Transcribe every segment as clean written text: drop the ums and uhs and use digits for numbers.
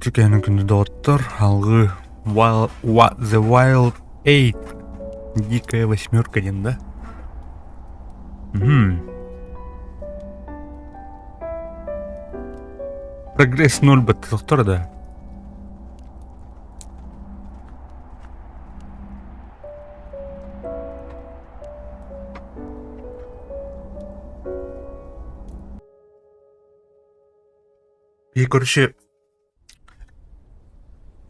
Үтүкэһинин күндү доҕоттор, алгыы Wild, The Wild Eight, Дикая восьмерка диэн да? Мм. Прогресс ноль баттатохтор да? И, короче,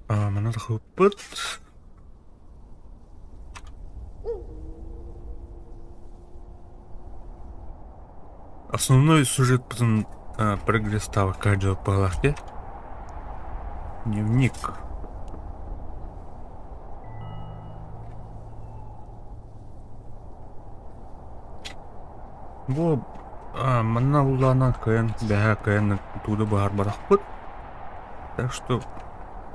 манна тахсыбыппыт. Основной сюжетпытын прогресстаабакка дьарыктаах дии. Дневник. Бу манна улаанан кыайан бэһээ кыайан тууду быһаарбатахпыт. Так что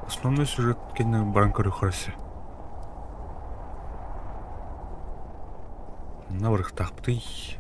основной сюжет кэннэ баран көрүөххэ өссө. Манна барыахтаахпытый.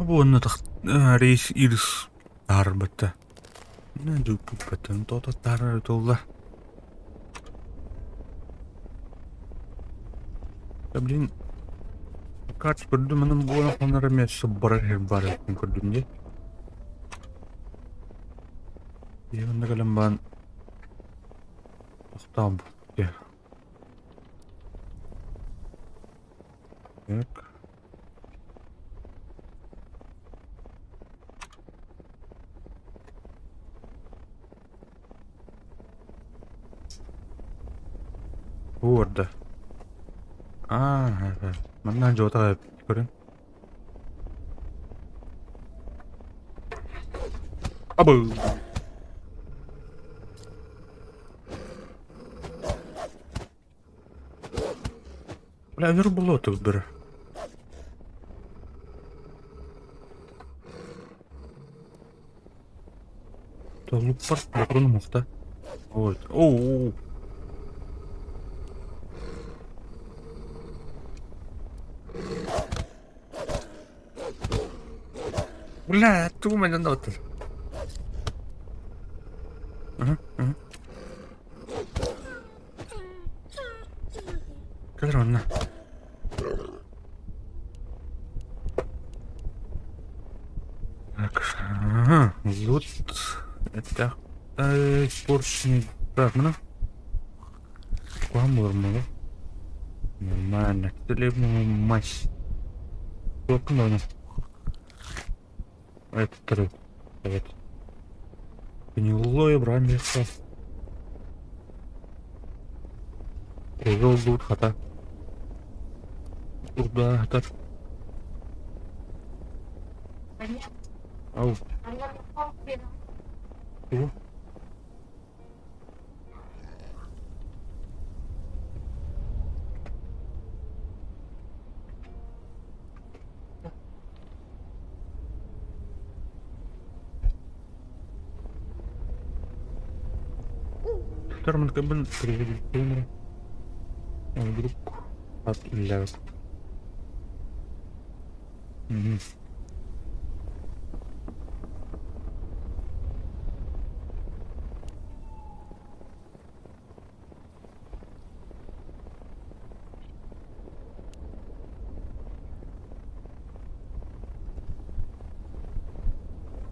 Бу уонна рейс Ирс таарбыта. Дьуккуппатын тоото таарар туолла. Да блин, карт көрдүм, анан буолан хонор эмиэ суббарар сир баар эбитин көрдүм дии. Дии онно кэлэн баран тохтоон бу. Так. Уорда. Аа, манна дьуота көрүн. Абы. Бля, өлөр болуо бөрө. Толлуппар бокрун мухта. Ой, оу. Бля, тугу мен оттор. Кэлэр онно. Так, ага, лут. Это поршни. Так, ну. Куһаҕан буолар буолуо. Нормально. Мать. Туоххун даҕаны. Это Evet. Гнилое брамиха. Козел хата. Урдаатар. Ау. Тугу? Термин Вдруг от Мгм.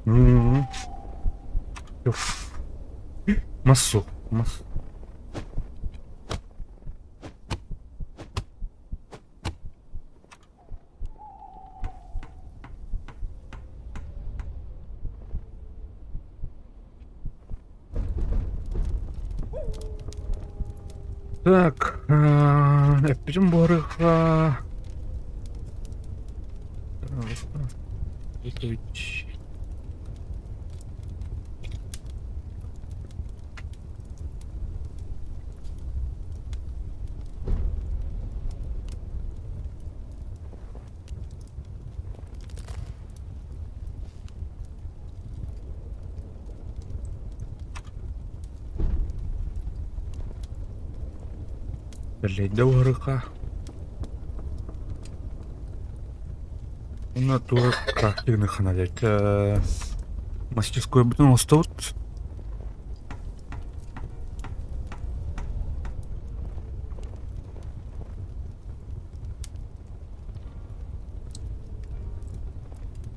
М. Мас суох, мас. Так, эппитин буһарыахха. Тэллэйдэ уһарыха. Уонна туора крафтигны ханалет. Мастерскойбутун оҥостобут.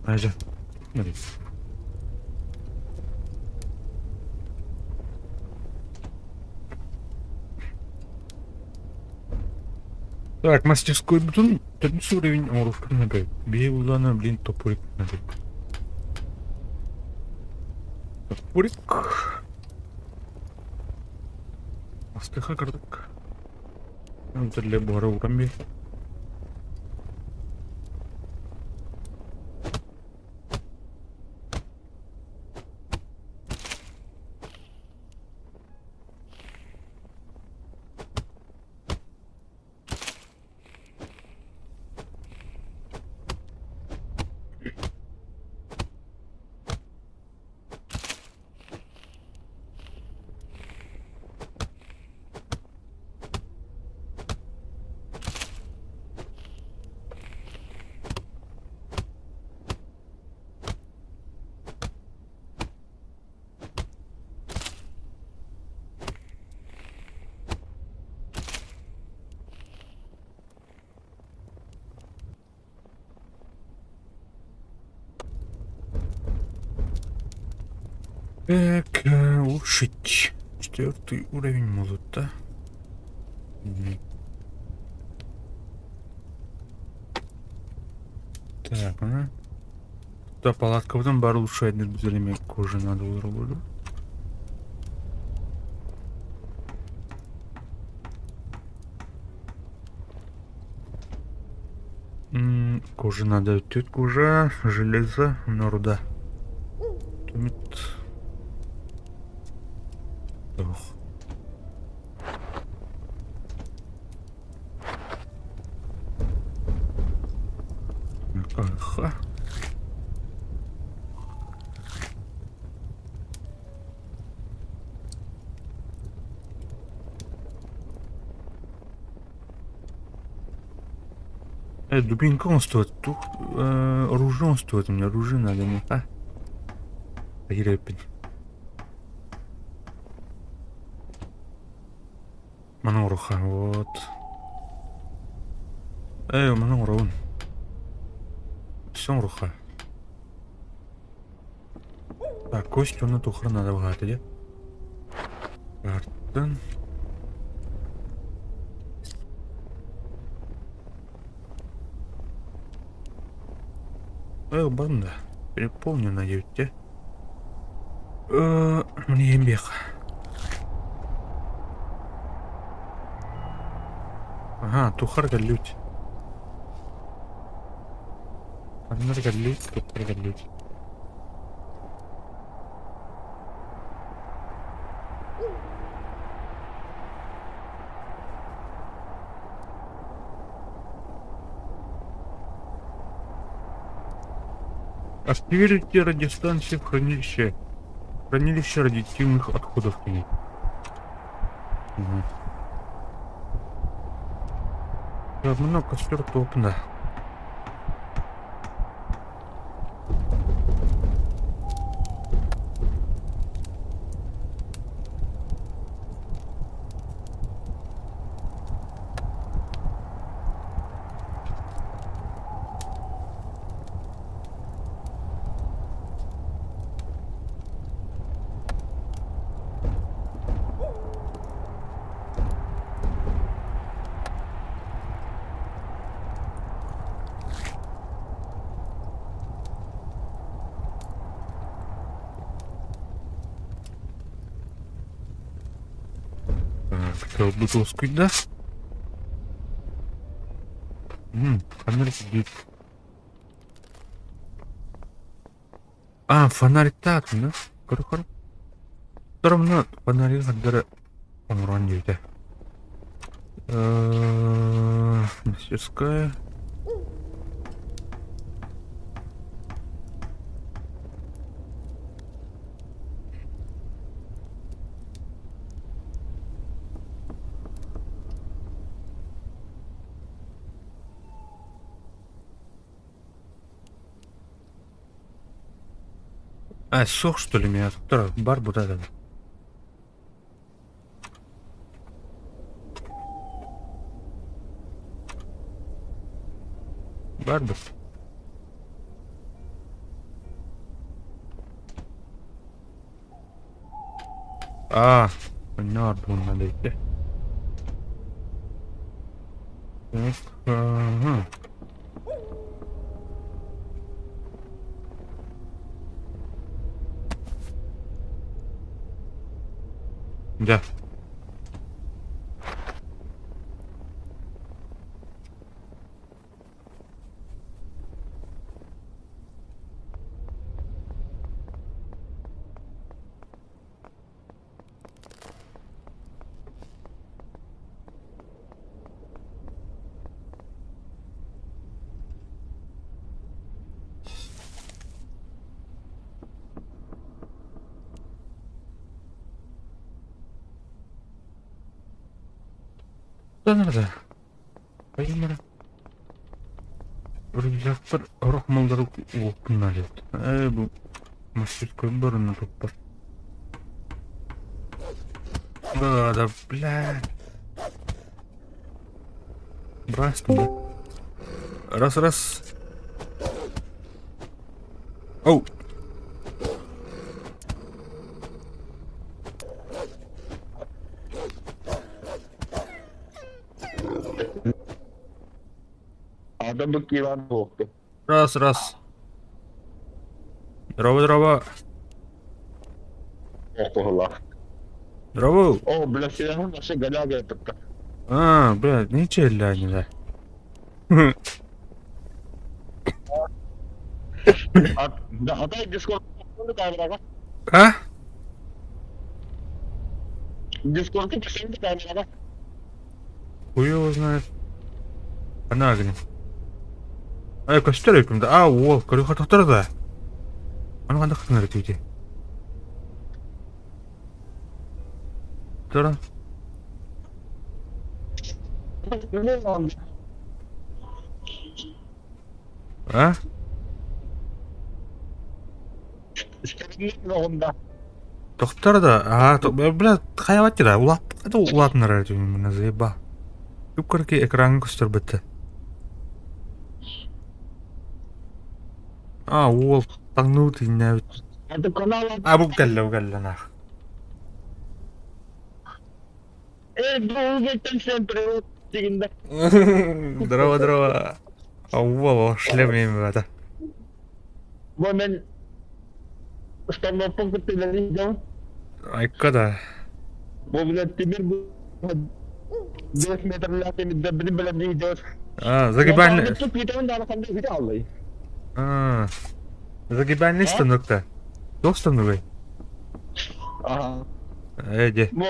Айда. Так, мастерскойбутун төрдүс уровень оҥоруохпутун наада. Биһи улаана, блин, топорик надо. Топорик. Астыха кырдык. Тэллэй буһара ууран биэр. Так, улучшить. Четвертый уровень молота. Так, ага. Да, палаткабытын бары улучшать билеме кожа надо буолар Кожа надо өттүт кожа, железо, руда. Түмүт. Ох. Ага. Дубинка он стоит. Тут оружие он стоит. Мне оружие надо не. А? Репин. Маны оҥоруохха вот. Ээ, маны оҥоробун. Все оҥоруохха. Так, кость уонна тухары надо баҕаата дии. Артын. Э, банда. Переполнена диэбиттэ. Маны иһэн биэххэ. Аһаа, тухар кэллибит. Ханна кэллибит, тухар кэллибит. Активируйте радиостанции в хранилище. Хранилище радиоактивных отходов. Угу. Много костер топно. Так, бутылскуйда. Фонарик сидит. А, фонарик так, да? Көрө-көрө. Торомно фонарик хардары оҥорон диэбитэ. Мастерская. А, суох что ли меня тут бар буда да. Бар бу. А, понятно, надо идти. Так, ага. Да. Да надо. Поимара. Рюкзактар орох маллары уоппуннар диэт. Ээ бу мастерской барына туппар. Да, да, блядь. Брась туда. Раз, раз. Оу. Адам бу киирэн буолуохтун. Раз, раз. Здорово, здорово. Охуһулаах. Здорово. О, бля, сирэһин вообще голяга этиппэ. А, блядь, ничего ля не Да, атай Дискорд камераҕа. А? Дискордка тиксэнди камераҕа. Хуй его знает. Она огни. Ай, көстөр өйкүм да. А, уол, көрү хотохтор да. Аны ханда кытынар этиити. Тура. А? Тохтор да. А, то, бля, хайават да. Улап, это улатынар этиим, заеба. Күп экран көстөр бітті. А, уол таҥныы тиҥнээбит. А, бу кэллэ, бу кэллэ нах. Здорово, здорово. А уол шлем это. Бу мен установкам кытта үлэлиир Айка да. Бу блядь тимир бу 5 метрлээх тимирдэрбитин бэлэмнии сылдьабыт. А, загибальный. А, загибальный станок-то. Туох станогай? Ага. Ээ, дьэ. Бу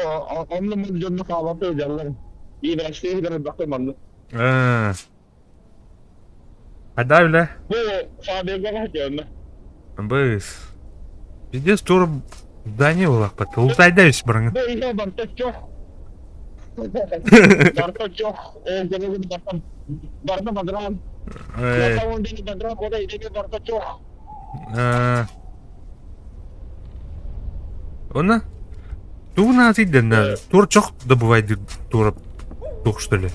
онно мин дьонно хаалата сылдьаллар. Иирээчтии гына манна. А. Хайда үлэ? Бу фабрикаҕа сылдьабын. Быс. Пиздец, тур здание улахпат. Ултайда үс барыңы. Бу иһэ барта чох. Барта чох. Ол барта барта бадран. Э. Бадран, ода идеге барта чох. Оны? Тугуна тидден тур чох добывайды тура тух что ли?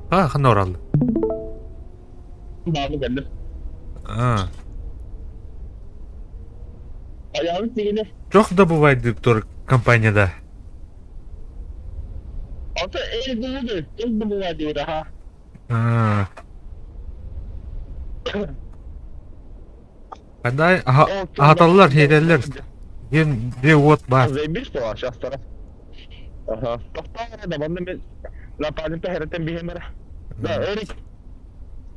А, хана оралды. Бааны кэллим. А. Айаҕын тигинэ. Чох добывайды тур компанияда. Ата эл булуду, эл булуга диир аха. А. Кандай аһаталлар, хиэтэллэр. Диэн дьиэ уот баар. Заебись буолар шастара. Аха. Тохтоо да манна мен напарникта хэрэтэн биһэмэрэ. Да, Эрик.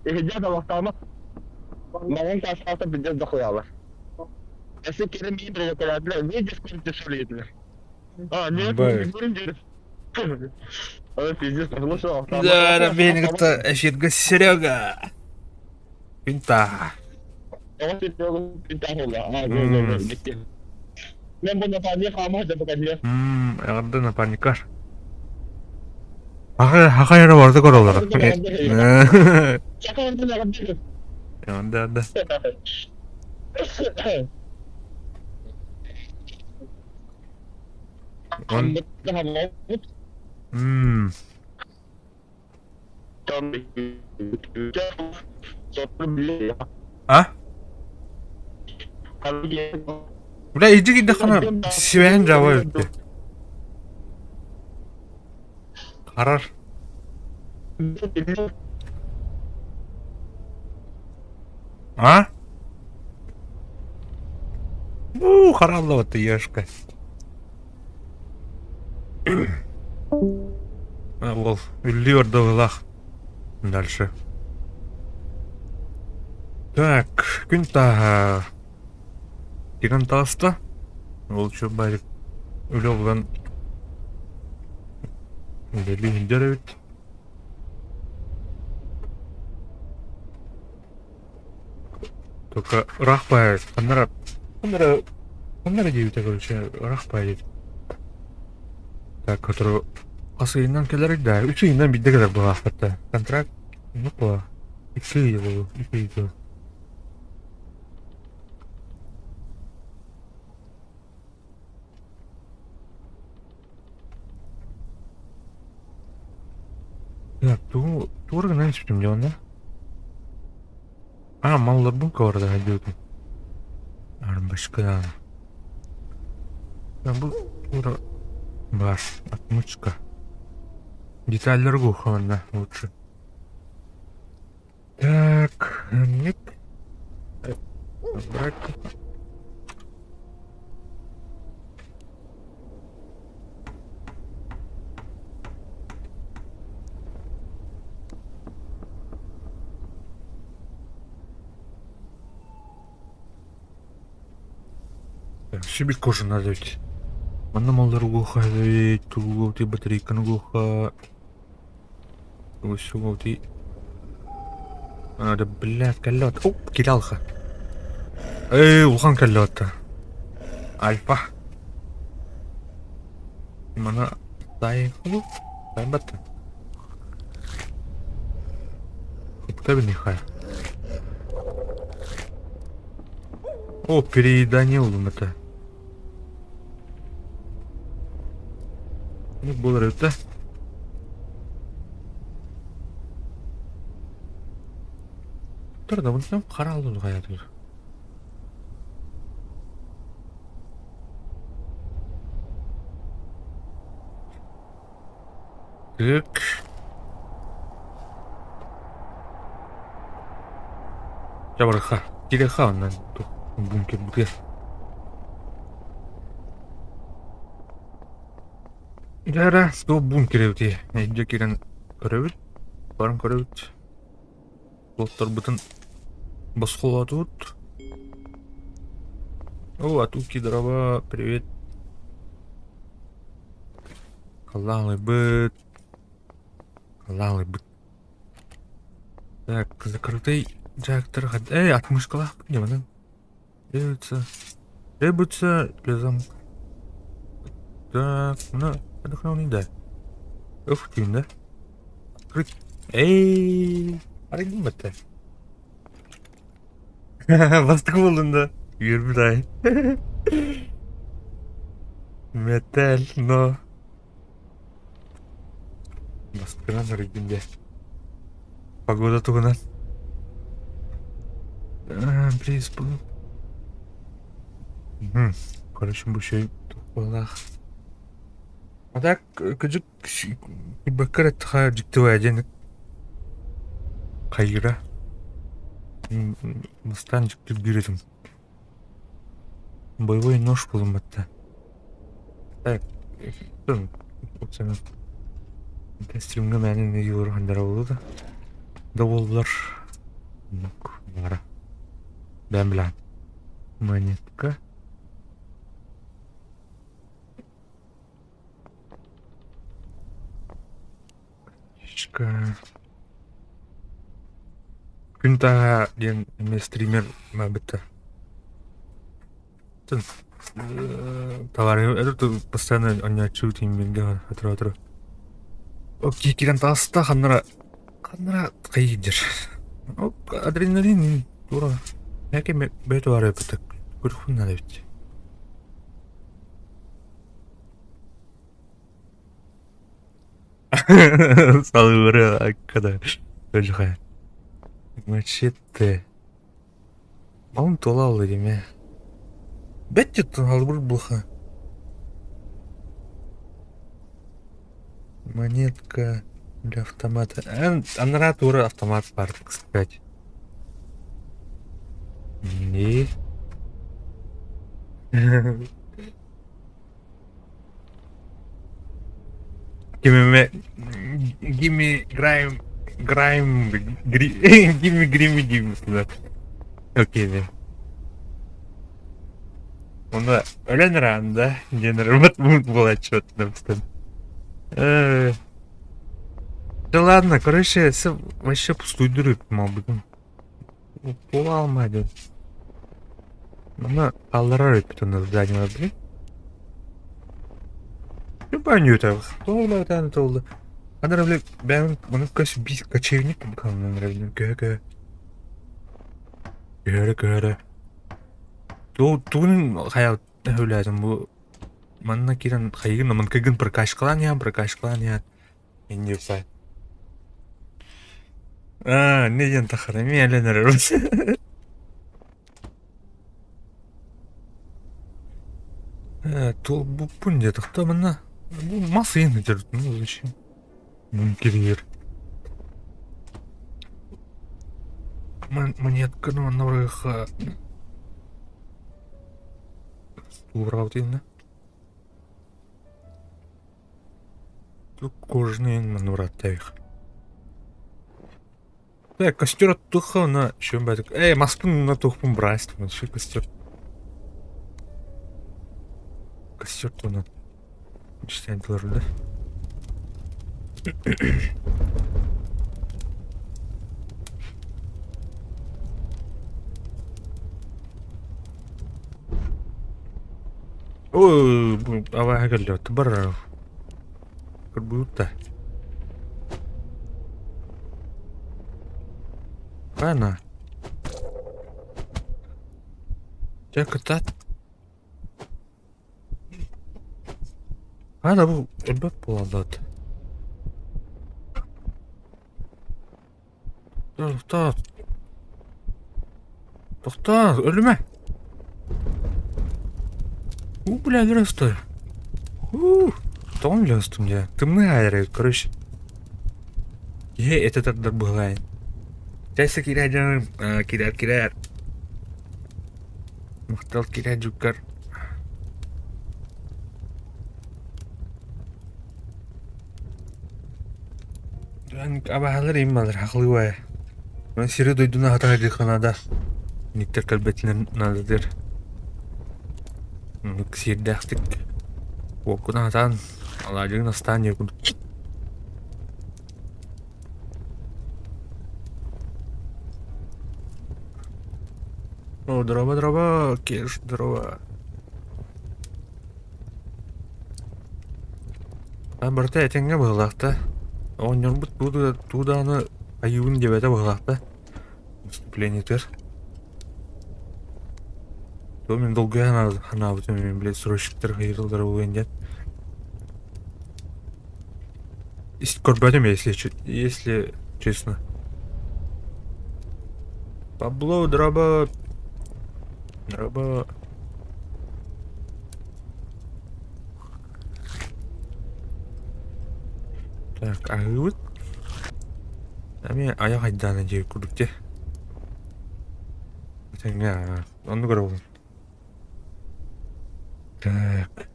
Иһидьэ да лохтаама. Маҕан таастаахтар пиздец дохуялар. Если кирим миин приколядылар, не дискурте сөйлейтилер. А, нет, Бай. не А, пиздец, слушал. Да, Рабейник-то эфирга Серега. Пинта. Мен бу напарник хаама да покажи. Мм, эҕэрдэ напарникар. Аха, аха яра барда көрөлөр. Эҕэрдэ, да. Он... М. А? Бля, иди киирдэххинэ сибээһин дьаба эбит Харар. А? У, харалла ешка. Ол үллүү ордовылах. Дальше. Так, күн тааһа кирэн таҕыста. Ол чуо үлэ булан үлэлии сылдьар эбит. Только ыраах баайар, ханна эрэ, ханна эрэ, ханна эрэ диэбитэ короче, ыраах баайар. Так, который хас ыйынан кэлэрий да, үс ыйынан биирдэ кэлэр быһаахпыт Контракт, ну по, икки ый буолуо, үс ый дуо. Так, тугу тугу гынан испитим дьэ онно? А, малларбын кыбарда диэбитим. Арбашка. Бу тура бар, отмычка. Детальлар манна лучше. Так, нет. Брать. Себе кожу надо ведь. Манна маллар угуха ведь, тугу батарейканы угуха. Усугути. Да, блядь, кэллэ. Оп, килалха. Эй, улахан кэллэ Альфа. Мана тай тай бат. Хутка бинихай. О, переедание это. Ну, буолар эбит да. Тур да бұны қара алдын қаятыр. Так. Жабырха. Киреха оннан бункер бутыгар. Дьэ суох бункер эбитий. Эйдэ киирэн көрөбүт. Баран көрөбүт. Уолаттарбытын босхолоотубут. О, атуки дрова, привет. Халлаалыйбыт. Халлаалыйбыт. Так, закрытый реактор. Эй, отмышкалаах не манан. Требуется. Требуется для замка. Так, ну, отдохнул да. Ух ты, да? Открыть. Эй, арыйдым это. Бастык буоллун да. Үөрбүт ай. Металл, но. Бастыкынан арыйдым дьэ. Погода тугунан. Приз был. Короче, бу şey туһалаах. А так, кыдьык баккар эттэхэ дьиктибэ диэн хайыра. Мустан дьиктиргиир этим. Боевой нож булумматта. Так, стримҥа мээнэ юр ханнара буолуо да. Да буоллар баара. Бэм билэҕин. Монетка. Күн тааһа диэн эмиэ стример бытта. Товары это постоянно онньооччу тииммиргэ отура-отура. Киирэн таҕыста ханнара ханнара хайыйдыр. Адреналин тура. Мэке бэт баар эбит көрүхпүн наада эбит. Салгыры аккада өлхэ. Мачете. Малын туола алла диме. Бэт жыттын халбыр булха. Монетка для автомата. Анараа туора автомат бар, так сказать. Не. Gimme, gimme, grime, grime, gri, gimme, gimme, gimme, да. Окей, да. Онно өлөн ыраан да диэн ырбат буолааччы допустим. Да ладно, короче, вообще пустую дыры мал бүгүн. Буола алмай Манна хаалларар эбиппит онно здание блин. Любанюта. Туолла тааны туолла. Ана бile бэйэм маны көс биир кочевник курдук көһө-көһө. Көһөрө-көһөрө. Тугун хайа өһүлээтим бу манна киирэн хайыгын намынкыгын прокачкалаан иһэн прокачкалаан иһэн инньэ Аа, не диэн таххар эмиэ элэн эрэр. Туолбуппун диэтэх да манна бу мас ыйан сылдьар ну зачем кирийэр монетканы манна барыахха туурабыт инна кожаный манна бараттаах Так, костер оттуха, на чем бәдік. Эй, маспын на тухпун брать, вообще костер. Костер то на. Читаем да? Ой, аваа кэллэ бар. Как будто. Правильно? Дьэ кытаат. Ана бу өлбөт буолаллар. Тохтоо. Тохтоо, өлүмэ. У, бля, өлөрөстөр. У, тоҕо өлөрөстүм дьэ. Тымныы аайы короче. Киһи этэ тардар быһылаайын. Чэйсэ киирээ дьонум, киирээр киирээр. Махтал киирээ дьуккар. Абаһалар иммалар хахлыыбай. Сири дойдуну хата сылдьыахха наада. Никтэр кэлбэтинэн наадатыгар. Оннук сиэрдээхтик уоккун аһатаан, алаадьыгын астаан диэх курдук. О, здорово, здорово, Кеш, здорово. Барыта этэҥҥэ быһыылаах да. Оҕонньорбут туу даҕаны айыыбын диэбэтэ быһыылаах да. Выступлениетыгар. То мин долгуйа санаабытым мин блядь срочниктар хайыыллара буолуон диэн. Көрбөтүм если честно. Пабло, драба. Драба. Так, аһыыбыт. Эмиэ айах айдаана диэбит курдук дии. Этэҥҥэ оннук эрэ буолун. Так.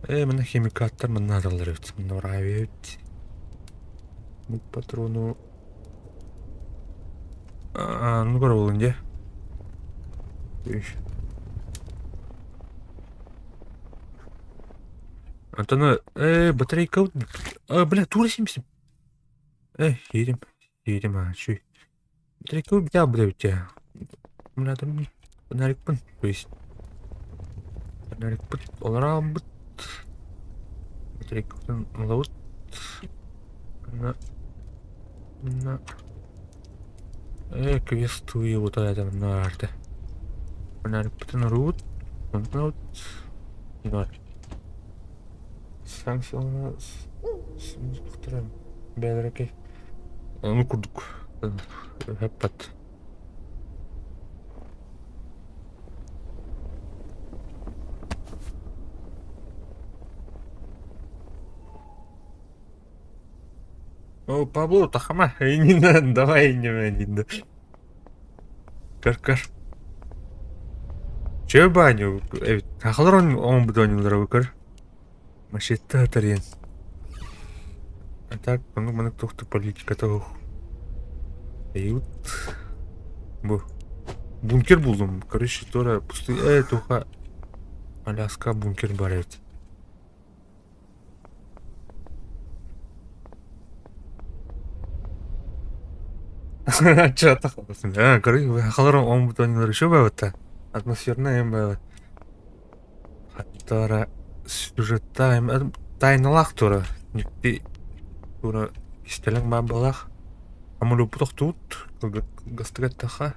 Ээ, манна химикаттар манна аталлар эбит. Манна бараабыт эбит. Бу патрону оннук эрэ буолун дии. Антон, батарейка... А, бля, тура 70. Едем, едем, а, чуй. Батарейка у бля, у тебя. Бля, там фонарикпын, то есть. Фонарикпыт, олоробут. Батарейкабытын ылабыт. На, на. Квестуе вот это на арте. Фонарикпытын уруубут. Онтон. Санкциялана бэйэлэрэ Ону курдук эппэт. О, Павло, тахама, не надо, давай не надо. Көр-көр. Чө баню, сахалар оҥорбут оонньуулара көр. Мачете тарыйан. А так, маннык-маннык туох да политиката суох. Дают. Бу. Бункер буллум. Короче, туора пустые... туха Аляска бункер бар эбит. Короче, оҥорбут оонньуулара үчүгэй баҕайыта. Атмосфернай эм баҕайы. Туора сюжеттаах тайналаах туора дьикти туора кистэлэҥ баар быһыылаах. Амулеппут охтубут кылгастык эттэххэ.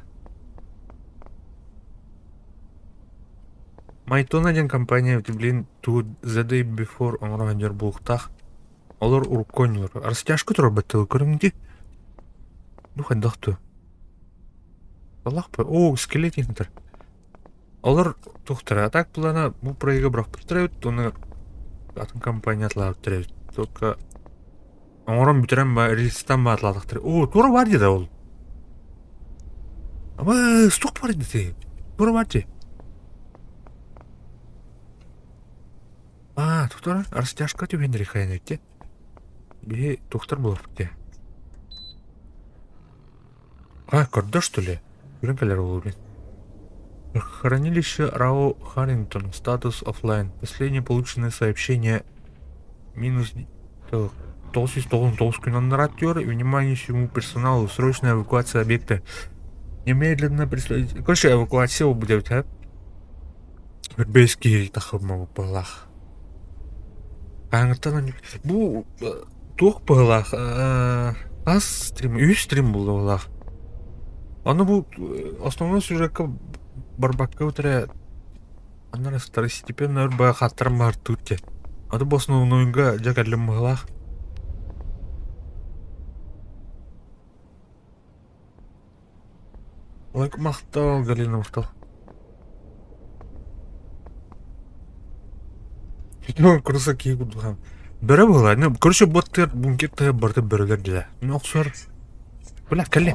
Майтона диэн компания блин тугу The Day Before оҥоро сылдьар буолуохтаах. Олор урукку оонньуулар. Растяжка турар батталы көрүҥ дии. Ну хайдах дуо? Аллах О, скелет иһитэр. Олор туохтара, а так плана бу проегы бырахпыттар эбит уонна атын компания атылаабыттар эбит. Только оҥорон бүтэрэн ба релизтан ба атылаатахтар. Оо, туора бар дии да ол. Аба, туох бар дии Туора бар дии. Аа, туохтара растяжка түбэһиннэри хайан эбит дии. Биһи туохтар буолуохпут дии. А, көрдө что ли? Көрөн кэлэр буолуо Хранилище РАО Харрингтон. Статус офлайн. Последнее полученное сообщение минус 999 күн аннараа Внимание всему персоналу. Срочная эвакуация объекта. Немедленно прислать. Короче, эвакуация будет, а? Бэски тахымма быһыылаах. Хаһааҥҥыттан бу туох быһыылаах хас стрим үһүс стрим буолла быһыылаах. Аны бу основной сюжекка барбакка эрэ аннары второстепенно өр баҕа хааттаран баһартыыр диэн. Аты бу основнойга дьэ кэллим быһыылаах. Ой, махтал, Галина, махтал. Курса киһи курдук Бөрө буолар. Ну, короче, боттар бункер тыа барыта бөрөлөр дилэ. Ну, охсор. Бля, кэллэ.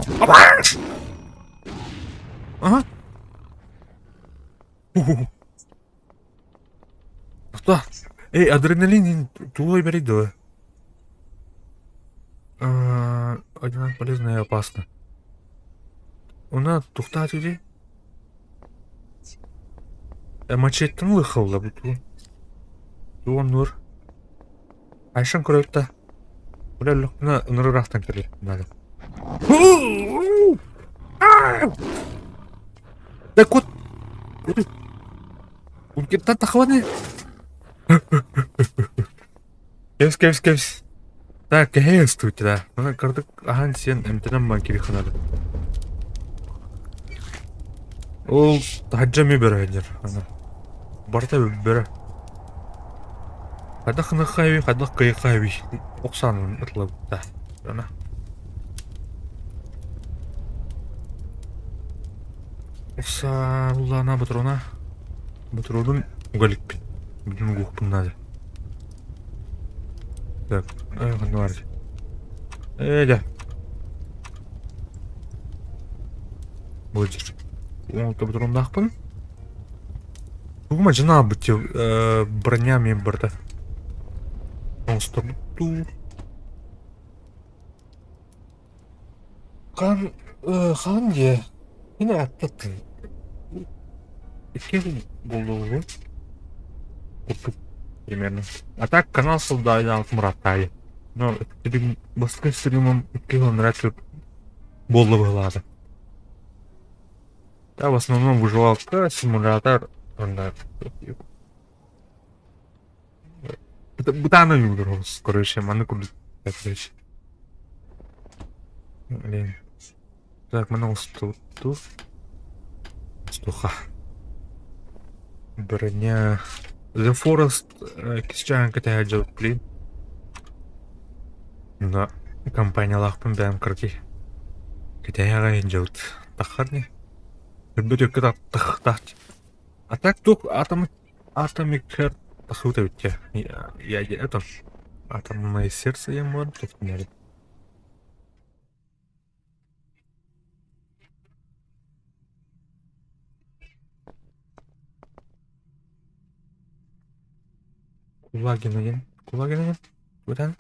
Ага. Что? Эй, адреналин тулой бери дуо. Одинаково полезно и опасно. Уна тухтаат иди. Мачеттен лыхалла бу туу. Туон нур. Айшан көрөттө. Бля, лөхпүнэ ынырыраахтан кэлэр. Надо. Да кот. Бункертан тахабаны. Кэбис, кэбис, кэбис. Так, кэһэй ыстыыт да. Маны кырдык аһан сиэн эмтэнэн бан кириэххэ наада. Ол таһырдьа эмиэ бөрө сылдьар. Аны. Барыта бөрө. Хайдах гыныахха эбий, хайдах кыайыахха эбий. Ох саанан ытылабыт да. Ана. Ох саа буллаана ботуруона. Ботуруонун уга иликпин. Бүтүн угуохпун наада. Так, ханна баар Ээ, дьэ. Бу дьир. Оҥолто ботуруоннаахпын. Тугу мадьынаабыт броня мен барда. Оҥосторбут дуу. Хаан хаан диэ мин ааттаттым Икки буолуоҕу курдук примерно. А так канал создали Муратаайы. Но стрим бастакы стримом икки сыл буолла быһыылаата. Да, в основном выживалка, симулятор, онно бытааны ойуулар короче, маннык курдук короче. Блин. Так, маны устутту. Устуха. Броня. The Forest иккис чааһын кэтэһэ дьалыктыыр. Онно компаниялаахпын бэйэм кыракый. Кэтэһэ дьалыт таххар ини. Өлбөт өккө тахтаах. А так туох атом Atomic Heart тахсыбыт эбит дьэ. Я это Атомное сердце диэн буолан кэпсэнэбит. Кулагина диэн Кулагина диэн бытан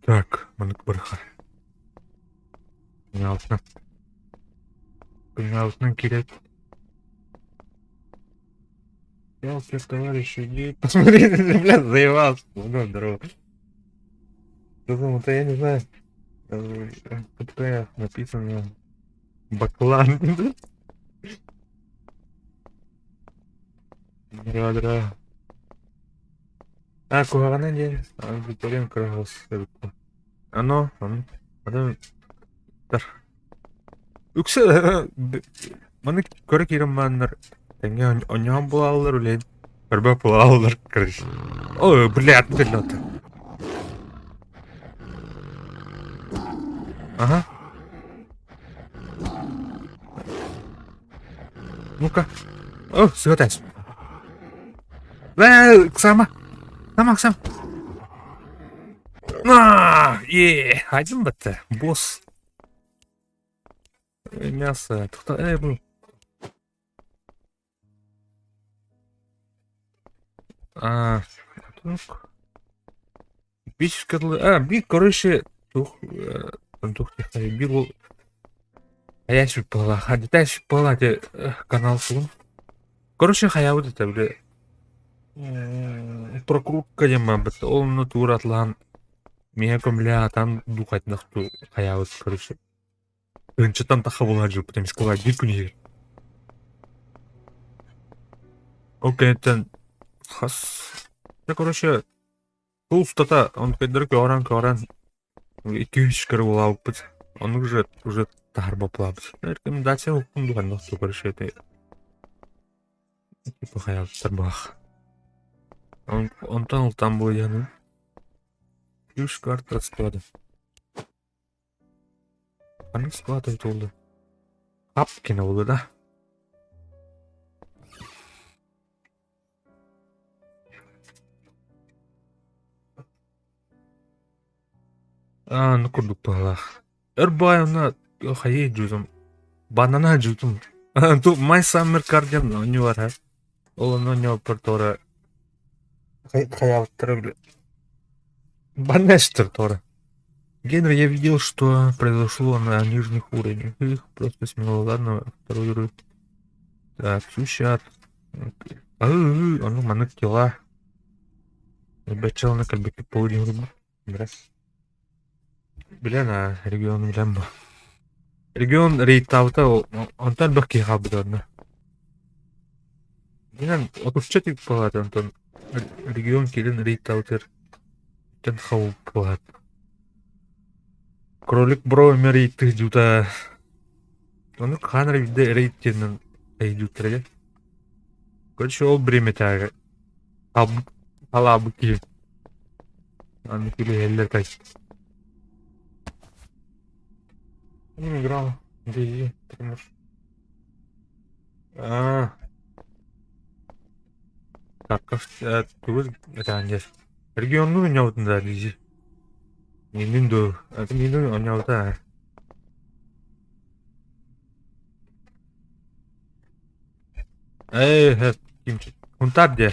Так, маннык бырахар. Күнү Күнү киирээт. Ялки, товарищи, иди посмотри, бля, заебался. Ну, здорово. Это я не знаю. КП написано Баклан. Здорово, здорово. А, куһаҕана диэн, Виктория Крахос эбит. Ано, аны Үксэ маны көрө киирэн бааннар тэҥҥэ онньоон буолаллар үлэһит көрбөт буолаллар короче. Ой, блядь, блядь. Ага. Ну-ка. О, сыгатас. Э, Сама. Сама, сам. На, е, один бітті. Босс. Мясо. Тоқта, эй, бұл. А, тук. Бич а, би, короче, тух, тух, би ол хайа сүп буола, хадита сүп буола ити канал сугун. Короче, хайабыт это, били, прокрутка диэн барбыт. Ол онно туоратлаан миэхэ көмүлээн атаан духатынах ту хайабыт, короче. Тыһыынчаттан тахха буолан дьылпыт эмискэ биир күн иһигэр. Ол кэнниттэн хас дьэ короче Сыл устата онтукайдары көҕүрэн-көҕүрэн икки-үс көрө булаабыппыт. Оннук уже уже таһаарбаппылаабыт. Рекомендация уккун дуу ханна короче это типа хайаабыттар баах. Онтон ылтан буойаным. Ключ карта от склада. Ханнык склад эбит буолла? Хапкина буолла да? Аа, ну курдук туһалаах. Өр баай онно хайыы дьуутум. Банана дьуутум. Ту My Summer Car диэн оонньуу бар Ол онно оонньообуппар туора хайаабыттара били. Баннестер туора. Генри, я видел, что произошло на нижних уровнях. Их просто смело. Ладно, второй уровень. Так, сущат. Ону маннык дела. Бачалны кэлбиккит полудень Билэн аа, регион билэн бу. Регион рейдтаабыта онтон элбэх киһи хаалбыта онно. Билэн отучча тип буолаат онтон регион киирэн рейдтаабытыгар тэн хабыл буолаат. Кролик бро эмиэ рейдтыы дьуута. Ону хаан эрэ биирдэ рейд диэнинэн рейдүүттэрэ дьэ. Короче, ол бириэмэтээҕи халаабыт киһи. Аны күлүһэллэр кайт. Не играл. Иди, ты можешь. А. Тарков, тугу этаан диэр. Регионнуун оонньообутун да дизи. Минин дуу. Минин оонньообута. Ээ, Хунтаар диэ.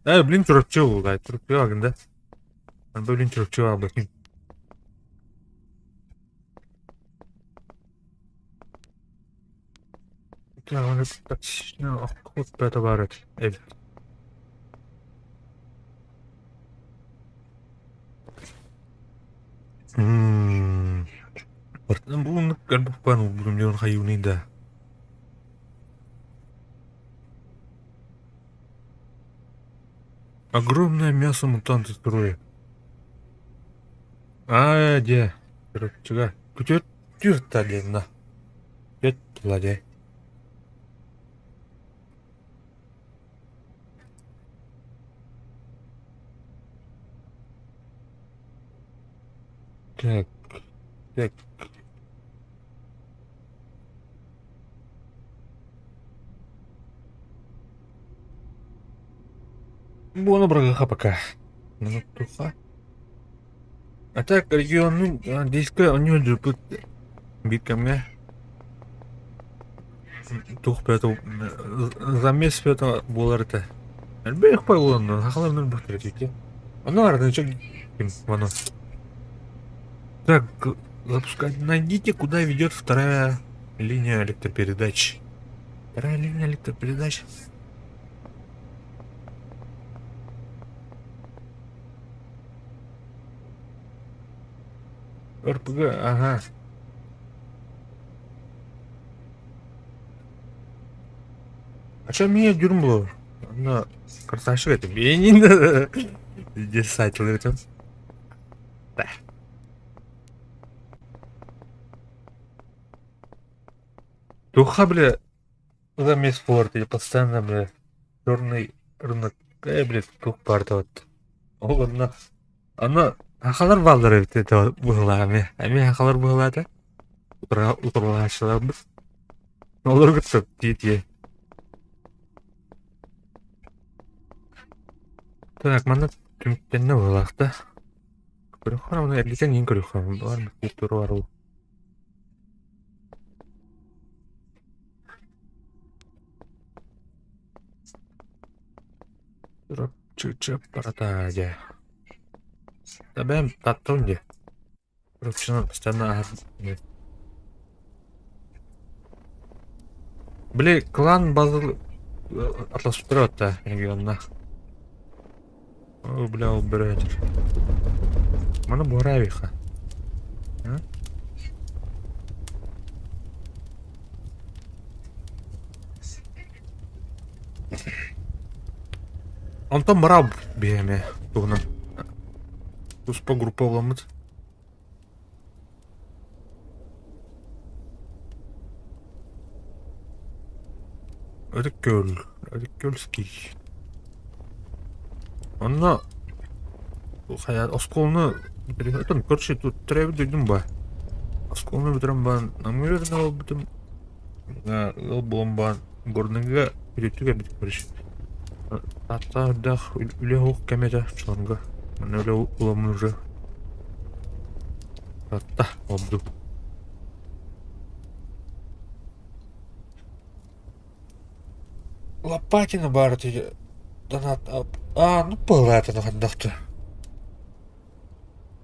Ээ, блин, Чурапчы буолла. Чурапчы агында. Блин, Чурапчы аалбытын. Товар эбит. Бу көрбүппүн бүгүн хайыыный да. Огромное мясо мутанты строя. Аа, дьэ, Чурапчыга. Күтүөт түөрт диэн на. Түөрт тыла дьэ. Так, так. Буону бырагыха пока. Минут туха. А так регионун диска у него дьуппут биир кэмҥэ туох бэйэтэ замес бэйэтэ буолар этэ. Элбэх буолан сахалар бухтар этики. Ону арынча ким ону. Так, запускать. Найдите, куда ведет вторая линия электропередач. Вторая линия электропередач. РПГ, ага. А что мне дюрм было? Ну, красавчик это. Бенин. Здесь сайт это. Да. Туха, бля, замес форт, я постоянно, бля, черный рынок, блядь, тух парта вот. Ол онно Аны сахалар бааллар эбит этэ быһыылаах эмиэ. Эмиэ сахалар быһыылаах этэ. Утарылаһааччыларбыт. Олору кытта тиэ-тиэ. Так, манна түмүктэннэ быһыылаах да. Көрүөххэ ону эргитэн иин көрүөххэ баар культура бар ол. Чычып барата дьэ. Табэм таттым дьэ. Ручно постоянно Били клан базыл атласпыттар отта регионна. О, бля, ол бөрө этер. Маны буһараабиха. Онтон бараб биһиэмэ туһунан туспа группа буламмыт. Ытык Күөл, Ытык Күөлский. Онно хайа оскуоланы бүтэрэн короче тут төрөөбүт дойдум баар. Оскуоланы бүтэрэн баран Намыыр буолбутум ыал буолан баран Горныйга күтүттүк эбит короче. Тааттаах үлэ суох кэмэ этэ чолонго. Манна үлэ уламмын уже Татта ордук. Лопатина баар ити донат аа ну быһылаатына хайдахты.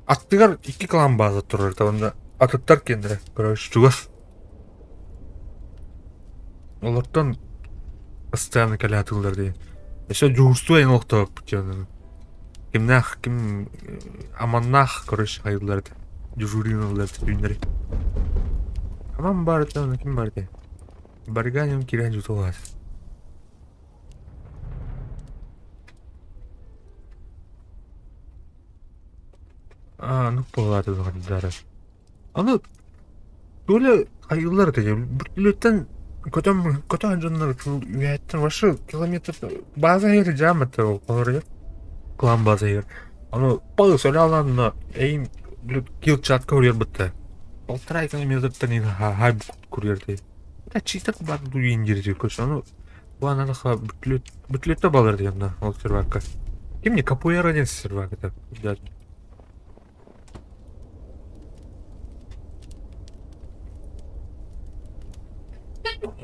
Аттыгар икки клан бааза турар уонна атыттар киэннэрэ короче чугас. Олортон постоянно кэлэ сатыыллар дии. Өссө дьуһуурсуу эҥин олохтообуппут дьонун. Кимнээх ким аманнаах короче хайыыллар этэ. Дежурин ыллар этэ түүннэри. Аман баар этэ уонна ким баар этэй? Барыганиум киирэн дьутулаат. Аа, ну буолааты доҕордоро. Аны Толя хайыыллар этэ бүттүлүттэн көтөн көтөн дьоннор үөһэттэн вообще километр база иһэр дьаам этэ ол холоруйа клан база иһэр аны пал соляланна эйим кил чатка курьер бытта полтора километртан ин хай курьер ты это чисто бар дуин дири короче аны бу анадаха бүтлүт бүтлүттэ балар дигән ол сервакка ким не капуэра диэн сервак это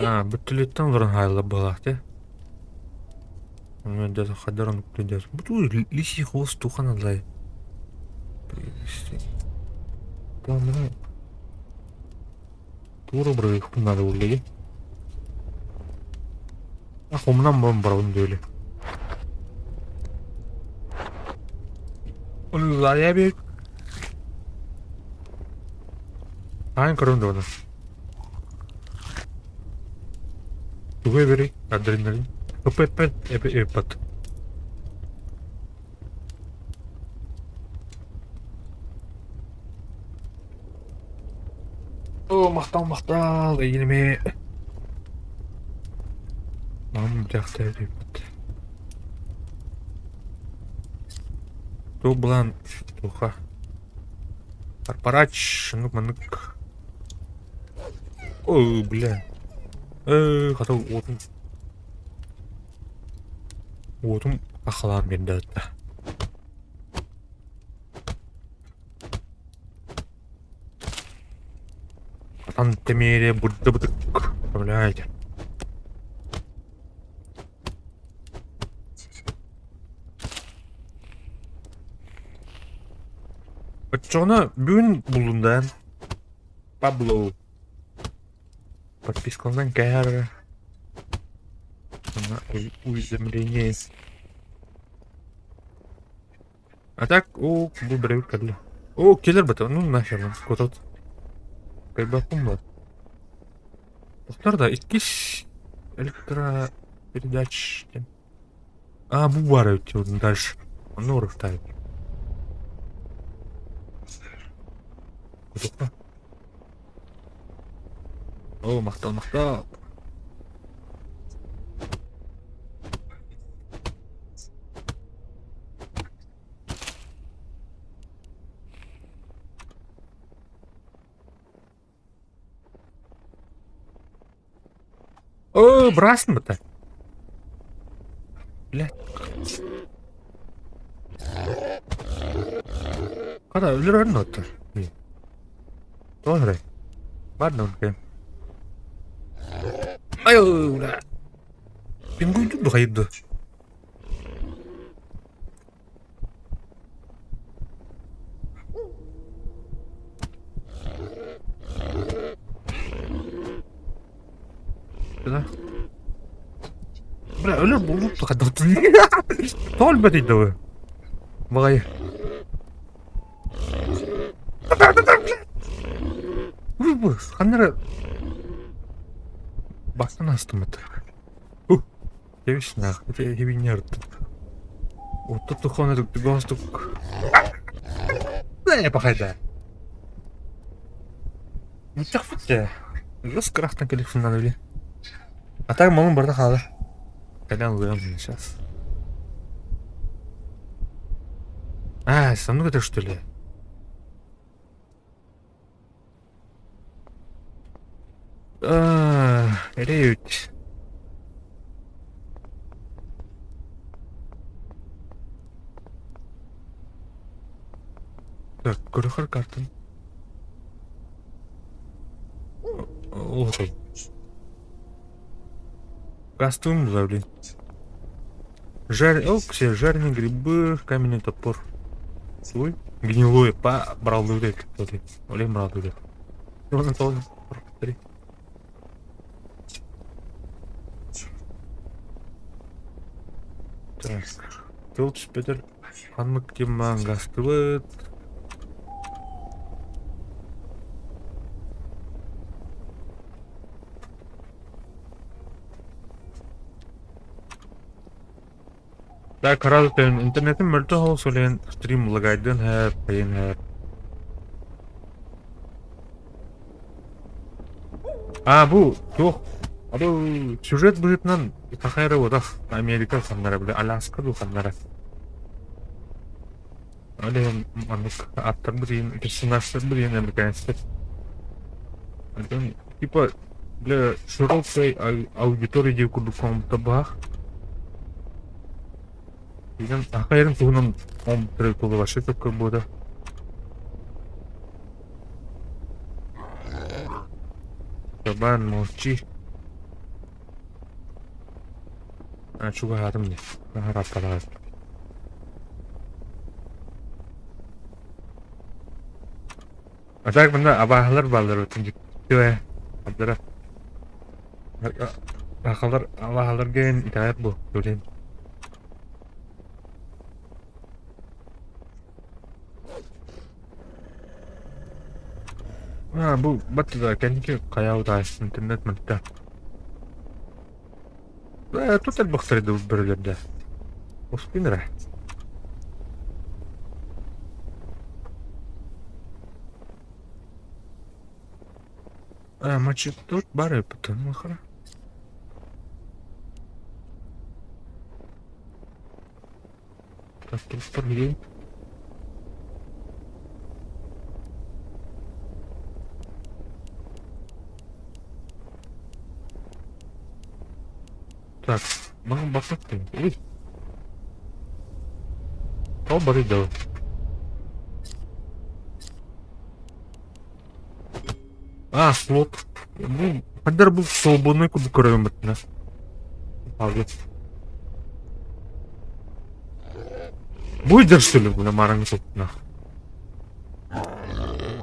Аа, бүттүлүттэн олорон хаалла быһалаах дии. Хайдар оннук Бу лисий хвост тухан алай. Тура бырыгыппын надо буолла дии. Ах, умнан баран барабын диэли. Уллайа бит. Аан көрөн да Тугу эбэрий? Адреналин. ПП эппат. О, махтал, махтал, эйиниме. Мам дьахтар диэбит. Туох былаан туха. Парпарач, оннук-маннык. Ой, бля. Хата уотум уотум хаххалаан биэрдэ ытта. Хатан тэмиэрэ бырдыбытык. Блядь. Оччоҕуна бүгүн буллум да Пабло подпискаланан кээр уведомление. А так, о, бу бэрэбит кэллэ. О, кэлэр бата, ну нахер, кутат. Кайбаппын ба. Тохтор да, иккис электропередач диэн. А, бу баар эбит дальше. Онно уруктаайбыт. Кутукка. О, махтал, махтал. О, быраасын быта. Блядь. Хата өлөрөр оттор. Тоҕо эрэ. Бар да онкем. Ай, бля. Пингуйдук духайды. Да. Бля, өлөр булбут Тоҕо өлбөтүй да Баҕайы. Ханна эрэ бастан астыммыт. Кэбис нах, ити хибиньэ ырыттым. Оттон туххана түгостук. Пахайда. Муччахпыт дьэ. Үс кырахтан кэликсиннан били. А так малым барда хаала. Кэлэн ылыам сейчас. А, соннук это что ли? Эрэй Так, көрөхөр картын. Окей. Костюм, блин. Жар... О, все, жареные грибы, каменный топор. Свой? Гнилой, па, брал Олег брал 43. Так. Тыл түспэтэр ханнык тиммаан гастыбыт. Так, сразу интернетим мөлтөх ол солен стрим лагайдын һэ, пайын һэ. А, бу туох Бу сюжет быһыытынан саха эрэ буотах Америка ханнара били Аляска дуу ханнара. Ол иһин маннык аттарбыт иһин персонажтарбыт иһин американецтар. Онтон типа для широкой аудитории диир курдук оҥорбуттар быһах. Иһин саха эрин туһунан оҥорбуттара вообще сөпкө буота. Кабан, молчи. А, чугаһаатым дии. Наһаа аппалаах. А так мында абааһылар бааллар өтүн дьиктивэ. Абдара. Ахалар абааһыларга итэҕэйэр бу, блин. А, бу баттыда кэнники хайаабыт интернет мөлтөх. Тут элбэхтэр да бөрөлөрдө. Успин эрэ. А, мачы тут бары потом хара. Так, тут где? Так, маҥан баппат Ой. Тоҕо барыйда А, слот. Бу хандар бу свободный курдук көрөбүн бытына. Павлов. Бу дерсүлү буна мараҥ суттуна.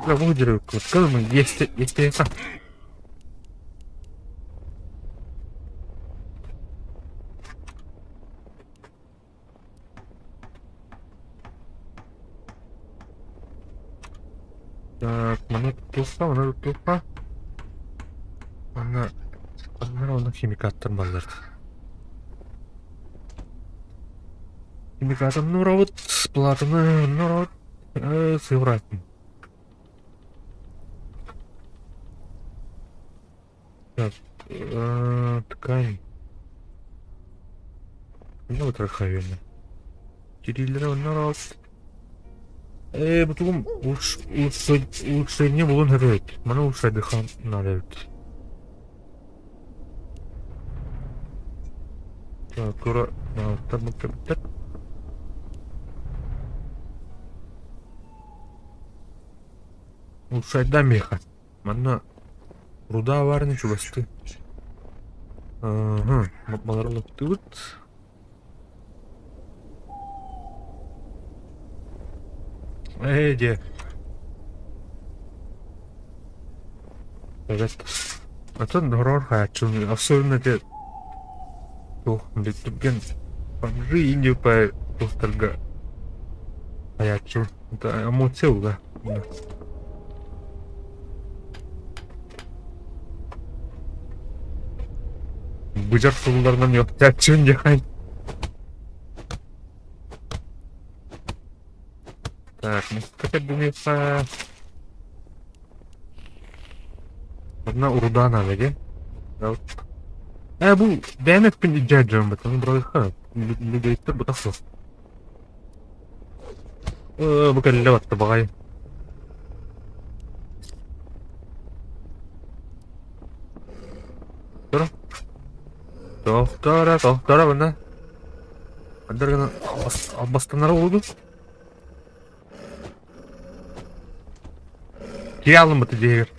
Бля, бу дерсүлү. Кылмы есть есть Так, маны туохха, маны туохха. Манна манна онно химикаттар баллар. Химикатын нуробут, платаны нуробут, сыворотын. Так, ткань. Ну, вот рахавина. Тирилere оннор Э, бутугум улучшение булун хөрөйт. Маны улучшайдыхан надо эбит. Так, кура нааттар Улучшайда меха. Манна руда баарын чугастыы. Ага, балар олоттубут. Ээ, дьэ. Evet. Атын horror хааччын, особенно те туох түргэн бомжи индия по туохтарга хаяччы. Это эмоция уга. Быдьар тылларынан үөхтээччибин диэххин. Так, муска кэрдиниэххэ. Одна урда надо, де? Э, бу бэйэм эппин илдьэ сылдьабын баттан бырайха. Людейттер бутах суох. Э, бу кэллэ батта баҕайы. Тура. Тохтора, тохтора мына. Андар гына албастанара болду. Киһи алыммыты дьиэгэр.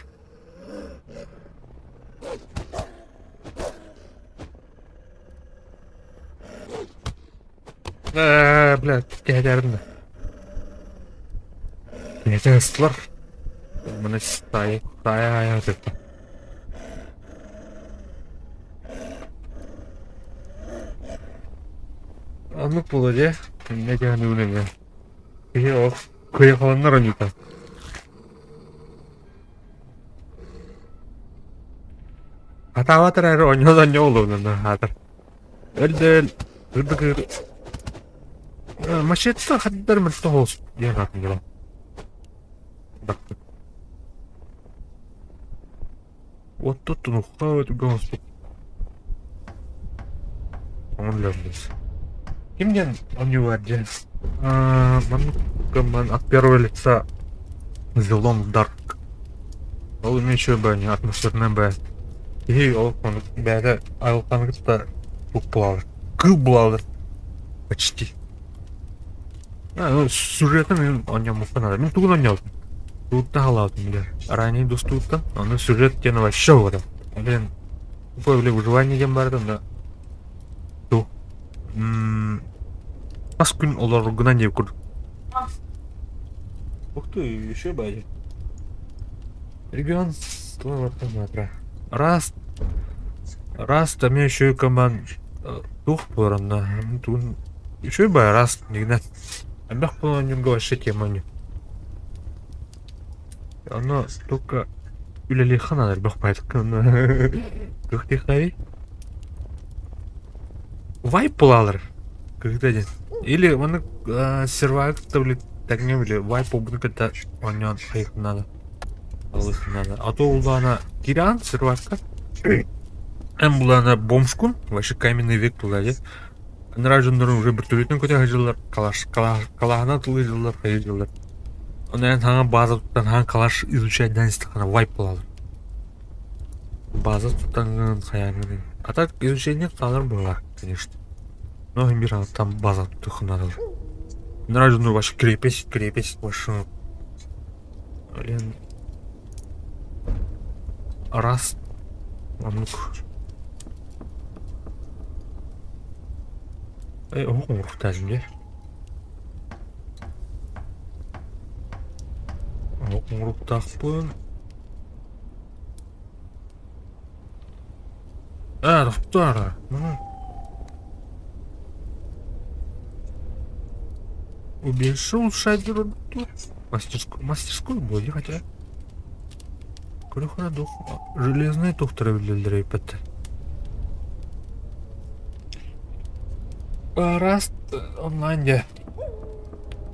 Э, блядь, кэһэтээрин да. Кэһэтэ ыстылар. Маны таайа таайа айа сытта. Оннук буолуо дии. Иннэ диэн үүнэҥҥэ. Киһи ол кыйахаланнар онньута. Хатаабат эрээри онньуон онньо буолуо хаатар. Өлдөөл ырдык мачете хаддар мөлтөх олус диэн аатын дьоно. Оттот тунухха түргэн оспут. Оҥорлорбут. Ким диэн оонньуу диэн? Маннык гымман от первого лица The Long Dark. Ол эмиэ үчүгэй баҕайы атмосфернай баҕайы. Киһи ол оннук бэйэтэ айылҕаны кытта туох буолаллар, кыыл буолаллар почти. А, сюжетын мин оонньоммуппун наада. Мин тугун оонньообутум? Тугуттан халаабытым бile. Ранее достууттан. Ону сюжет диэн вообще угадам. Блин, тупой бile выживание диэн баар да ту. Хас күн олороргунан диэбит курдук. Ух ты, еще бади. Регион Раз, раз там еще команд туох буолар тугун үчүгэй баҕайы раз дигинэн элбэх буолан вообще тема не ону только үлэлиэххэ наада элбэх баҕайытык туох диэххэй вайп буолалар кыһыта диэн или маннык сервайв тэҥҥэ били вайп буолбутун кытта оонньоон хайыахха наада Алыһыннана. А то улаана киирэн сырватка. Эн булаана бомжкун, вообще каменный век була дии. Анараа дьоннорун уже бөртөлүөтүн көтө сылдьаллар, калаш, калаһынан тылыы сылдьаллар, хайыы сылдьаллар. Ону эн хаҥа база туттан хаҥа калаш изучать истэххинэ вайп буолаллар. База туттаҥҥын хайааҥҥын. А так изучение хаалар быһыылаах, конечно. Но мир там база тухнадыл. Нравится, ну, ваша крепость, крепость машину. Блин. Раз. Оннук. Э, оһох оҥоруохтаах дии. Оһох оҥоруохтаахпын. Ээ, тохтоо Ну. Убежал шайдер мастерскую, мастерскую было, хотя. Көрөхөрө дух железный тухтара биллэллэр эппэттэ. Раз онлайн дьэ.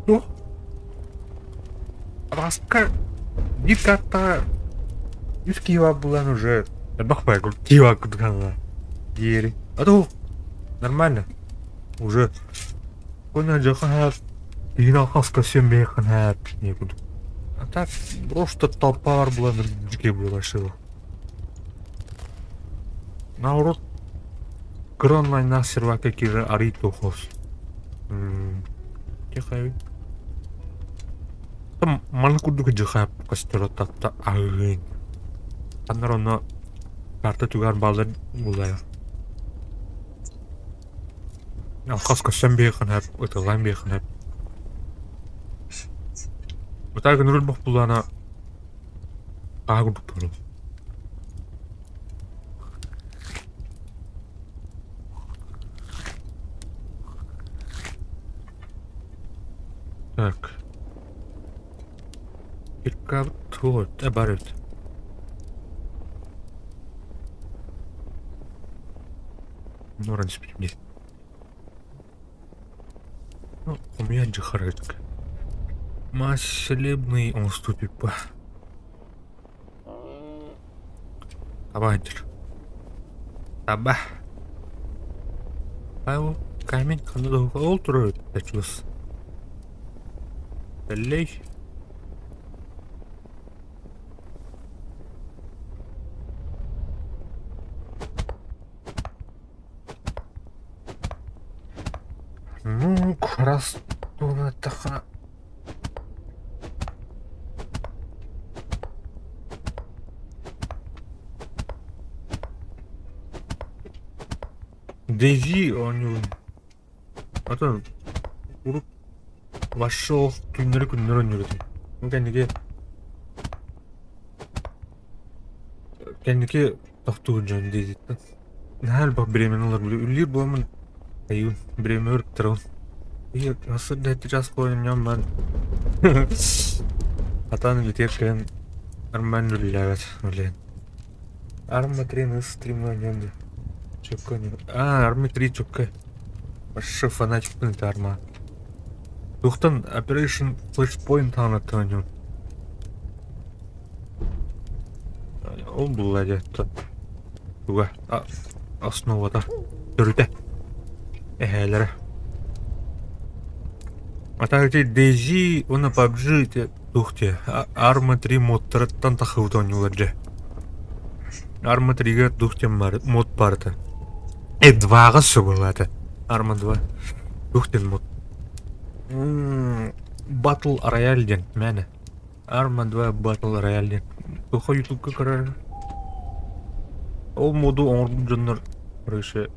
Ну, Раска биир картаҕа үс киһи баар буолан уже элбэх баай киһи баар курдук диэри. А то нормально. Уже Кона дьахаһаат киһини алхаска сөмбэйханһаат не курдук. А так просто толпа бар буолан дьикэй буолашыла. Наоборот, кыра онлайннаах сервакка киирэр арый тухос. Тихо. Там маны курдук дьыха костер татта аһыын. Аннар онно карта түгэр баллар булайа. Алхас көссөн биэхин хөп, ытыллан биэхин хөп. Утаа гынырыл бох булана аа курдук туру. Так. Ирка туот бар эбит. Норан испитим Ну, у меня дьахарытка. Масселебный оҥостуу типа. Таба сылдьар. Таба. Ол камень ханна да ол турар эбит чугас. Тэллэй. Ну, раз туһунан Дейзи оонньуурун Атын урут вошел түүннэри күннэри оонньуур этим. Бу кэнники кэнники тохтуур дьон диэбиттэн. Наһаа элбэх бириэмэни ылар үлэлиир буоламмын айыын бириэмэ өрүттэрин. Ийэ сарсыарда сэттэ чаас оонньоон баран хатаан үлэтигэр кэлэн нормально үлэлээбэт үлээн. Арма 3 на стримҥа оонньоон дии. Чөккө оонньуур. Аа, Арма 3 чөккө. Вообще фанатикпын это Арма. Туохтан Operation Flashpoint аанаттан оонньуум. Ол буолла дьэ туга основата төрүтэ эһээлэрэ. А так эти DayZ уонна PUBG ити туох диэ Arma 3 модтарыттан тахсыбыт оонньуулар дьэ. Arma 3-гэ туох диэн баар мод баар этэ. 2-ҕа сөбүлээтэ. Arma 2 туох диэн мод. Battle Royale диэн мээнэ. Arma 2 Battle Royale диэн. Туохха ютубка көрөр. Ол моду оҥорбут дьоннор короче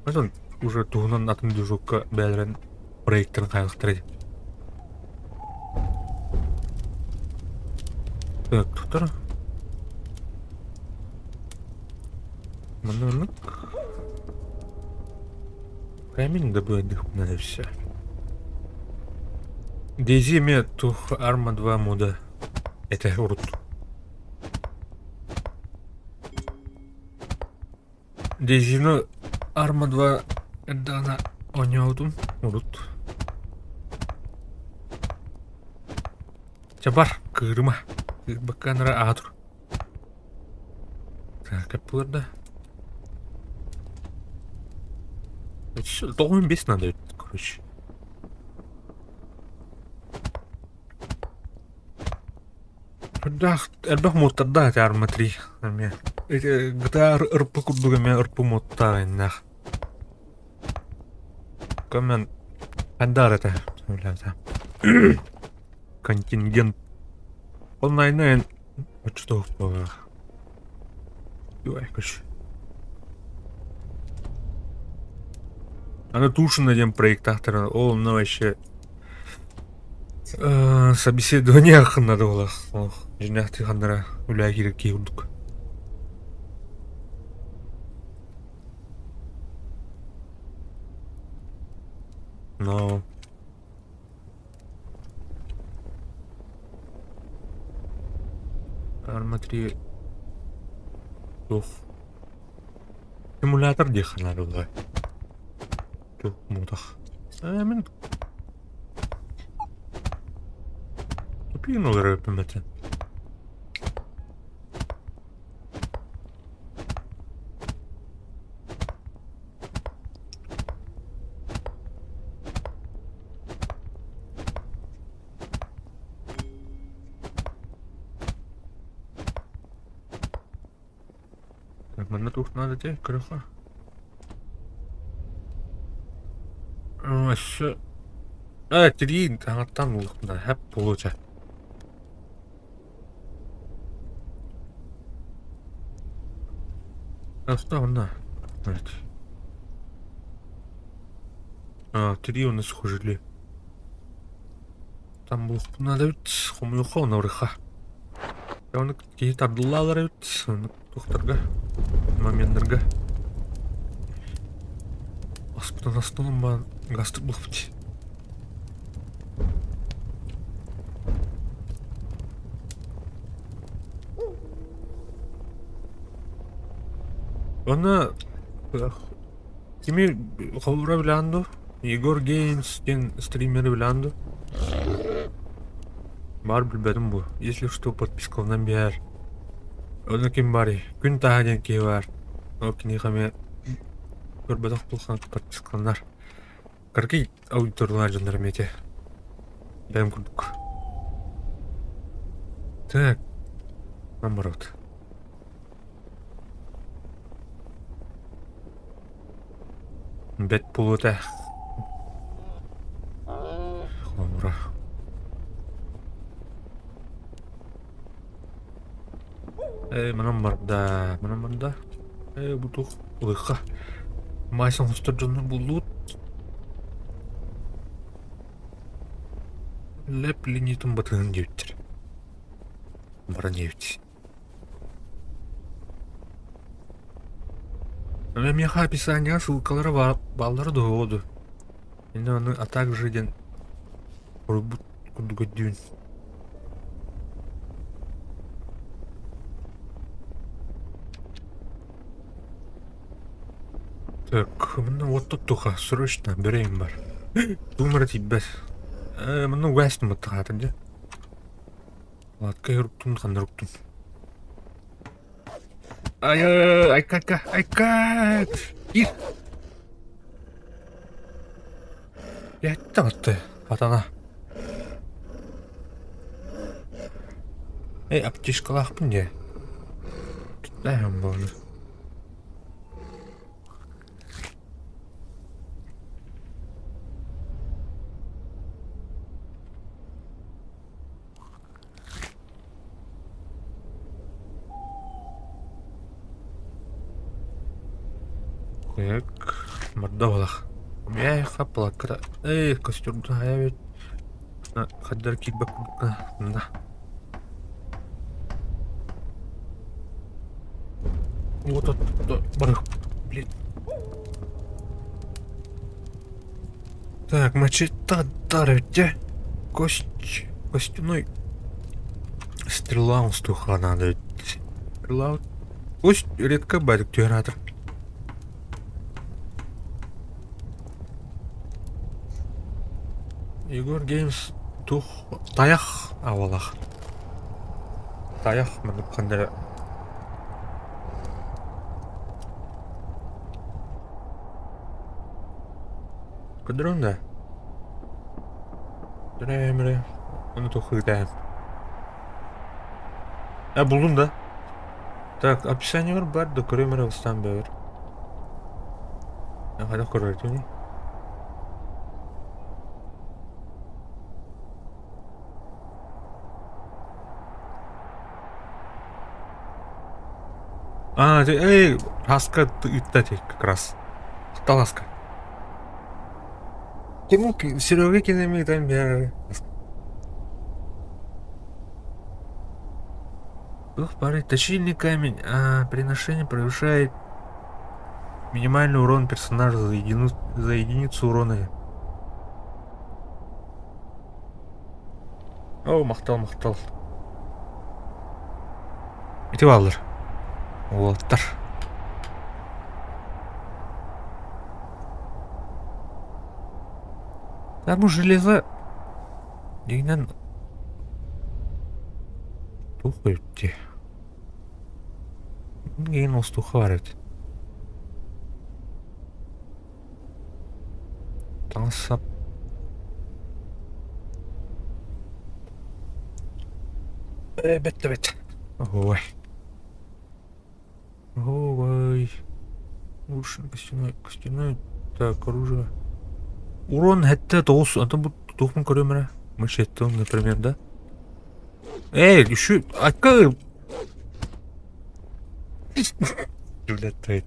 Оттон уже туһунан атын движокка бэйэлэрин проектарын хайалыктара дии. Так, тутар. Манна маннык. Камень добывать все. DayZ эмиэ тух Arma 2 мода. Это урут. DayZ-ны Arma 2 эрдэҕинэ оонньообутум урут. Чэ бар, кыырыма. Кыырбакка анара ааһа тур. Так, да. Тоҕо бес надо, короче. Элбэх элбэх муоттардаах этэ Арма 3 эмиэ. Ити GTA ырпы курдук эмиэ ырпы муоттаах иннэх. Көмөн хандар этэ Контингент. Онлайна оччотоох буолар. Аны Тушина диэн проектаахтара ол онно вообще собеседование ханнада буолар. Дьиҥнээхтик ханнара үлээ киирэр киһи курдук. Но Арма 3 туох симулятор диэххэ наада буолла. Туох муҥутах. Ээ мин тупиин олорор эбиппин. Так, манна туох надо те, көрөхө. Өссө тириин таҥаттан буллахпына хэп буолуо Өстө онно. А, тирии уонна сухожилие. Там булуохпун наада эбит, хомуйуохха уонна барыахха. Оны киһи тардыллаалар эбит, оннук туохтарга, моменнарга. Аспытын астынан баан гастык булуппут. Онно кими холура билэҕин дуо? Егор Геймс диэн стримеры билэҕин дуо? Баар билбэтим бу. Если что, подпискаланан биэр. Онно ким баарый? Күн Таһа диэн киһи баар. Ол киниэхэ эмиэ көрбөтөх булхан подпискаланар. Кыракый аудиториялаах дьоннор эмиэ ити. Бэйэм курдук. Так, наоборот. Бэт буолуо этэ. Холобура. Ээ, манан барда, манан барда. Ээ, бу туох ылыахха. Маас оҥостор дьоннор буллубут. Лэп линиятын батыһын диэбиттэр. Баран диэбит. Миэхэ описаниеҕа ссылкалара бааллара дуо дуо? Инньэ аны а также диэн суруйбут курдук өйдүүбүн. Так, манна уот туха срочно бөрөйүм бар. Тугум эрэ тиийбэт. Ээ, манна угаастым баттахаатым дьэ. Ладка уруктун ханна уруктун. Ай, айка, айка, айка! Ир! Ятта Атана. Эй, аптечкалаахпын дии. Түттээһин буолла. Так, мордовалах. Миэхэ плаката. Эй, костюмда эбит. Хаддар киирбэт курдук. Да. Вот вот барых. Блин. Так, мачете дарите. Кость, костяной стрела устуха надо. Стрела. Кость редко бадик түһэр Егор Геймс тух тайах авалах. Тайах маннык ханна Көрдөрөҥ да? Көрөм Ону туох ыытаһын. А булдум да. Так, описаниегар бар да көрүм эрэ устан бэбэр. Хайдах көрөртүний? А, эй, Хаска ыытта как раз. Таласка. Ким Серега кинеми там бер. Дух пары точильный камень, а приношение превышает минимальный урон персонажа за единицу урона. О, махтал, махтал. Ити бааллар. Уолаттар. Там железо дигинэн туох эбит Киин устуха бар эбит. Таҥас-сап Ээ, бэт да бэт. Ой. Ой. Лучше костяной, костяной. Так, оружие. Урон хэттэ тоҕус, онтон бу туохпун көрүөм эрэ. Мачете, например, да? Эй, еще... Акка... Блядь,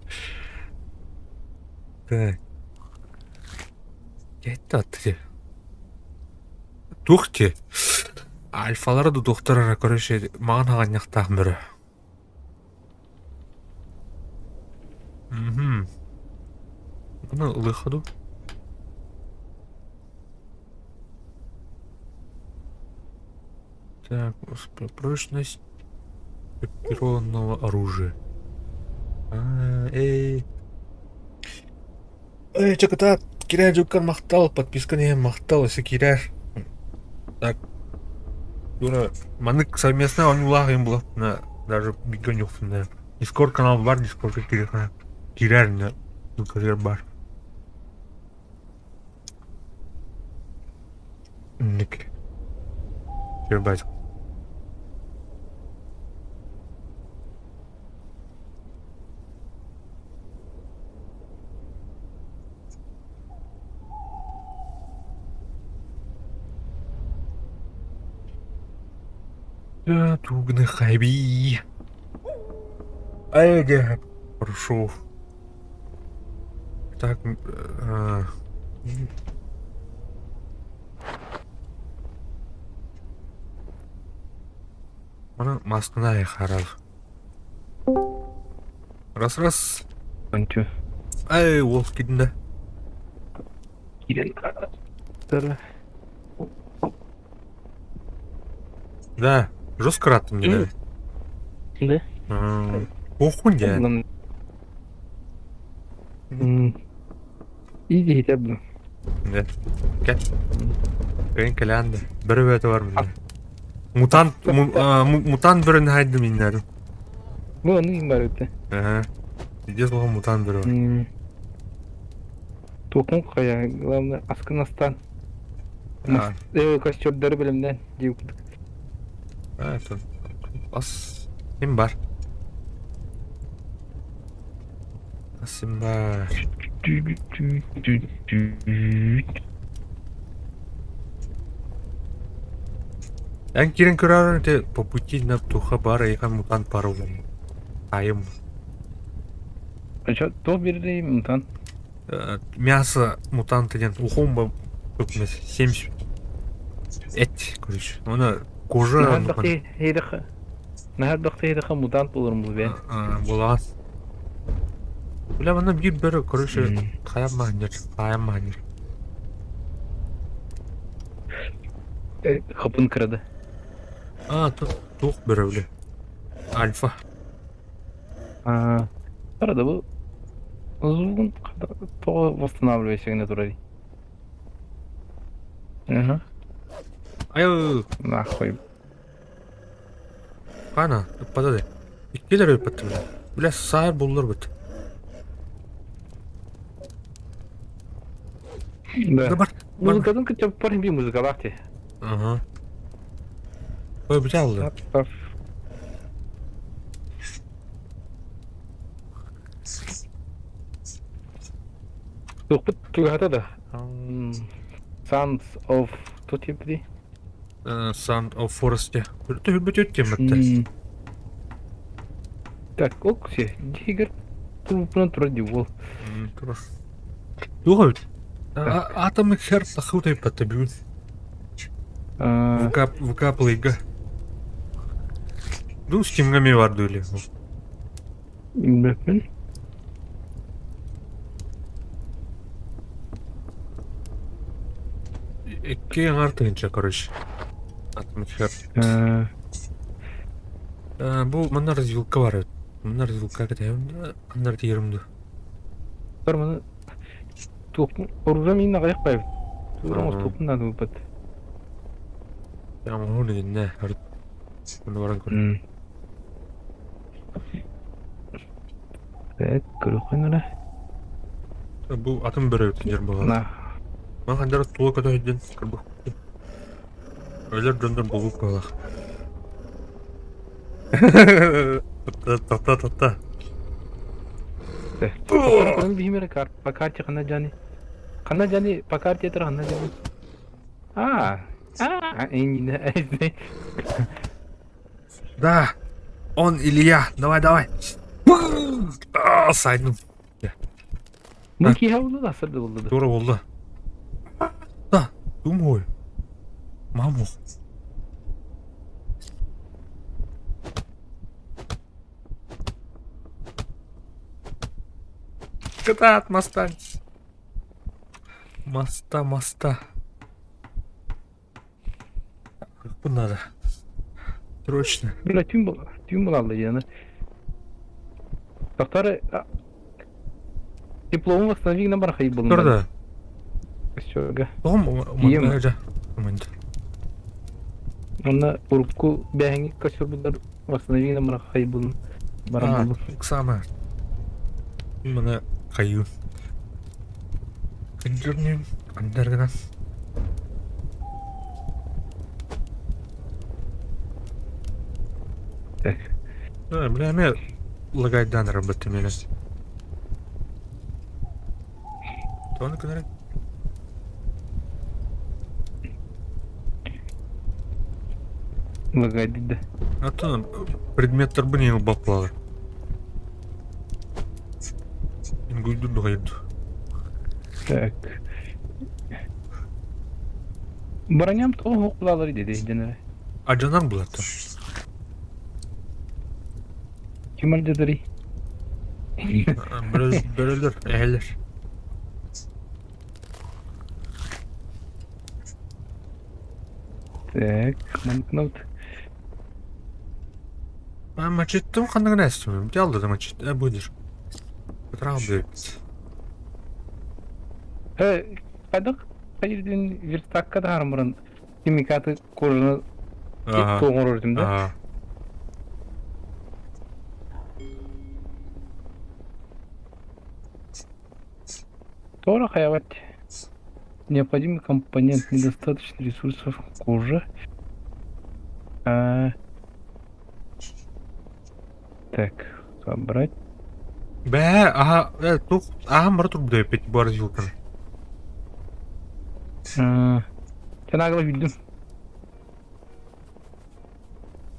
Так. Кетти Туох ти? Альфалары да туохтар короче, маҕан хаҕанньахтаах бөрө. Мгм. Аны ылыахха дуу? Так, прочность экипированного оружия. А, эй. Эй, чакыта, кирээ дьуккар махтал, подписка не махтал, если кирээ. Так, дура, маннык совместно оонньуулаах им было, на, даже бигэ да. Дискорд канал бар, Дискордка кириэхэ, киирээр иннэ, ссылкатыгар бар. Инник. Кирбать. Тугны хаби. Эге, прошу. Так, Маны маскына харал. Раз раз. Ончу. Ай, ол кидинде. Киирэн Да, жестко рад мне дали. Да? Похуй я. Иди хитэ Да. Кэл. Кэлин кэлээн да. Бөрө бөтө бар мында. Мутант мутант бөрөнү хайдым иннәрим. Бу ону ким бар эбит? Ага. Пиздец улахан мутант бөрө бар. Туохун хайа, главное, аскын астаан. Костердары бэлэмнээн дии курдук. А, это ас ким бар? Ас ким бар? Эн киирэн көрөөрү ити по пути на туха бар эйиэхэ мутант баар буолуо. Айым. Чё, туох биэрдий мутант? Мясо мутанта диэн ухумба 70 эт короче. Оны кожа Наһар мутант буоларым бу бэйэн. Буолаҕын. Бля, манна биир бөрө, короче, хайа маанньар, хайа маанньар. Хапын кырада. А, тут туох бөрө, бля. Альфа. Арада бу звугун тоҕо восстанавливайся гына турарый? Ага. Айыл! Нахуй. Хана, ыппата да. Иккилэр ыппаттым. Бля, саар буллар бут. Да. Бар. Музыкатын кытта пар би музыкалаах ти. Ага. Ой, бля, алды. Туохпут чугаһата да? Sons of Tutibri. Sound of Forest Түһүрбүт диэн Так, окси, дьиһигэр турбуппунан турар дии уол. Турар. Туох эбит? Атомный хер тахы утайбатта бүгүн. ВК ВК плейга. Ну, Steam'га ми бар или? Билбэппин. Икки аҥаар тыһыынча, короче. Atomic Heart. Бу манна развилка бар эбит. Манна развилка кэтэһэбин аннар тиийэрим дуу. Бар маны туохпун оружие миин аҕыйах баайбыт. Туора оҥостуохпун наада буолбат. Оҥоһун иннэ Маны баран көр. Так, көрүөххүн эрэ. Бу атын бөрө сылдьар буолар. Ман хандар тула көтө сылдьан көрбүт. Өлөр дьоннор буолук буолар. Тохто, тохто. Көрөн биһим эрэ по карте ханна дьани. Ханна дьани по карте этэр ханна дьани. А, а, Да, он Илья. Давай, давай. Сайдым. Бу киһи булду да сырды булду да. Тура булду. Да, думаю. Маму. Кытаат мастан. Маста, маста. Бу надо. Срочно. Бля, түүн бол түүн булалла диэн. Тохтор дипломун восстанови гынан барахай булунна. Турда. Өссөга. Тоҕом Ийэм. Момент. Онно урукку бээһиҥи көстөр восстанови гынан барахай булун. Баран булун. Самое. Мына хайыы. Күндүрнүм андаргынан. Так. Бля, эмиэ лагайдаан арабыттым эмэ. Тону кынары. Лагайдыда. Атын предметтер не баплалы. Ингуйду дугайду. Так. Броням тоҕо булалар диди дэнэрэ. Адьанар булата. Ким алдьатарый? Бөрөлөр, эһэлэр. Так, манкнут. А мачеттым ханныгын эстим. Дялды да мачет. Э, будешь. Петрал бит. Э, хайдах хайдын верстакка да хармырын химикаты кожаны тоңорор дим да. Тора хаявать. Необходимый компонент недостаточно ресурсов кожи. А... Так, собрать. Бээ, аха, э, тух, аха бара турбута эппит бу арзилканы. Чанаагала билдим.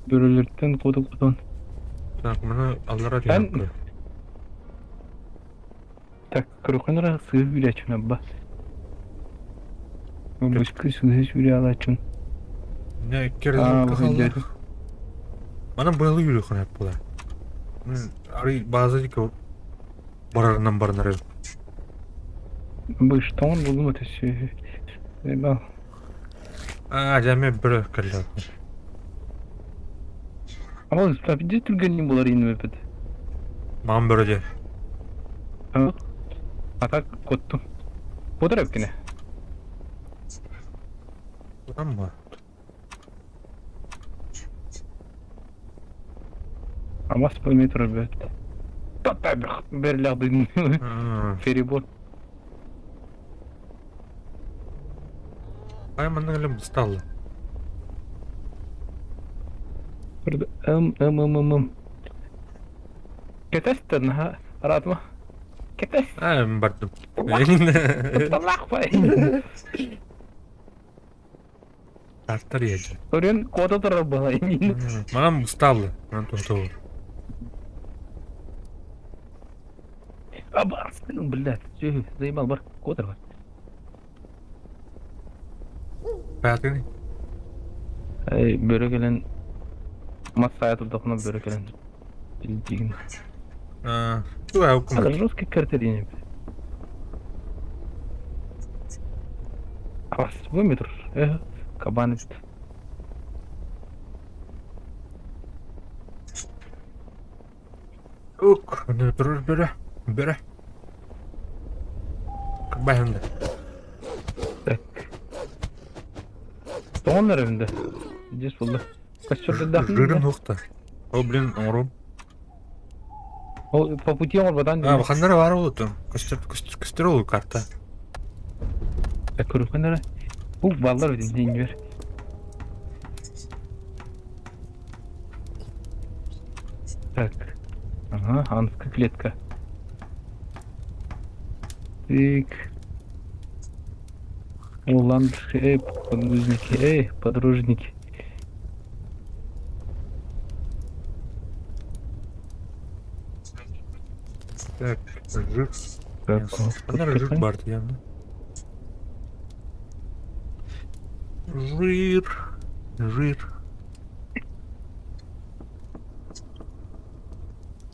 Бөрөлөртөн куоту кутун. Так, маны аллара Эн түһэн так, көрөххүн эрэ сыһы үүрээччүн абба. Бышкы сыһы сүүрэ алааччын. Не, икки хаалла. Манан быалы үүрүөххүн эп була. Арый база дика барарынан барнары. Быш тоҥон булдум этэ сүөһү. Эбал. А, дьэ бөрө кэллэ. Ама стабилде түргеннин булар инмепет. Маҕан бөрө дьэ. А так коттум. Куотар эбиккине. Амма. Амас метр бет. Берлях Перебор. Ай манна кэлэн бысталла. М М М М М. Кэтэстэн наһаа араатыма. Кэтэс. А, бардым. Кутталлаах бай. Тартар иһэллэр. Көрүн куота турар буолай. Манан устааллы. Манан туһуту. Абас, блядь, все, заебал, бар, куота бар. Пятый. Эй, бөрө кэлэн мас сайа турдахына бөрө кэлэн билдиигин. Туга Это жесткий карта диэн Абас, бу метр. Э, кабан эбит. Ук, турur бөрө. Бөрө. Кабан. Так. Тоҕон эрэ Здесь булла. Костер Жирын хуқта. О, блин, оҥорум. Ол по пути оҥорботан А, ханнара бар болутун. Костер, костер, костер ол карта. Көрүххүн эрэ. Бу баллар бит иннибер. Так. Ага, анская клетка. Так. Уландыши, эй, подгузники, эй, подружники. Так, жир. Так, Ханнара жир бар диэн. Жир. Жир.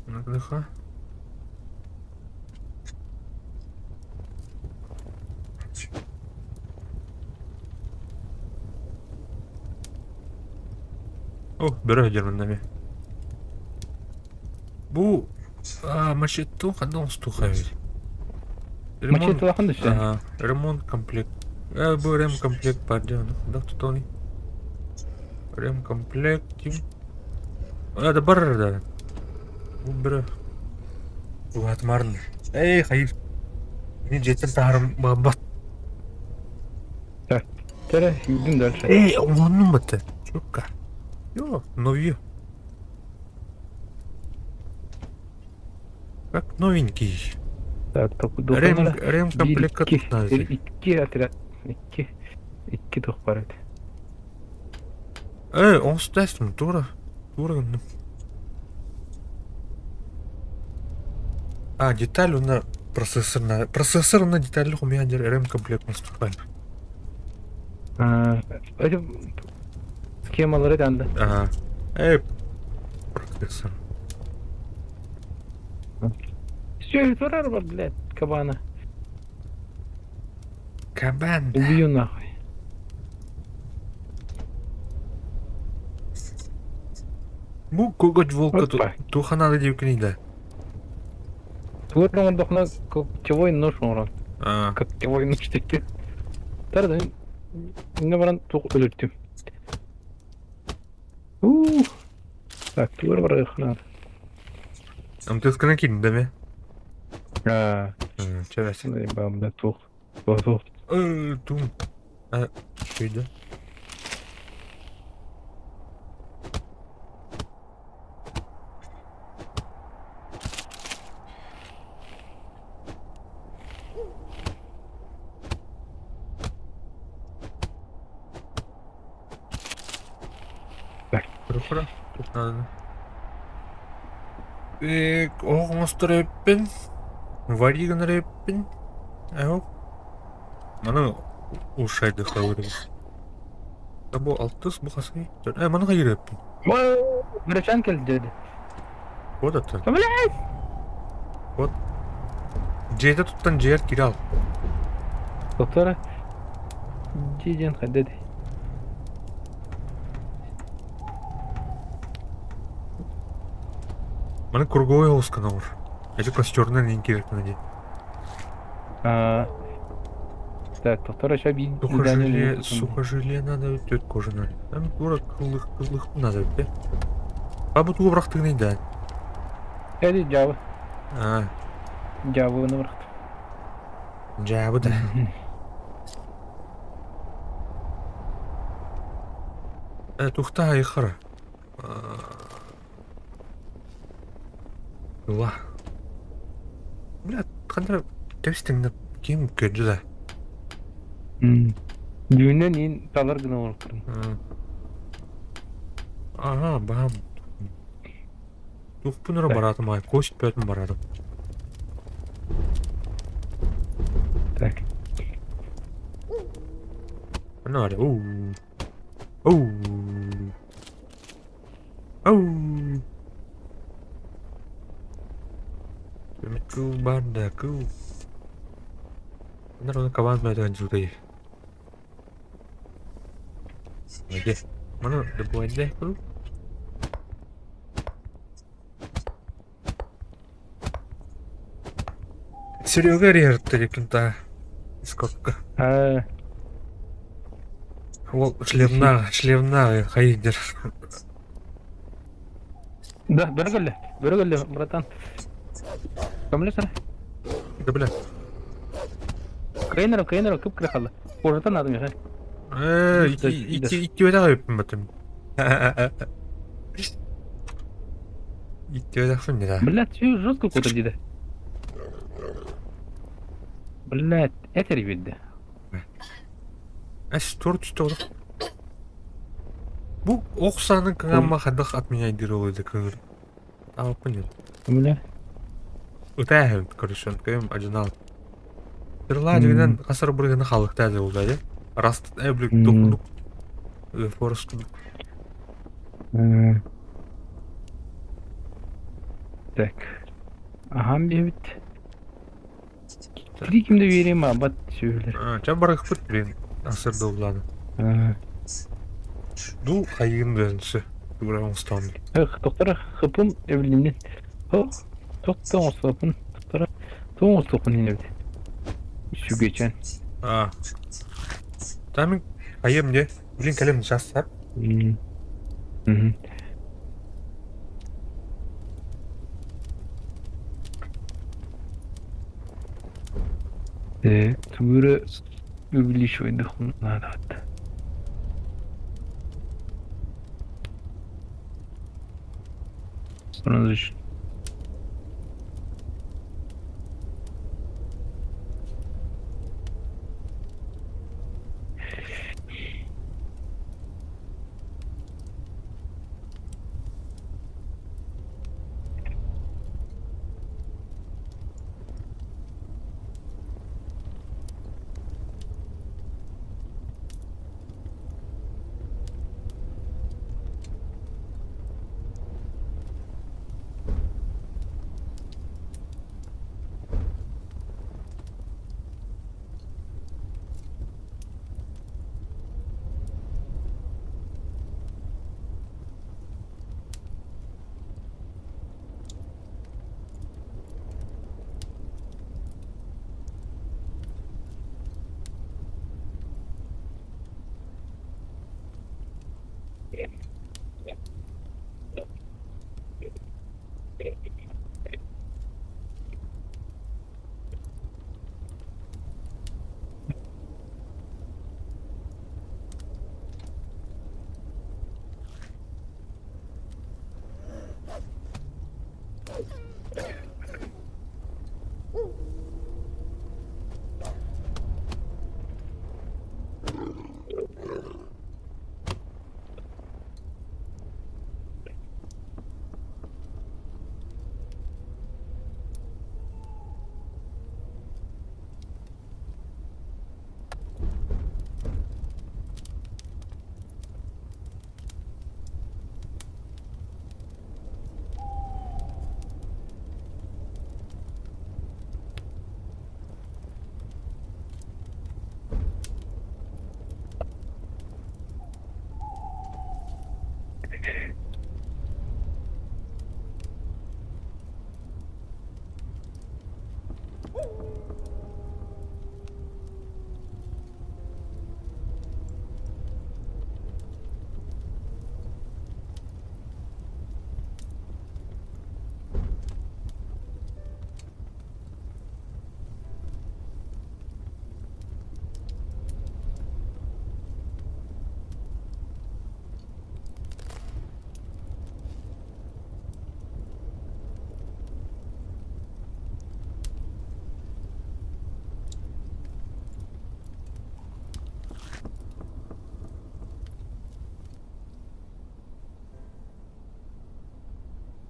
Ну-ка. О, бөрө дермин Бу мачетту ханна оҥостуохха эбит. Мачете улахан да все. Ага, ремонт комплект. Бу ремкомплект бар дии, ханна тутуоный. Ремкомплект тим. Это бар да. Бу бөрө. Улаатымарын. Эй, хайыр. Мин дьиэттэн таһарым баҕарбат. Так, Тере, идем дальше. Эй, оҥоһуннум батта. Чукка. Йо, новье. Как новенький. Так, только Рем, ремкомплект Икки, надо. икки отряд. Икки. Икки туох бар эбит. Эй, оҥостуйастым, тура. Тура гынным. А, деталь уна процессорная. Процессор на деталь у меня ремкомплект наступает. А, эти схемалары да. Ага. Эй, процессор. Все, турар бар, блядь, кабана. Кабан. Убью нахуй. Бу коготь волка Опа. туханады деп да. Тугар оҥордохуна когтевой нож оҥорон. А, Когтевой нож диэки. Тарда инне баран туох өлөртүм. Ух. Так, тугар барыаххына. МТС-кына киирдин да ме? А, Чэбэс. бам, туох. Туох, туох. Тум. А, что Так. Хорошо. Тут надо. Оһох оҥостор эбиппин. Вари гынар эбиппин. Эһок. Маны улучшайдыха ырыбыт. Бу алтыс бу хасый. Маны хайыр эбиппин. Бөрөчөөн кэлдэ деді. Вот это. Блядь! Вот. Дьиэтэ туттан дьиэр киирэ ал. Доктора. Дьиэ диэн хайда дии. Маны круговой оҕускана оҥор. Эти костерынан иин киирэркинэ дии. А, так, доктора еще биир Сухожилие, сухожилие надо, түөрт кожа надо. Там тура кылых, кылых надо, да? А бу тугу бырахтыгыный да? Эди дьаабы. А, Дьаабыны бырахтым. дьаабы да. Тухта айхара. Ла. Бля. Ханна тэбис-тэҥнэ ким көрдө да. Дүүнэн иин талар гына олорбутум. Ага, баам. Туохпун эрэ бараатым аай, кость бөтүн бараатым. Так. Ана аре, оу. Оу. Оу. Кыл баар да, кыл. Анар оны кабан бөтөн жутай. Где? Маны добывать кыл? Серега эрийэртэ Дискордка. Аа, Ол шлемнаах, шлемнаах хайдер. Да, бөрө кэллэ. Бөрө кэллэ, братан. Көмөлөс эрэ. Да бля. Кыайан эрэ, кыайан эрэ, кып-кыра хаалла. Куоратан наада миэхэ. Ээ, ити ити өтөх баттым. Ити өтөхпүн да. Блядь, все жестко какой-то диде. Блядь, этер биэрдэ. Эс тур түстэ Бу ох саанын кыҥамма хайдах отменяйдыыр ол да кыҥыр. Ааппын нет. Бля. Ытааһын короче, көм ажынал. Тырла дегенен хасар бырыгына халыктаа да булда Раст эблик тукудук. Форест Так. Аһаан биэбит. Три ким да биэриэм аабат сүөһүлэр. Чэ барыхпыт блин асыр долланы. Ду хайыгын дөнсө. Тура оҥостон. Доктора хыпым эбилиннин. Тохто оҥостуоппун. Доктора туох оҥостуохпун иһин эбит. Сүгэчэн. А. Тамин хайым не? Блин кэлем сейчас сап. Тугу увеличивать надо. Transition.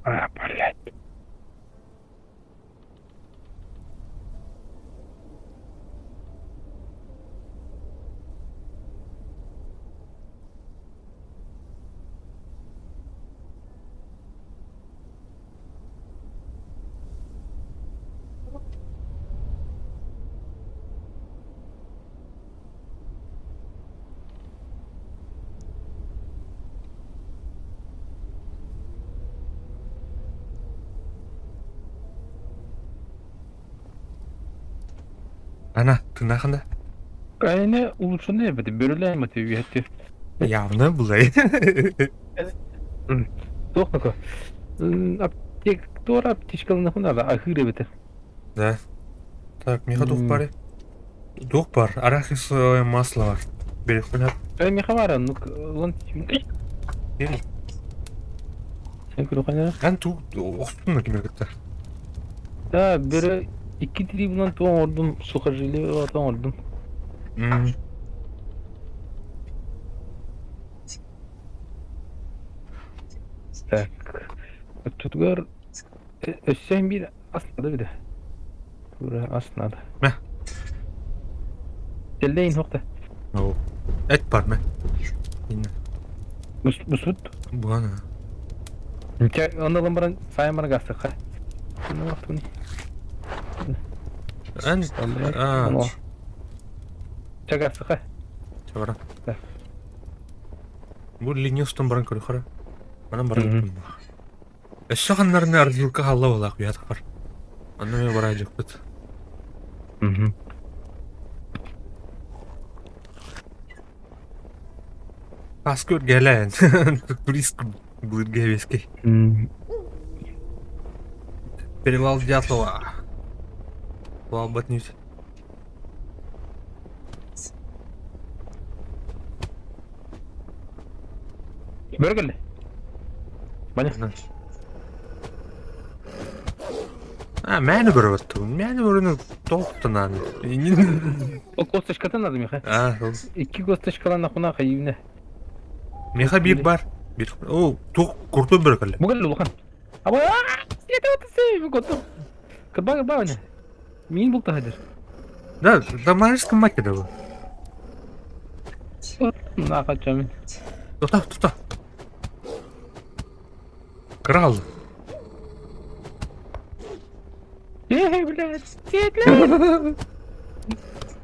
А, блядь. Ана, тыыннаахын да? Айне улучшенный эбит, бөрүлээн баты үһэттир. Явно булай. Туох нако? Аптек туора аптечкалана надо, ахыр эбит. Да. Так, миэхэ туох баар? Туох баар? Арахисовое масло бар. Берехпин Миэхэ баар, ну лан Бери. Эн туу охтун кимер кытта. Да, бөрө икки тирии булан туох оҥордум, сухожилие оҥордум. Так, оччотугар өссө биир ас надо бile. Тура ас надо. Мэ. Тэллэйин суохта. Оо. Эт бар мэ. Инна. Бусут. Буана. Чэ, онно ылан баран сайын баран гастыкка. Эн аа. Чэ гастыкка. Чэ баран. Бу линия устан баран көрөхөрө. Манан баран. Өссө ханнарына арзилка халла буолаах уйаатахпар. Онно эмиэ бараадьыкпыт. Аска үргэлээн. Турист былыргы эбиэскэй. Перевал Дятлова. Буолбат ньүс. Бөрө кэллэ. Маня. А, мээнэ көрөбөттүгүн. Мээнэ көрөнү тоохтунаан. Ол косточкатын надо миэхэ. А, ол. Икки косточкалан ахуна хайыына. Миэхэ биир бар. Биир. О, туох куртун бөрө кэллэ. Бу кэллэ улахан. Аба, это вот ты готов. Кырба кырба Ваня. Миин бултаһа дыр. Да, да маленькая мать да. Наахачамин. Тута, тута. Крал. Эй, блядь, блядь.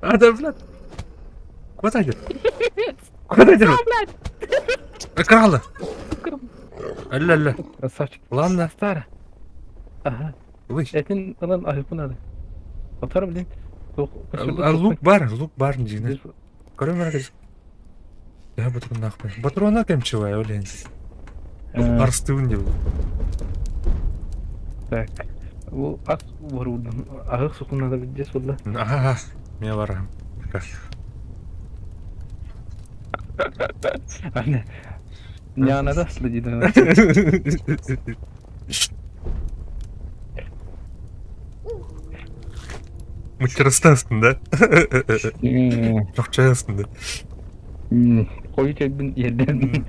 А, да, блядь. Куда идет? Куда идет? Блядь. Крала. Алла, алла. Красавчик. Ладно. Старо. Ага. Ой. Этин ылан аһыппын надо. Отар, блин. Лук бар, лук бар дьиҥэ. Көрөм эрэ Төһө ботурунаахпын. Ботуруона кэмчилэ, блин. Арстыыбын диэн. Так. Бу ас уоруудун аһык сукун надо билдес буолла. Аха, мен барам. Аны Няна следит. Мучарастаастын да? Чохчайастын да? Хойут өлбүн иэрдэн.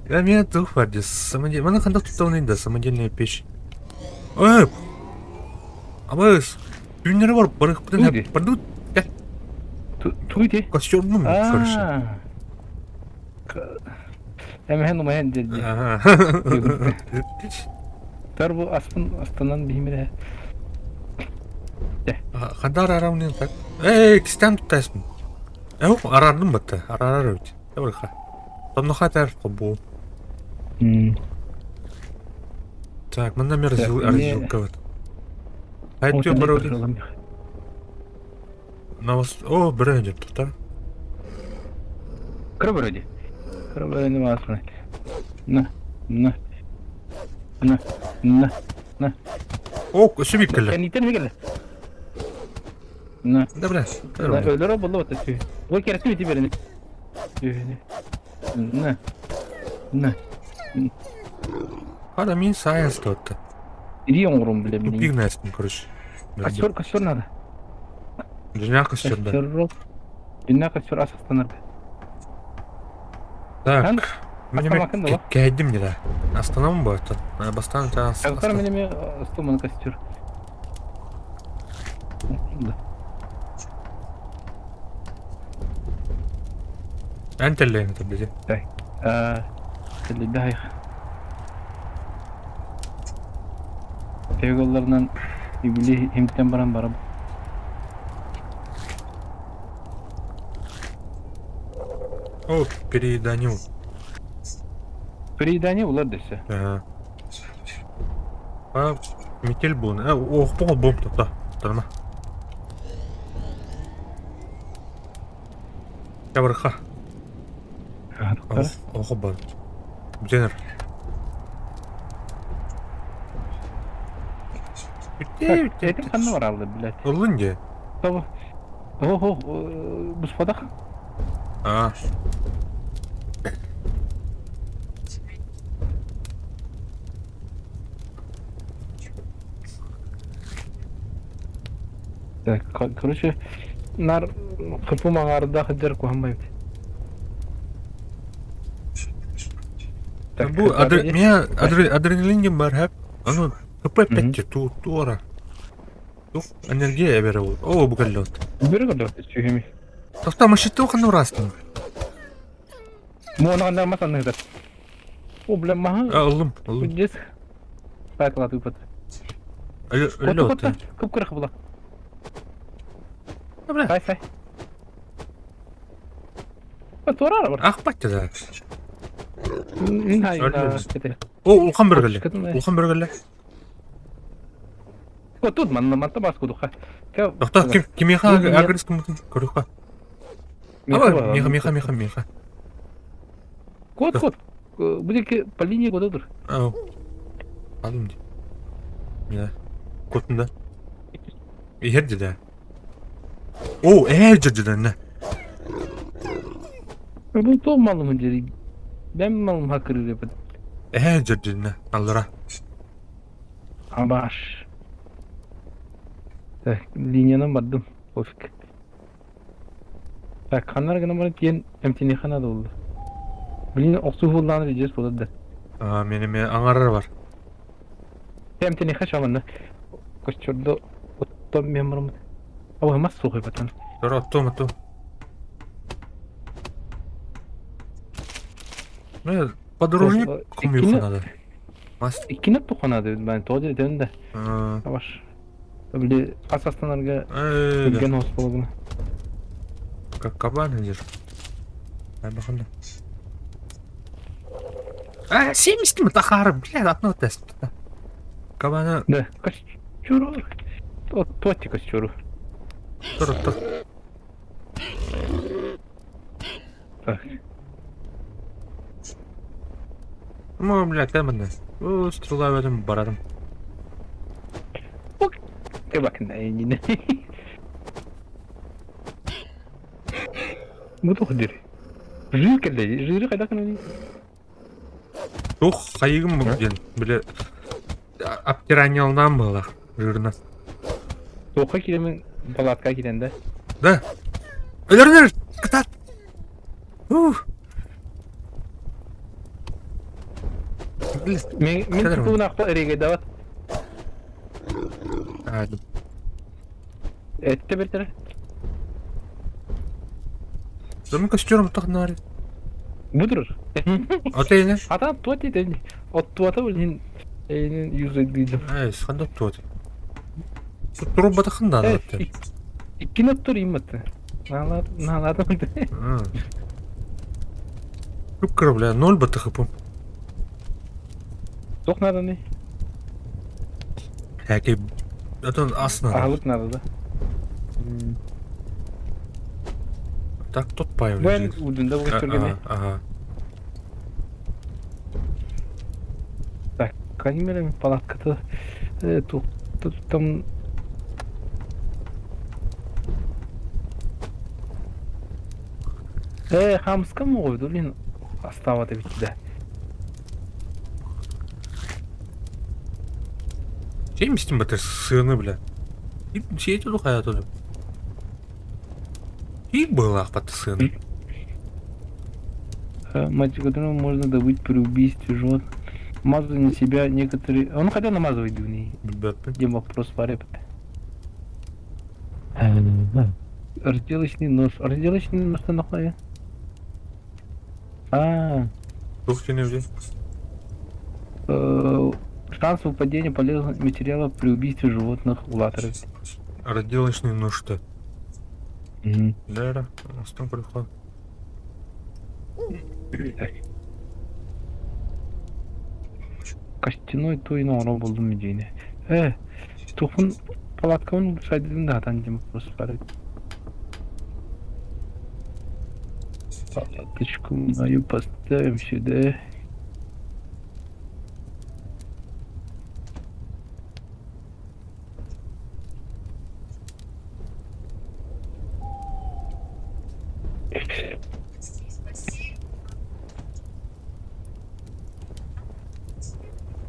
Я меня тух бар дии. Самодельный. Маны ханна туттабын да самодельная печь. Эй! Абыс! Түүннэри бар барыхпытын Туй дии. бардыбыт. Кэл. Туй дии. Костюмнум, короче. Аа. Эмэһэн умайан диэн. Тар бу аспын астанан биһимирэ. Хандар арамнын так. Эй, кистэн туттайсың. Эу, арардым батта. Арарар өт. Табырха. Тонноха тар бу. Так, манна мер разилка вот. Айтты бароды. На вас... О, бренди тут, а? Кыра бөрө дии. Кыра бөрөнү баҕаспын. На, на, на, на, на. О, өссө биир кэллэ. Кэнниттэн эмиэ кэллэ. На. Да, бля. Өлөрө буолла бата түһ. Ой, кэрэттим ити бөрөнү. Түһүнү. На. На. Хара мин science туотта. Ири оҥорум билэ Тупик мин. настын, короче. Костер, костер надо. Дьиҥнээх костер да. Костер. Дьиҥнээх костер ас астанар. Так. Остановкын дуо? Кэһэйдим дьэ да. Остановым буолтун. Бастаан Кастар мин эмиэ стоманы костер. Эн тэллэйин төрдүтэ. Так. Тэллэйдэ хайх. Тегылларынан ибили имтен баран барам. О, перееданил. Переедание улар дэсэ. Ага. А, метель буолан. А, ох, бом бом тота. Тарма. Табарха. Ох, бар. Бүтэнэр. Бүтэ, бүтэ. Этим ханна баралды, блядь. Ыллын дьэ. Того. Ого, буспадах. А. Так, короче, нар хыпы маңарда хыджар куһаммай. Так, Бу адре... Меня адре... адреналин диэн баар һэп. Ону ХП петти ту туора. Тух энергия эбэрэ ол. Оо бу кэллэ от. Бөрө көрдө сүһүмү. Тохтоо машиттуу ханна ураастын? Муона ханна мас анныгар. О, бля, маһа. А, ыллым, ыллым. Күндес. Пакла тупат. Өллө от. Кып кырах була. Бля. Сай, сай. Туора бар. Ах бачча да. Мин хай. О, улахан бөргөллө. Улахан бөргөллө. О, тут манна манта бас кудуха. Тохтоо, ким кимиэхэ агрес кыммытын көрүөххэ. Аба, миэхэ, миэхэ, миэхэ, миэхэ. Кот, кот. Бу диэки по линии года тур. Ау. Алым ди. Да. Котун да. Иһэр да. О, ээ дьэ Бу то малым дери. Бэм малым хакырыр эпит. Ээ дьэ аллара. Абаш. Так, линиянан бардым. Пофиг. Так, ханнар гына барып тиен эмтиниэхэ наада буолла. Блин, охсуһууллааны видеос буолар да. А, мен эме аҥарар бар. Эмтиниэхэ шаманна. Костердо оттон мен бараммыт. Абы мас суох батан. Тур оттуом оттуом. Ну, подорожник хомуйуха надо. Мас. Иккини оттуохха наада эбит баан тоҕо диэтэн да. Абаш. Били ас астанарга түргэн оҕус буолабына. Как кабан идешь. Айбаханда. А, 70 мытахары, бля, одно тест. Кабана... Да, костюру. Туотти костюру. Тур, тур. Так. Ну, бля, кэмэнэ. Оо, стрела в барарым. Кыбакна иннинэ. Бу туох диир? Жир кэллэ, жиры хайдах гынный? Туох хайыгым диэн, били обтираниялнаан быһыылаах жирынан. Туохха киирэмин палатка киирэн да? Да. Өлөрүнөр! Кытаат! Ух! Мин мин тутуунаахпа эриэгэйдээбэт. Эттэ бэртэрэ. Зомин костюм тохнаар. Будур. Отейне. Ата туот диэн. Оттуота билин эйнин юзайдыйдым. Эй, ханда туот. Турбата ханда. Иккини оттор иммат. Наалаатым. Күп бля, ноль батыхыпым. Туох нааданы? Хәки, отон ас надо. Аһылык надо да. Так тот паев Бу эн лежит. удунда бу көстөргөне. Ага. Так, канимерем палатката тух там Э, хамска моҕойду блин астаабат эбит да. 70 батыр сыаны, бля. И сиэти хайа туду. И была баты сыаны. Мать, которую можно добыть при убийстве животных. Мазали на себя некоторые... Он хотел намазывать дивный. Билбэппин. Где вопрос пары. Разделочный нож. Разделочный нож нахуй. А, Туох диэн эбитий? э, шанс выпадения полезных материалов при убийстве животных улаторов. Разделочный нож-то. Мгм. Да, оҥостон көрүөххэ. Так. Костяной той оҥоро булдум идеяны. Э, тухун палаткабын сайдын да хатан диэн вопрос баар. Палаточку мою поставим сюда.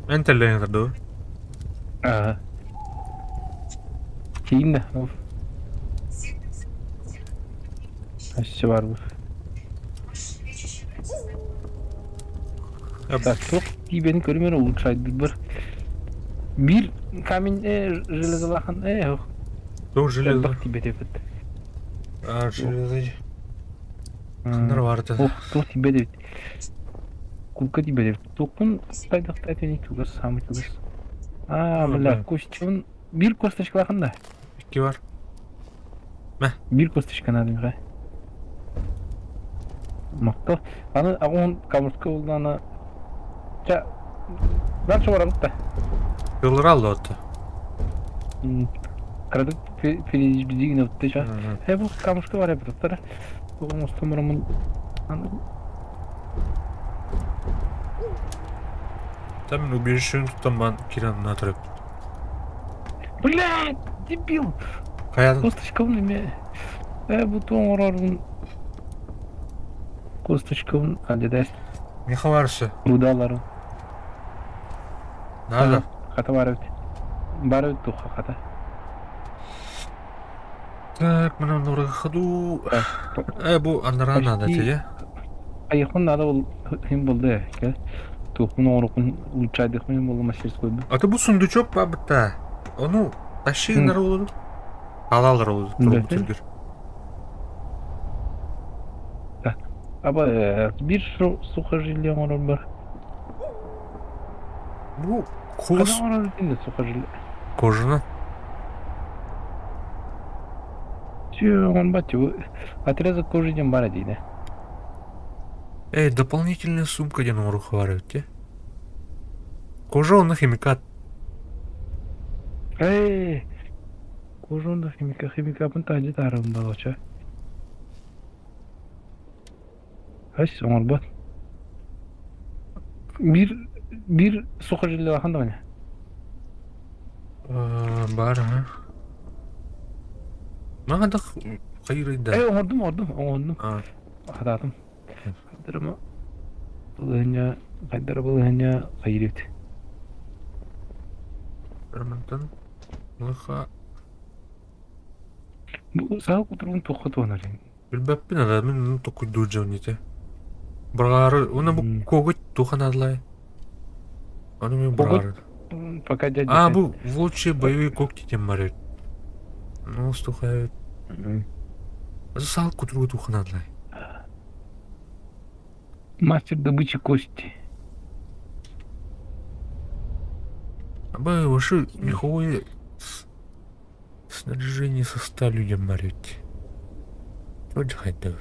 Эн тэллэйэн дуо? Аа. Киин Өссө бар бу. Так, туох тиибэни көрүмэр улучшайдыбар. Биир камень э, железолахан э, Туох железо? элбэх тиибэт эбит. А, железо. Ханнар баарта. Ох, туох тиибэт эбит. Кулка тиибэт эбит. Туохпун хайдахтай түнэ чугас, самый чугас. Аа, бля, костюм биир косточкалахан да. Икки бар. Биир косточка надо миэхэ. Махтал. Аны аҕуһун камушка буллаҕына чэ дальше барабыт да. Кылыра аллоотто. Кыратык перебедигин ча. Э бу камушка бар эбит туттара. Оҥостон бараммын Там убежище туттан бан киран натырып. Блядь, дебил! Хайатын? Косточкабын эмиэ Ээ бу туох оҥорорбун косточкабын алдьатар Миэхэ баарсы. Рудаларым. Надо. Хата баар эбит. Баар эбит туохха хата. Так, мына ходу. Э, бу анараа надо Почти тебе. Айыхпын надо ол иһин буолла ээ. Кэл. Туохпун оҥорукпун улучшайдыхпын иһин буолла мастерскойбун. А то бу сундучок бабыта. Ону тащи гынар олору. Алалар олору Да. Аба биир сухожилие оҥорор бар. Бу Хана кос оҥорор итиннэ сухожилие. кожана. Все, он бати, отрезок кожи диэн баар диинэ. Эй, дополнительная сумка диэн оҥоруохха баар эбит дии. Кожа онно химикат. Эй, кожа онно химика, химикапын таһырдьа таһаарабын балача. Ась, оҥорбот. Биир, биир сухожилиелахан даҕаны. Баар аһа. Маҕадах хайырыйда. Э, оҥордум, оҥордум, оҥордум. Хатаатым. Хайдарыма балаһыанньа, хайдара балаһыанньа хайырыт. Романтан лыха Бу саал кутуругун туохха туһанарый? Билбэппин ада мин токуйдуур дьон ити. Бырҕаары уонна бу коготь туох анаалай? Аны мин бырҕаары. Пока дядя. А бу лучшие боевые когти диэн бар эбит. Ну, стухай. Саал кутуругу туох анаалай? Мастер добычи кости. Аба вообще меховое снаряжение со сталью диэн бар эбит. Вроде хайдах.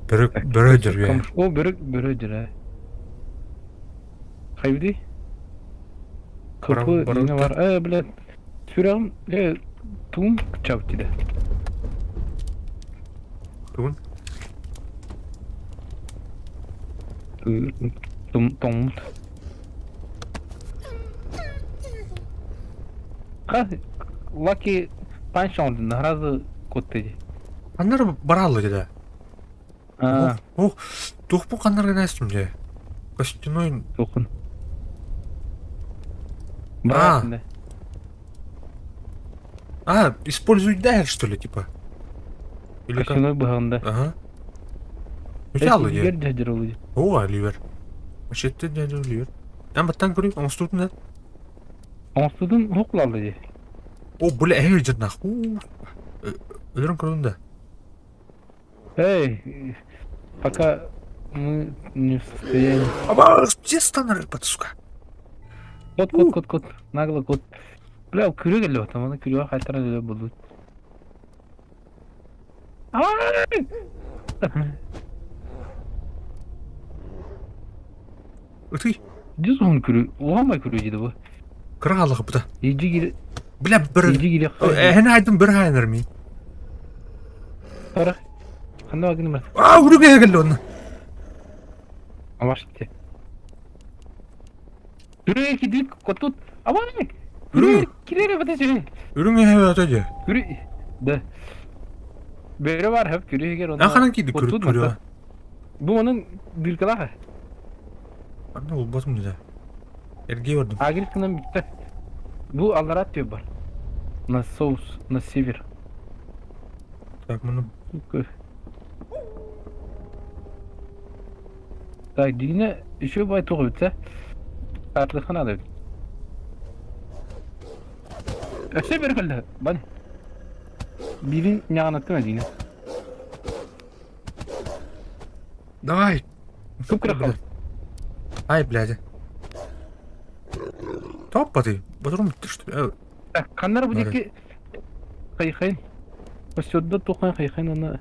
Бөрө бөрө дьөрүө. О, бөрө бөрө дьөрө. Хайбыдый? КП дине бар. Э, блядь. Сүрэҕим э тугум кыччаабыт дии. Тугун? Тоҥмут. Лаки панч оҥордун, сразу куотта дии. Ханнар бараалла дии Аа. Ох, туохпун ханнар гына эстим дии. Костяной... Туоххун. А. А, используй дайер, что ли, типа? Или как? Костяной быһаҕында. Ага. Үтэ Илиигэр дии. дьадьыр ол дии. Оо, илиибэр. Мачете дьадьыр илиибэр. Эн баттан көрүй, оҥостуутун да. Оҥостуутун уһук лалла дии. О, бля, эһэ дьырнах. Уу. Өлөрөн көрүн да. Эй, пока мы не в состоянии. Аба, где станар, сука? Кот, кот, кот, кот. Нагло кот. Бля, күрүө кэллэ батам, аны күрүө хайтаран өлө булбут. Ай! Ытый. Дьиз уһун күрү, уһамай күрү диде бу. Кыра хааллах быта. Иджи кире, Бля, бір... иджи кире. Эһэн айдым бір хайнар мин. Тара. Ханна багын бар. Аа, үрүҥ кэллэ онно. Амашты. Үрүҥ кидит котут. Абай! Үрүҥ. Үрүҥ кире бата сөй. Үрүҥ эһэ ата дьэ. Күрү да. Бөрө бар хөп күрүгер Эн ханан киирди Котут күрү мата. Бу onun дыркалаха. Анна булбатым да. Эргие бардым. Агрик кынан битте. Бу алларат түө бар. На соус, на север. Так, муну Так, дигине еще бай туға бітсе. Артыхан надо. Өсе бер көлді. Бан. Бирин няғанаттым дигине. Давай. Көп кіріп қалды. Ай, блядь. Топпа ты. Батырым что ли? Так, қандар бұл Бары. деке қайқайын. Посёдда тоқан қайқайын ана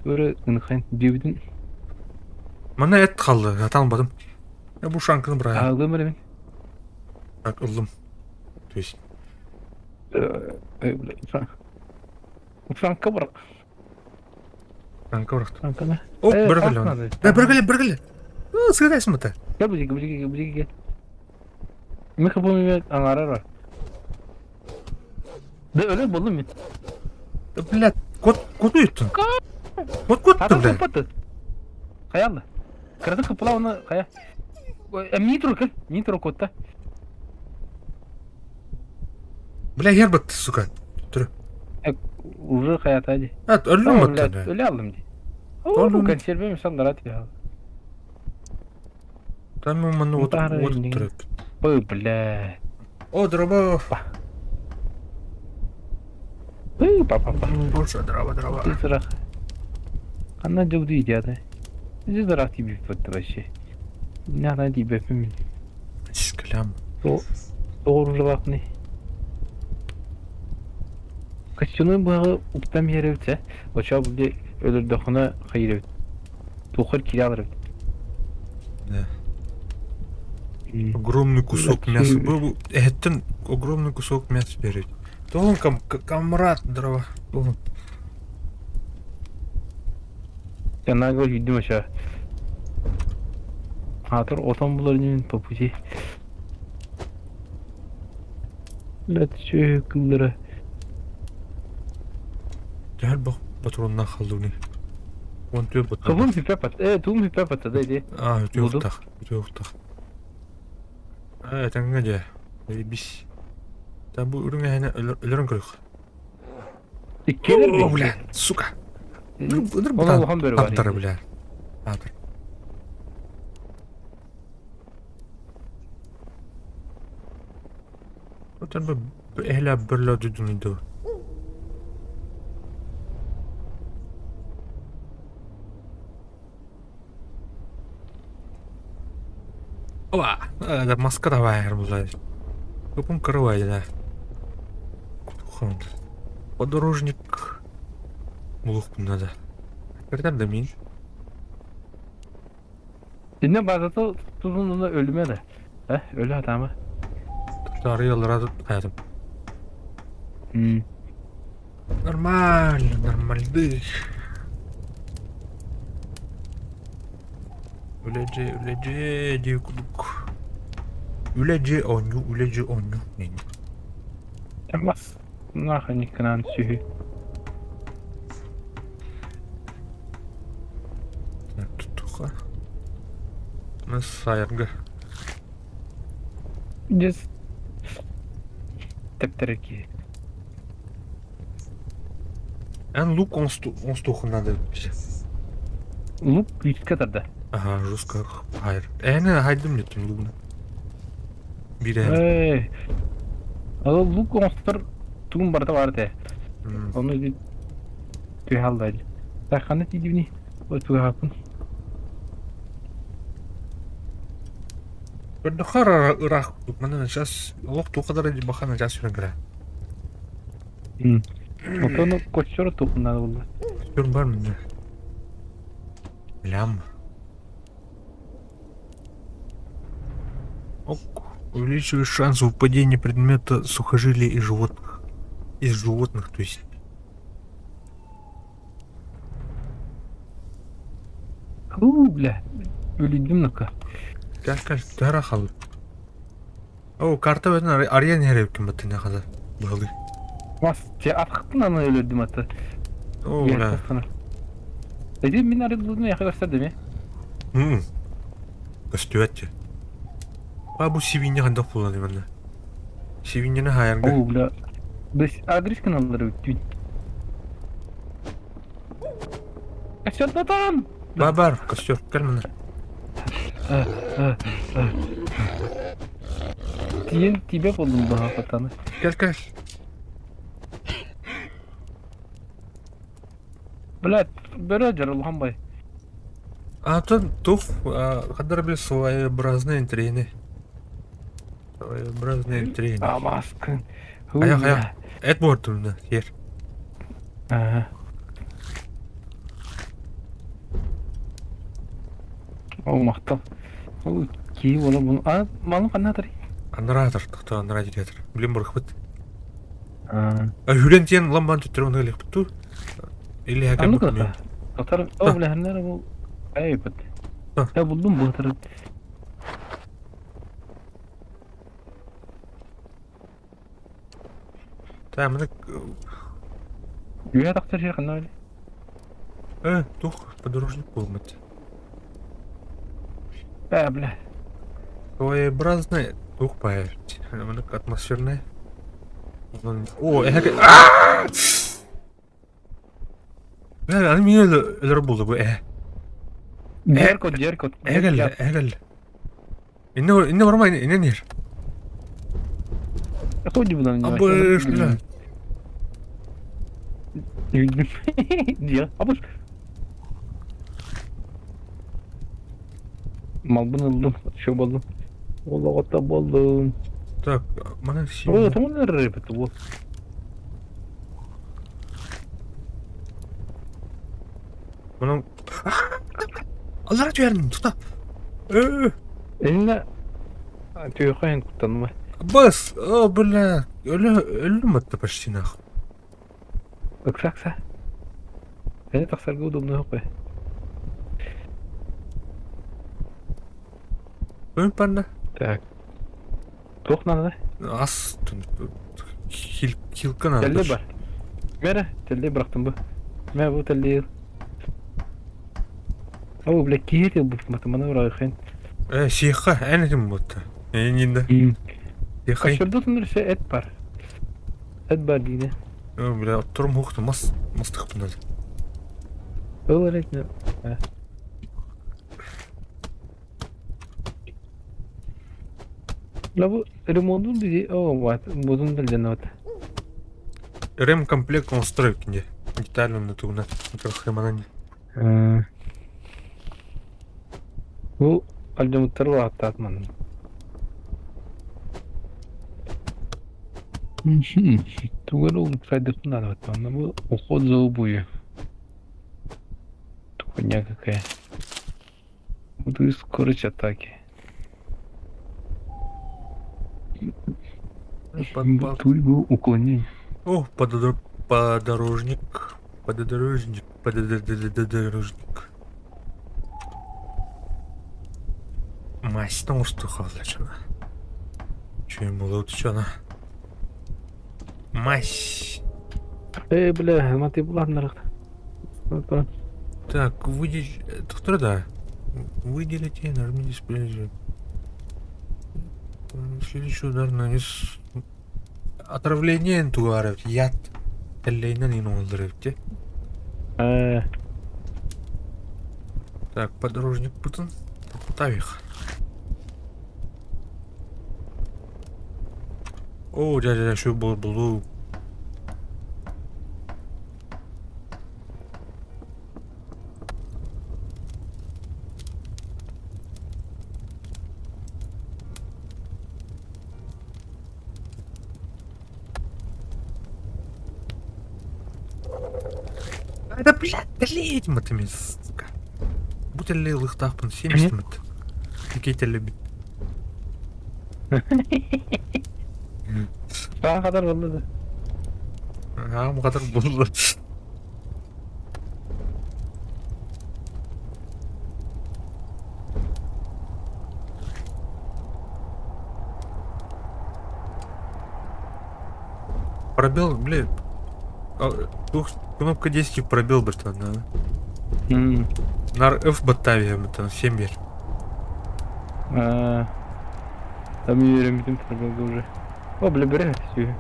өрі ынқайын деудің Мана эт қалды, аталмадым. Я бу шанканы бұрай. алғым мен. Так, ыллым. То есть, Франка бар. шанка бұрақтым. Франканы. Оп, бір кілі. Да, бір кілі, бір кілі. Сыдайсың бұта. Gel bu bu gel bu gel. Mikrofonu аңарар бар. Да öyle buldum мен. Да, блядь, кот, кот уйттың. Кот кот Адам блядь. копаты. Хаялды. Кырды кыпыла оны хая. Нитро кел, нитро котта. Бля, ер бітті, сука. Түрі. Уже хаята ди. А, өлім бітті. Öyle aldım ди. Oğlum. О, консерве мисал дарат я. Там маны от Бары от не- түріп. Ой, бля. О, дрова. Ой, папа, папа. Боже, дрова, дрова. Ты зрах. Она жауды едят. Ты зрах тебе вот вообще. Не надо тебе пимин. Сискалям. Doğru laf ne? Костюмы бағы уктам еревте. Оча булде өлөрдөхүнө хайырып. Тухыр кире алыр. Да. Огромный кусок мяса. Был это огромный кусок мяса берет. То он кам камрад дрова. Ол. Жанагы жүйдүм оча. Атыр отон булар немен по пути. Лет чө кылдыра. Дәл бак патроннан халдыны. Он тө патрон. Кыбым пипепат. Э, тум пипепат да иди. А, өтө Буду. уктах. Өтө уктах. Э, таңга же. Бис. Та бу үрүңө хәне өлөрөн көрөх. Келер О, бля, сука. Өлөр Оны улахан бөрү бар. Таптары, бля. Атыр. Отан бу эхлә берлә дүдүнү. Оба, да маска давай, бля. Купым крывай, да. Кутухан. Подорожник. Булух надо. Кертем да мин. Dinle bazı tuzun ölüme de. He, ölü adamı. Tары яллара hayatım. Hmm. Нормально, нормальды. Үлеже, үлеже диye kuduk. Үлеже оню, үлеже оню. Нин. Бас. Нахуй никогда не Так, тутуха. Насайрга. Дес. Тептереки. Эн лук онстуху надо. Лук күүскэ тарда. Ага, жестко хайр. Эне хайдым неттим лугна. Бире. Эй. Ол лук оҥостор тугун барыта баар этэ. Ону түһэ алла. Ханна тиийдибиний? Туһааппын. Көрдөххө ыраах курдук. Манна сейчас олох туохха да бахан начаас сүрэн кэлэ. Отону костер туһунан буолла. Костер бар мында. Лям. Ок. Увеличивает шанс выпадения предмета сухожилий и животных. Из животных, то есть. Ху, бля. Өлүйдүм ну-ка. Кэл кэл, төһө хаалбыт? Оо, карта бөтөн арыйан иһэр эбиккин баттыына хата быһалыы. Мас, те атахтын аны өлөрдүм аты. Оо, бля. Эти мин арыйдылыгын яхы көрсөр деми? М. Көстүбэт дьэ. А бу сибиинньэ хайдах буолан манна? Сибиинньэни хаайарга. Оо, бля. Бес адрес каналлары бүттүүн. Костер Бар бар, костер, кэл манна. Тиен тебе болдум баха патаны. Кэл кэл. Блядь, бөрө дьар улахан бай. А то тух, хаддар били своеобразное интригини. Своеобразное интригини. Амаскын. Хайа хайа. Эт буортумна, сиэр. Ага. Ол махтал. Ол киһи буола буну. А малым ханна атарый? Анараа атар, тохтоо анараа диэки атар. Билим бырахпыт. А хүрэн тиэн ламбан төттөрү онно кэлиэхпит дуу? Или Анны хакер кылата. Атар, о билэһиннэр бу айбыт. Я булдум бу атар. Та маны Үөһэ тахсар сир ханна били? Туох подорожник буолбут. Ээ, бля. Своеобразная туох баар маннык атмосферная. О, эһэ Бля, аны мин өлөр буолла бу эһэ. Дьиэр кот, дьиэр кот. Эһэ кэллэ, эһэ кэллэ. Инне инне барма, инне нер. Ходи будан. Абыш, бля. Дьиэ, абыш. Малбын ыллым, шо болдум. Олоҕотто болдум. Так, мана О, сиэн. тоҥон эрэр бу. Мана Аллара түһэрин тута. Э, Инна түөхөйн куттанма. Бас, о, бля, өлө өллүм атта почти нах. Ыкса ыкса. Эни тахсарга удобно хопе. Өн панна. Так. Туох надо? Ас хил хилка надо. Тэллэй бар. Мэрэ, тэллэй бырахтым бу. Мэ бу тэллэй. О, бля, киһи бу маны бырахын. Э, сиэхха, эн этим буотта. Энинда. Сиэххай. Кошерда түнүрсе эт бар. Эт бар дине. О, бля, оттурум хуохту мас мастыхпын Ол эрэ. Ла бу ремонтун дизи, о, вот, бузун дилден вот. Ремкомплект он кинде. Детально на тугна. Микрохреманани. Бу альдемуттар бааттаат манын. Тугар ол сайдыктын алып бу уход за обувью. Хуйня какая. Буду скорость атаки. Бу уклонение. О, подорожник. Подорожник. Подорожник. Мастан усту халлачана. Чем было чана? Мась. Э, бля, маты була Так, выделить... Доктор, да. Выделите, нажмите дисплей. Следующий удар нанес... Отравление туаров, яд. Эллейнен ин олдырып Э. Так, подорожникпытын тохтотаайых. Оо, дьэ, дьэ, дьэ, буолар булуу. Да, блядь, блядь, матами, сука. Бу тэллэй ылыахтаахпын 70 мыт. Икки тэллэбит. Саа хатар буолла да. Аам хатар буолла. Пробел, блин. Кнопка 10 пробел бартан, да. Нар F баттавия баттан 7 бер. Там үөрэммитим пробелга уже. О, бля, бери, все.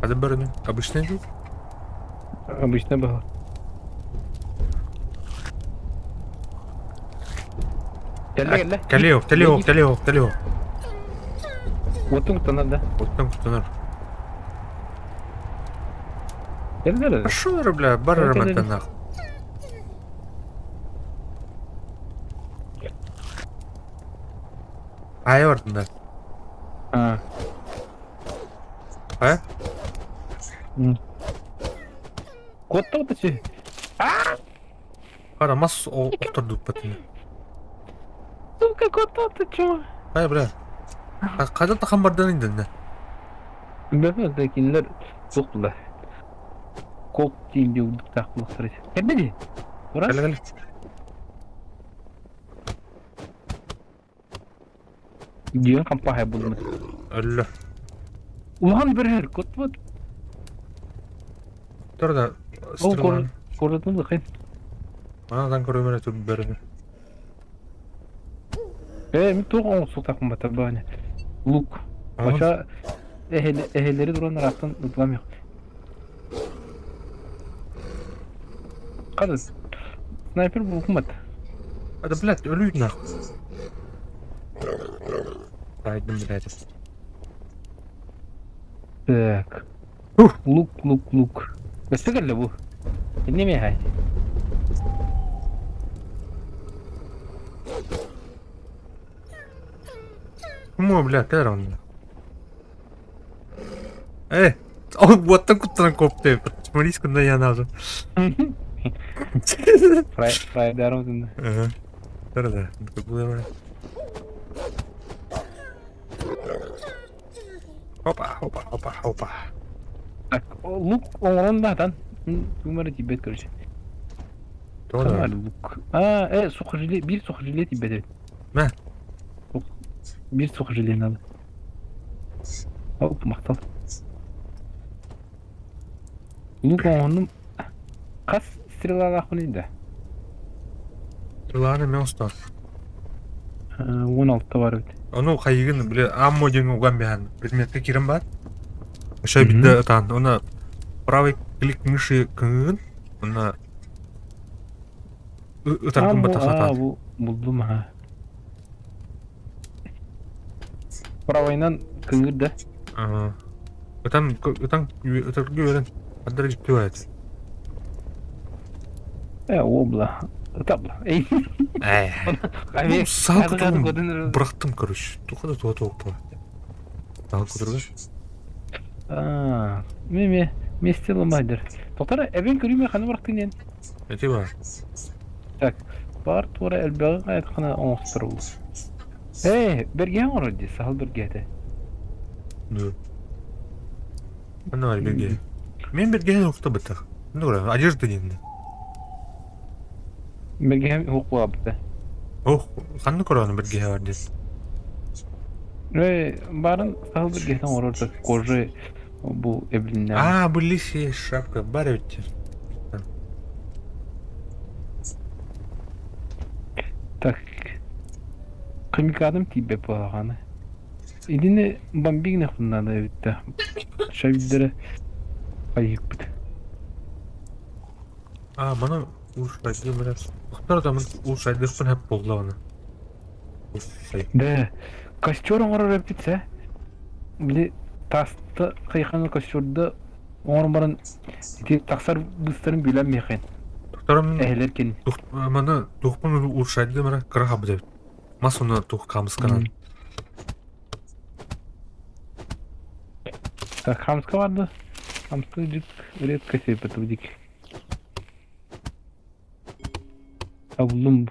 А да бәрі обычный тут? Обычно было. Кэллэ, кэллэ. Кэлиох, кэлиох, кэлиох, кэлиох. Уоттун куттанар да? Уоттан куттанар. Кэллэ Хорошо, бля, бар романтанах. Айа бардында. А. А? Куотта ты Хара мас охтордуппатын. Сука, куотта ты чё? Хайа, бля. Хайда тахан бардан инденне? Бөһө да кинилэр суох була. Кок диин диурдуктаах буолуохтара этэ. Кэллэ дии. Ура. Кэлэ кэлэ. Диэн хампааһай буллум. Өллө. Улахан бөрөһөр кутбут. Тур да Ол куратын лыхын. Манадан көрөмөрө тур бөрөнү. Ээ, мин туох оҥостуохтаахпын бата бааны. Лук. Бача эһэлэри туран ыраахтан ытылам yok. Хадыс. Снайпер булкумат. Да, блядь, өлүү нахуй. Айдым, блядь. Так. Ух. Лук, лук, лук. Өссө кэллэ бу. Иннэ миэхэ. Кому, бля, кэлэр онно? Э, ол уоттан куттанан куопты. Смотри, куда я нажал. Фрайдаром тында. Ага. Да-да, да. Опа, опа, опа, опа. Так, лук оҥорон да атан. Умары тиийбэт короче. Тоҕо Лук. А, э, сухожилие, биир сухожилие тиийбэт эбит. Мэ. Биир сухожилие надо. Оп, махтал. Лук оҥоһуннум. Хас стрелалаахпыный да? Стреланы мен устар. 16 бар эбит. Ону хайыгын, бile аммо диэн уган биһан предметке киирэн бар. Ошо битте ытаан. Уна правый клик мыши кыңыгын, уна ытаргын батахатаат. Бу булдум аха. Правайынан кыңыр да. Ытан ытан ытаргы үөрэн Ардары дьиктибэт. Э, обла. Ытабла. Эй. Э. Ну, саал кутуругун бырахтым, короче. Туха да туга туох буолар. Саал кутуруга. Аа, меме месте ломайдер. Тоқтар, эбен көрүмө ханы барахтын диэн. Эти бар. Так, бар туора элбэҕи хайытхана оҥостор бул. Ээ, бэргэһэ оҥорор дии, саһыл бэргэһэтэ. Ну. Ханна бар бэргэһэ? Мен бэргэһэ укта бытах. Ну, одежда диэн. Бэргэһэм уһук буолбута. Ох, ханна көрөҕүн бэргэһэ бар диэн? Ээ, баарын саһыл бэргэһэтин оҥорор да кожи бу эбилиннэҕэ. Аа, бу лисья шапка бар эбит. Так, химикатым тиийбэт буолаҕына. Итини бомбик нахуй надо эбит да. Шабиддэрэ хайыыппыт. Аа, маны Уушайдыы бырас. Тохтор да уушайдыахпын сөп буоллаҕына. Да, костер оҥорор эбит сэ. Били тааста хайханы костерда оҥорон баран ити тахсар быыстарын билэн миэхин. Тохторум Эһэлэр кин. маны туохпун уушайдым эрэ кыра хабыт эбит. Мас уна тух камсканан. Так, хамска барды. Хамска дьик редко себет дик. Табыллым.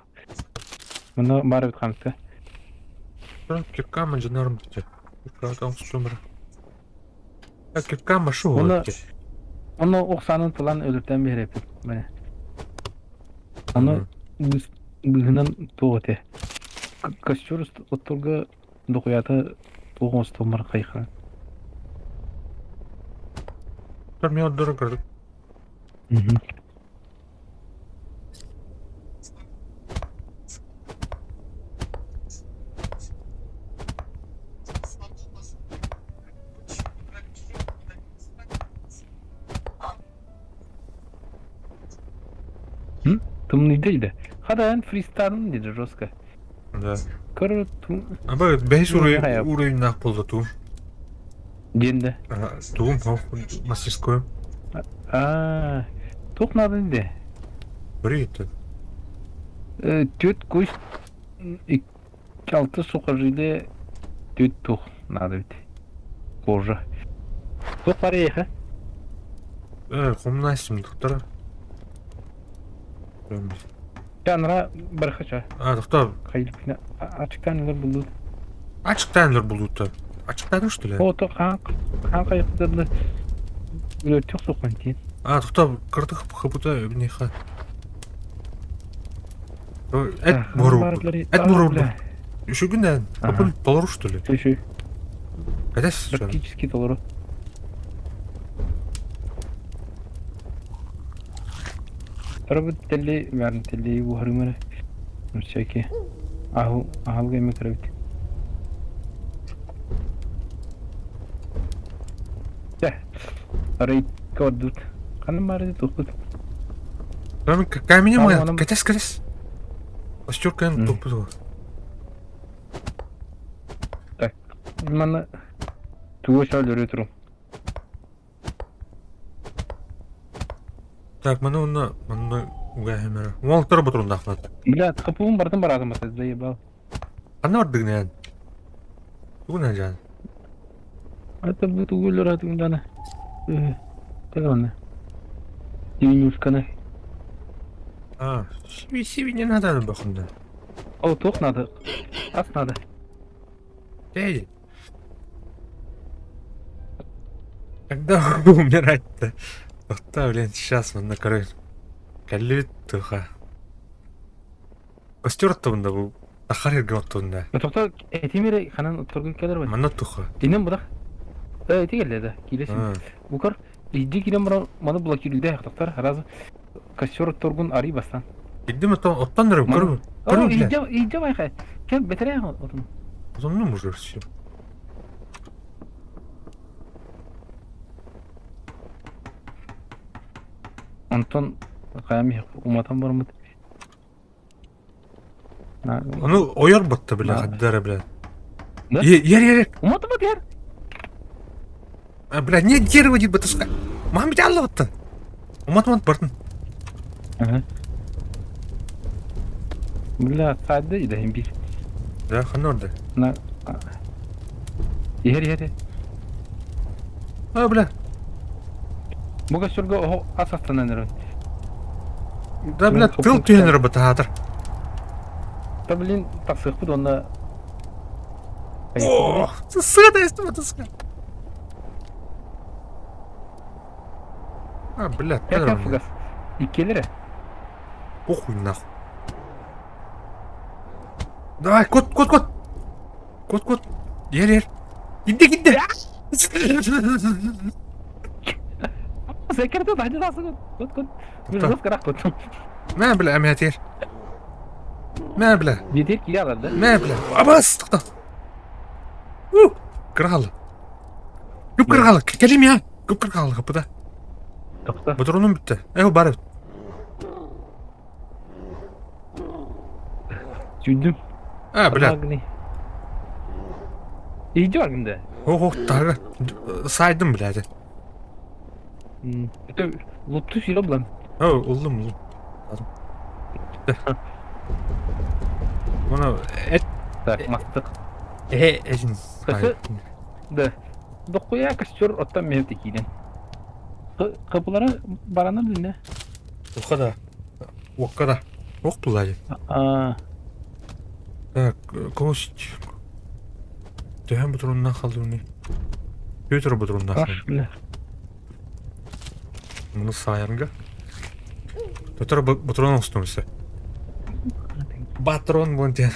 Мына бар эбит хамска. Кирка мадьынарым бите. Кирка там сумра. Кирка машу. Оны Оны ох санын тылан өлөртөн биһирэппит. Міне. Аны быһынан туох этэ. Костер отторго дохуята туох оҥостоммор хайха. Мен отдору көрдүк. Тымныйда иде. Хада фристайлын диде жестко. Да. Көр Аба бэһис уровеннаах буолла туум. Диэнде. Туум мастерскую. Аа, туох надо диде? Бери Түөрт кусь алты сухожилие түөрт туох надо ведь. Кожа. Туох бар эйиэхэ? Хомнайсым доктора. Анара бархача. А, доктор. Ачыктан ылар булдут. Ачыктан ылар булдут. Ачыктан что ли? О, то хаан хаан кайыктырды. Өлөттөх суқан тиен. А, тоқтоо, кырдых хапыта бниха. Эт бору. Эт бору. Үшүгүнэн. Хапын толору что ли? Үшү. Кадес. Практически толору. Тарабыт телли, бәрін телли буһарымары. Всякие. Ахыл, ахылга эме көрөбүт. Чэ, арай көрдүт. Ханна баар тухпут. Камень моя, кэтэс, кэтэс. Остюркан туппут. Так, манна тугу шал турум. Так, маны онно манна угаһымара. Уолтар ботурундаахмат. Бля, хапуун бартын бараатым бата, заебал. Ханна бардыгын Тугун жан? Это будет угулер атымдана. Калона. Дивинюшканы. А, сиби сиби не надо бахында. О, туох надо. Ас надо. Эй. Когда умирать-то? Да, блин, сейчас он накры. Калит туха. Костер тунда бу. Тахар тунда. Тохто этимире ханан тургун келер бай. Манна туха. Динен будах. Э, эти келди да. Килесин. Букар иди кирен бара маны блокируйда яктактар. Разы костер торгун ари бастан. Идем оттан оттан нырым көрүм. Көрүм. Иди иди байха. Кел бетере отун. Отун ну все. Онтон хайам уматан бармыт. Ну, ойор батта, бля, хаддара, бля. Да? Ер, ер, ер. Уматан бат ер. А, бля, нет дерева дейді батыска. Мам бит алла батта. Умат умат бартын. Ага. Бля, саады иде бир. Да, ханна орда. На. Ер, ер. А, бля. Буга сүргө охо асастанан эрэ. Да, бля, тыл түйенер батаатыр. Да, блин, тахсыахпыт уонна О, сыда эстим батыска. А, бля, Как фугас? Иккилere. Похуй нахуй. Давай, кот, кот, кот. Кот, кот. Ер, ер. Иди, иди. Секерде тахжы тахсы кот, кот. Жестко рах кот. Мә, бля, әмәтер. Мә, бля. Бетер кире алар да. Мә, бля. Абас, тоқта. У, кыргалы. Көп кыргалы. Келим я. Көп кыргалы капыда. Тоқта. Батронум бітті. Эй, бар. Сүүрдүм. А, бля. Иди баргын да. Ох, тага. Сайдым, блядь. Это лупту сүйрө булан. О, уллум, уллум. Мұны эт Так, мастык. э эжин. Да. Дохуя костер оттан меһ текиинен. Капылара баранар динне. Уха да. Уокка да. Ох тулай. А. Так, кость. Төһөн бутуруннан халдыны. Петр бутуруннан халды. Мұны саярга. Петр бутурун оңстумсы. Батрон бун тен.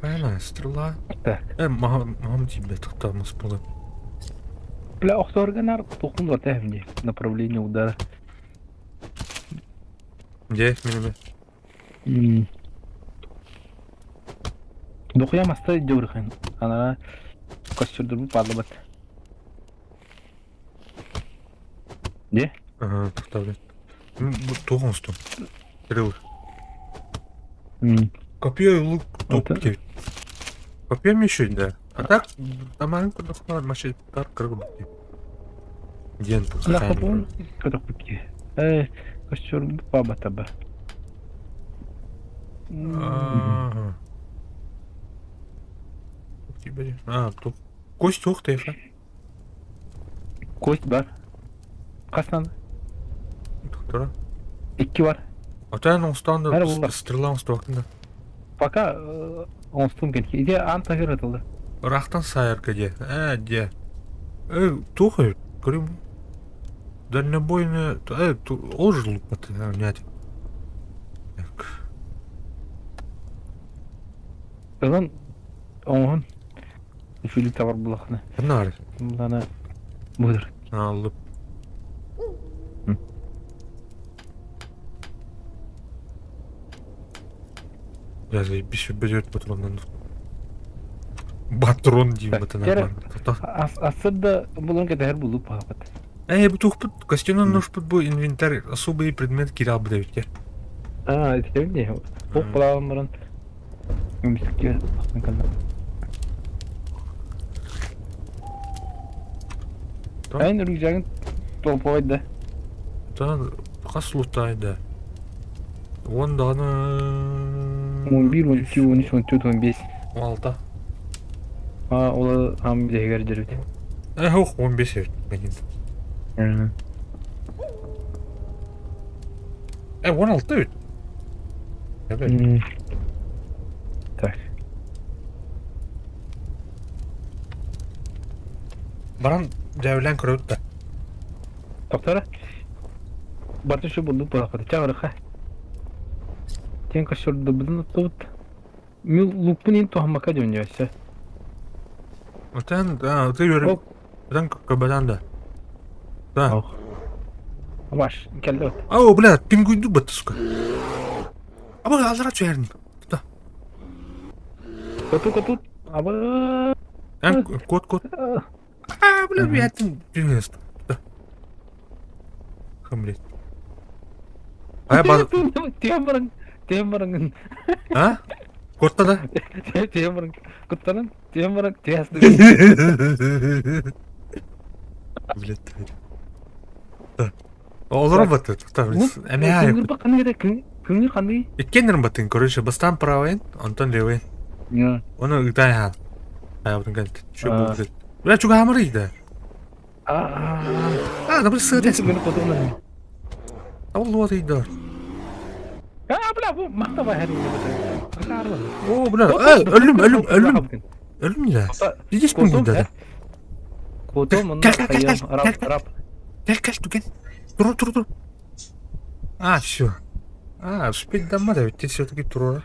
Хайна, стрела. Так. Э, махам тебе тоқтамас болды. Бля, охторганар тухун ватаем направление удара. Где минеме? Дохуя маста дёрхэн. Ана костюрдурбу падлабат. Де? Ага, тоқтап. Туох оҥостум. Стрелы. Копье и лук топ Это- девять. Копье еще да. А так, тамарын курдук маши тар кыргы Диэн Лахапун көтөхпүт. Э, костюр паба таба. Ага. А, тут кость ух ты, Кость бар. Хасан. Доктора. Икки бар. Отан оңстан Бәрі да болар. стрела оңстуактында. Пока оңстум кенки. Иде ан тахир атылды. Рахтан сайырка де. Э, де. Э, тухай, көрем. Дальнобойная... Э, ол же лук нет. Так. Ылан оңон үчүлүк табар булахны. Нар. Булана будыр. Алып. Я заебись, берет патроннан. Патрон дейм Так, это тере- нормально. Асырда булун кетер булуп багат. Эй, бу тухпут, костюмнан нужпут бу инвентарь, особый предмет кирал бдевте. А, это не. Ох, булавым баран. Өмүскө астын калды. Айн рюкзагын толпойд да. Да, хас лутайды. Он даны... 11, 12, 13, 14, 15. 16. А, ол ам дегер жербит. Э, ох, 15 evet, benim. Э, 16 evet. Evet. Так. Баран дәвлән көрөт да. Доктора? Барты шу булдук балакаты. Чагырыка. Тен кашырды будун тут. Мил лукпун ин тухамака дөньясы. Отан, да, ты yürü. Ок. Отан кабадан да. Да. Ох. Ваш, келди от. Ау, бля, пингуйду бат, сука. Аба, алра чуярни. Да. Коту коту. Аба. Эн, кот, кот. А, бля, я там... Да. Хам, блядь. А, ба... Тем баран. Тем баран. А? Котта да? Тем баран. Куттанан. Тем баран. Тясты. Блядь, тварь. Да. Олорон баты, тоқта, эмэ Күңүр баканы керек. Күңүр кандай? Иккеннерин батын, короче, бастан правайын, онтон левый. Оны ытай хан. Аябытын кэлт. Шо А. бу Бля, чуга хамыр иде. А. А, да бля, сыт. Күңүр котуна. Ол луат иде. А, бля, бу макта бар О, бля, э, өлүм, өлүм, өлүм. Өлүм да. Здесь пингвин да. Кото мында Кел, кел, кел, кайым кел, рап кел. рап. Кел, кел, туген. Туру, туру, туру. А, все. А, успеть дома, да, ведь ты все-таки турура.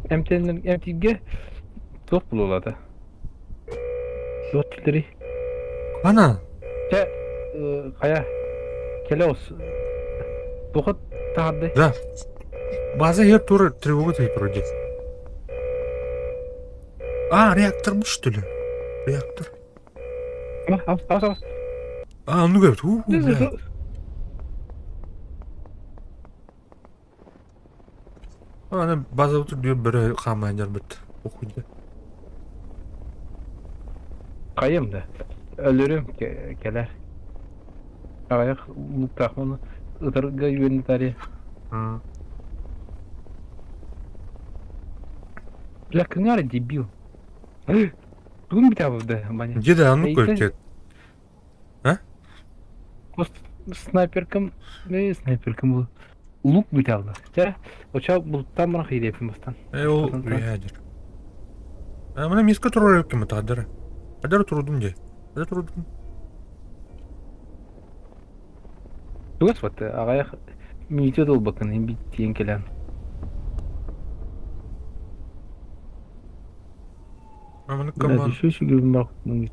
МТН МТГ туох булуулата. Туох тилери. Ана, Те кая келеос. Тухат тахады. да. База ер тур тревога ты вроде. А, реактор был, что ли? Реактор. Ас ас ас. А, оннук эбит. Уу, бля. Аны базабыт үрдүгэр бөрө хааман дьарбыт. Охуйда. Хайым да. Өлөрүм кэлэр. Аҕыйах луктаахмын ытарга үөннэтээри. Бля, кыҥар дебил. Тугун бүтэ да, Ваня? Где да, ну көлтет. А? Снайперкам, снайперкам был. Лук бүтэ Чэ, оча бултан баран хириэпин бастан. Э, ол үйәдер. А, мына миска турар кем тадыр. Адар турудум де. Адар турудум. Тугас вот аҕайах миитэ долбакын биттиэн кэлэн. Маны Бля, команд еще сүгүрүм бар муҥ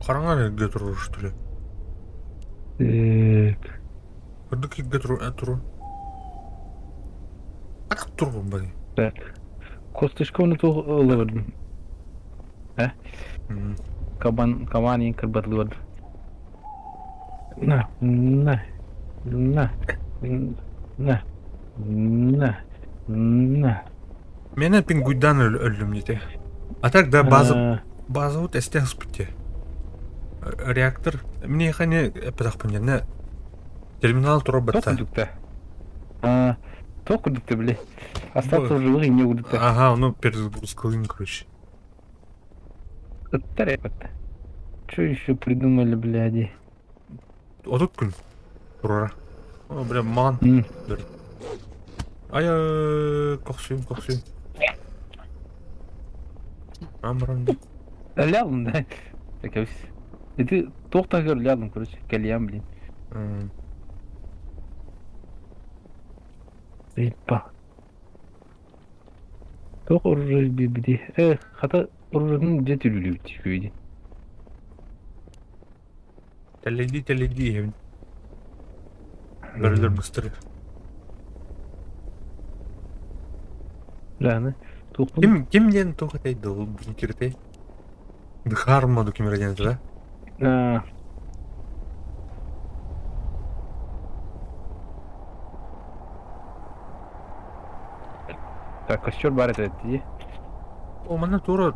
хараҥа эргэ турар что ли? Так. Үрдүк иргэ турар турар. Атак турбун бari. Так. Косточка туох ылабырдым. Э? Кабан, кабан ең кырбатылыбыр. На, на, на, на, на, на. Мене пингуйдан өллүм дете. А так да база база вот эстех спутте. Реактор мне хане эпетахпын терминал тура Тоқ батта. күдікті. Тоқ күдікті, бля. Остаться в живых и не күдікті. Ага, ну перезагрузка короче. Ыттар эпетті. Что еще придумали, бляди? Отут күн. Турара. О, бля, ман. Ай, кохсуйум, кохсуйум. Амран. Лялым, да. Так, Это тоқтағыр лялым, короче, кальян, блин. Заебал. Тоқ оружие биди. Э, хата оружиеның где түлүлү бити. Теледи, теледи. Бөрөлөр быстыры. Ланы. Тоқпын. Ким ким ден тоқ атайды ол бункерте? Дыхар моду ким роден, да? А. Так, костер бар это дии. О, мана тура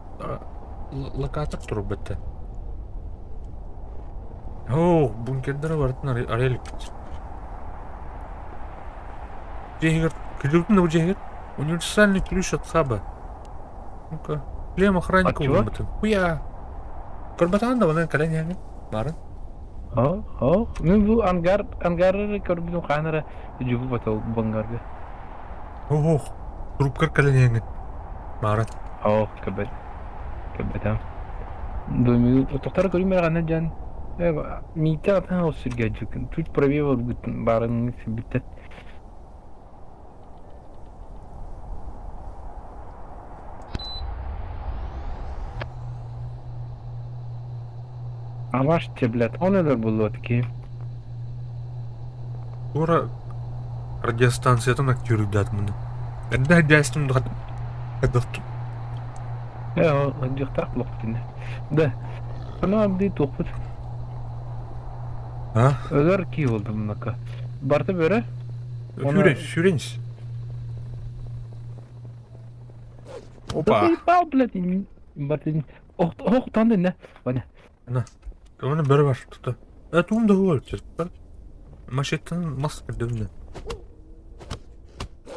локатор тура бітті. О, бункердер бартын арелик. Жегер, ключ на жегер. Универсальный ключ от хаба. Ну-ка. Клем охранника От чего? бытын. Хуя. Көрбатан да оны кален яңы. Барын. О, о, мен бу ангар, ангары көрбүтүм канара жубу батал бангарга. Ох, трубкар кален яңы. Барын. О, кебет. Кебет. Думаю, тоқтар көрүмөр гана жан. Мите атын осүргө жүкүн. Тут пробева бүтүн барын бүттет. Аваш те, блядь, он элер болот ки. Тура радиостанциятын активирдат мына. Эрдэ дястым духат. Эдохту. Э, жактак блок тине. Да. Ана абди тохпут. А? Өлөр ки болду мынака. Барты бөрө? Сюрен, сюренс. Опа. Заебал, блядь, Барты. Ох, ох, танды не. Ваня. Оны бөрө бар тута. Э, туум да бол. Мачеттен маска дөвнө.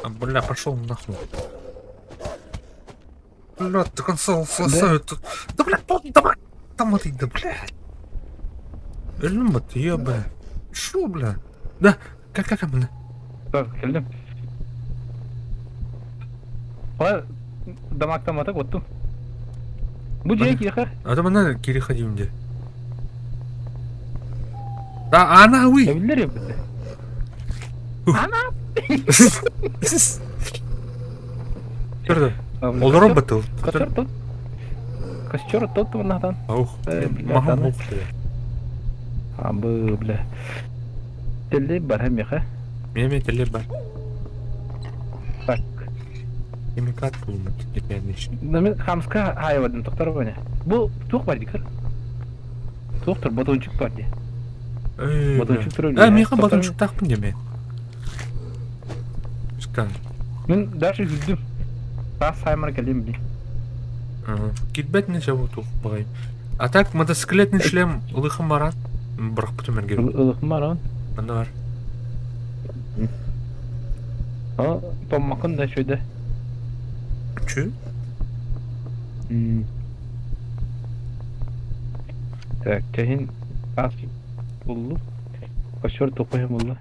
А, бля, пошел нахуй. Бля, ты консол сосает. Да, бля, тут, давай. Там это, да, бля. Өлүм бат, ебля. Шо, бля? Да, как, как, бля? Так, келдим. Ой, дамактан атак оттум. Бу жей киха. А там она переходим где? Да, она, уй! Эбилер ебите. Ана. Көрді. Олар бытыл. Костер тут. Костер тут мынатан. Аух. Э, бля, Махам таны. ух. Абы, бля. Теле бар хемеха. Меме теле бар. Так. Химикат булмат. Непонятно. Мен хамска хайвадым тоқтар Ваня. Бу тух бар дикер. Туох тур батончик бар дии. Эй, бля. Батончик турар Э, үөһэ. миэхэ Сотору батончиктаахпын диэмэ. Скан. Мин даже үрдүм. Таас саймар кэлиэм били. Кирбэт не жабы туох баҕай. А так мотоциклетный шлем ылыхым баран бырахпытым эргин. Ылыхым баран. Манна бар. А, томмакын да шөйдө. Чү? Так, чэһин таас буллу. Костер тохуйа булла.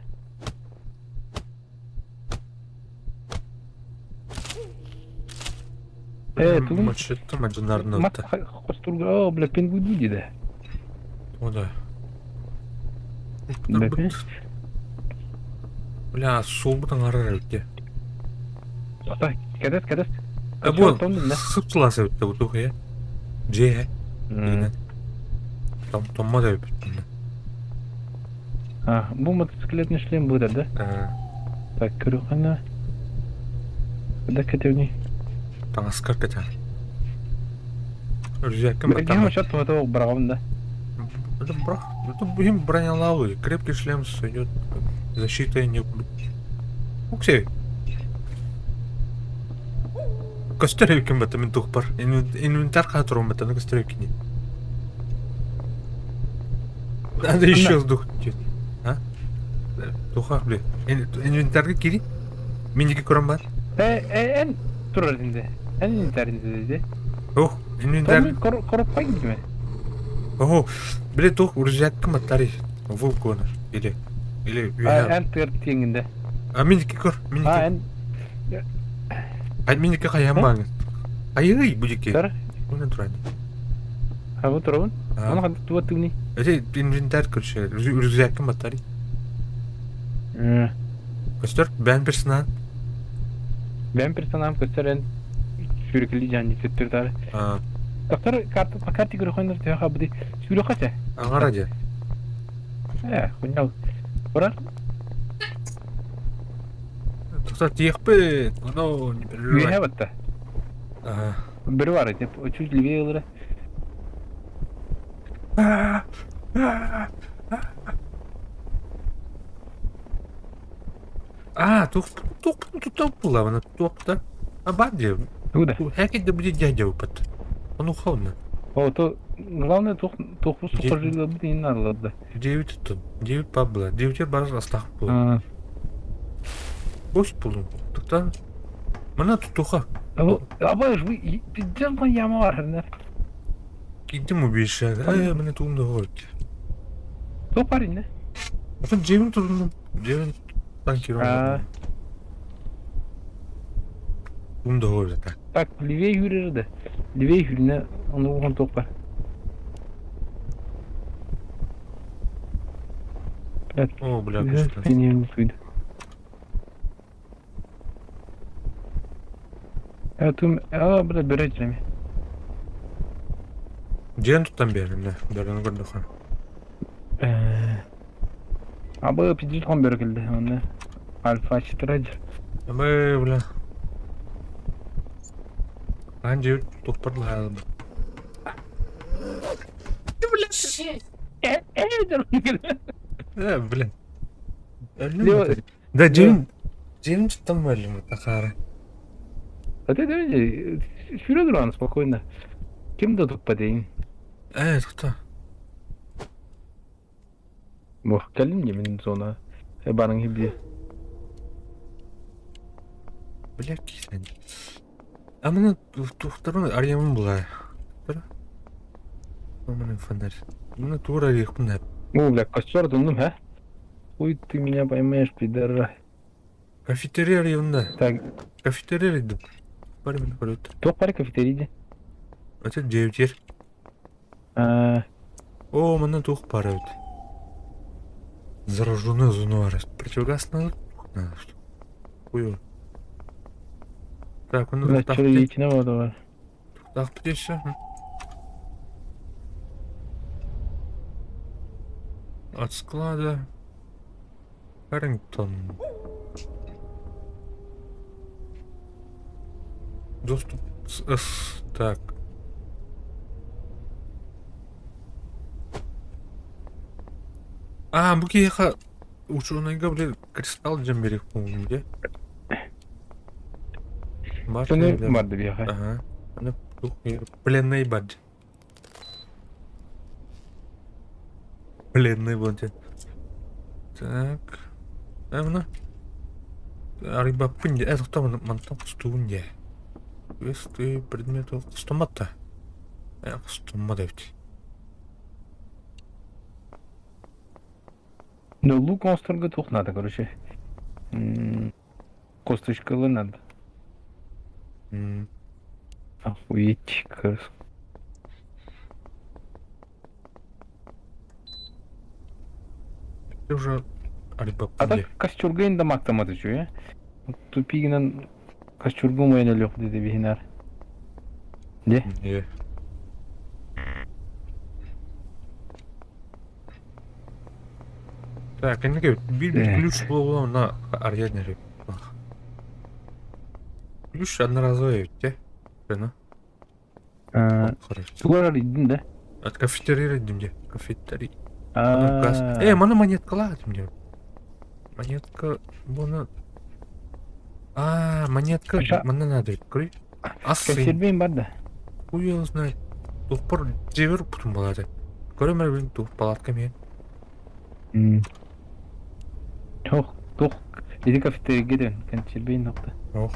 Э, тугун Мачетты мадьынарын мат ылта. хостурга, о, бля, пингуду диде. О да. Бля, Бля, суолбут аҥарар эбит Стой, кэтэс, кэтэс. Э, бу сып-сылаас эбит да бу туох ээ? Дьиэ ээ. Том томмот эбиппит А, бу мотоциклетный шлем будет, да? Так, көрүөххэ Куда кэтивний? Таҥаскар кэтэн. Рюкзакка Билигин учет туһата быраҕабын да. Это брах. Это им бронялавый. Крепкий шлем сойдет. Защита не... Уксей. Көстөр эбиккин бата мин тухпар. Инвентарь хаһа турун бата көстөр эбиккин. Надо еще сдохнуть. А? Туха, блин. Инвентарьга кири. Миники көрөн бар. Э, э, эн турар инде. Эн инвентарь инде. Ох, инвентарь. Коробка кидиме. Ого, бile тух рюкзакка маттари. Волкона. Или или Эн тыр тиңинде. А миники көр, миники. А, эн А миники хайан бааңын. Айый, будики. Тар. Уна туран. А вот турабын. Оны ханды туа тыгни. Эти инвентарь короче, рюкзакка маттари. Көстөр, бән персонал. Бән персонал көстөр эн сүрүкүлү жан төттөр тары. Доктор карта карта көрөхөндөр төһө хабыды. Сүрөхө те. Аңара же. Э, хунял. Бара. Доктор тиэхпит. Ну, не переживай. Үөһэ батта. Бөрө бар этип, чуть левее ылыра. А, тух тух тут була, туох да. А бар дии. Тугу да? Хэкэ будет дядя выпад. Он уховно. О, то главное туох туохпут сухожилиебыт иҥин наадалар да. Девять тут. Девять пабла. Девять бар астах был. Бос булун. Тута. Мана тутуха. Абай вы пиздец яма бар. Кидим убийша. Э, міне туумда ғой. Туох парень, да? Атын жебин турдум. Жебин танкер. Туумда ғой так. Так, левее жүрер да. Левее жүріне оны оған тоқ бар. О, бля, күшті. Тум, а, бля, бөрө жүреме. Дьиэн туттан биэриннэ, бөрөнү көрдөххө. Абы пиздец хон бөрө кэллэ онно альфа четыре. Абы, бля. Аан дьиэбит туохпар лаһаалбыт. Э, блин. Да, дьиэм дьиэм туттан бэллим такаары. А ты сүүрэ туран спокойно. Ким да туппа дейин. Э, тута. Бох, кэллим дии мин зона. Барың хибди. Бля, кисен. А мына тухтарун арыйамын булаа. Мына фонарь. Мына тугур арыйыхпын да. О, бля, костер туннум, һэ? Хуй ты меня поймаешь, пидорас. Кафетерия арыйабын Так, Кафетерия арыйдым. Бар мин көрөт. туох бары кафетерий дии? Это девятер. О, манна туох баар эбит. Зараженная зона баар. Противогаз надо? Надо что? Хуй. Так, он Бля, что, яичина вода бар. Так, еще. От склада. Харрингтон. Доступ с С. Так. А, бу киһиэхэ учуонайга били кристалл дьон биэриэх буолуом дии. Бар Соны диэн барды биэхэ. Аха. Аны туох пленный бар. Пленный буолан диэн. Так. Мына арыйбаппын дии. Э, тоқтоо мантан хостуубун дии. Квесты предметы хостоммот да. Э, хостоммот эбит. Ну, лук оҥосторго туох надо, короче. М, Косточкалы надо. Охуеть, короче. Ты уже А арыйбаппын так дии. костюрга индамактамат үчүгэй. Тупигинэн костюрга умайан өлүөх диде биһинэр. Де? Не. Так, энники биир Так. ключ буолуо онно арыйан эрэ. Ключ одноразовый эбит дии. Дьоно. Тугар арыйдын да? От кафетерий эрдим дии. Кафетерий. Э, маны монеткалаах этим дии. Монетка буона А, монетка манна надо эбит. Көрүй. Ас Кэнсиэрбэйин бар да? Хуй его знает. Туохпар дьиэбэр укпутум буолааты. Көрөм эрэ билин туох палатка миэн. Туох, туох, ити кафетерийгэ дэн, кэнсиэрбэйин нохта. Ох.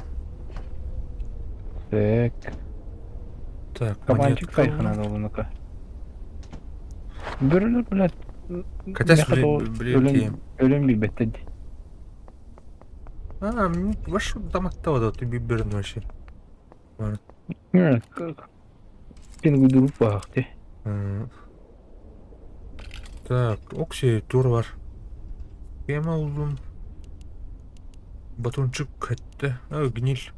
Так. Так, Кабанчик монетка. сайхана долунака. Бөрөлөр, блядь, Катась, меха то блин, өлөн, тиийэн. өлөн билбэттэр дии. А, вообще тамактава да, ты биберин вообще. Пингудуруп баахти. Так, окси тур бар. Тема улдум. Батончик хэттэ. А, гниль.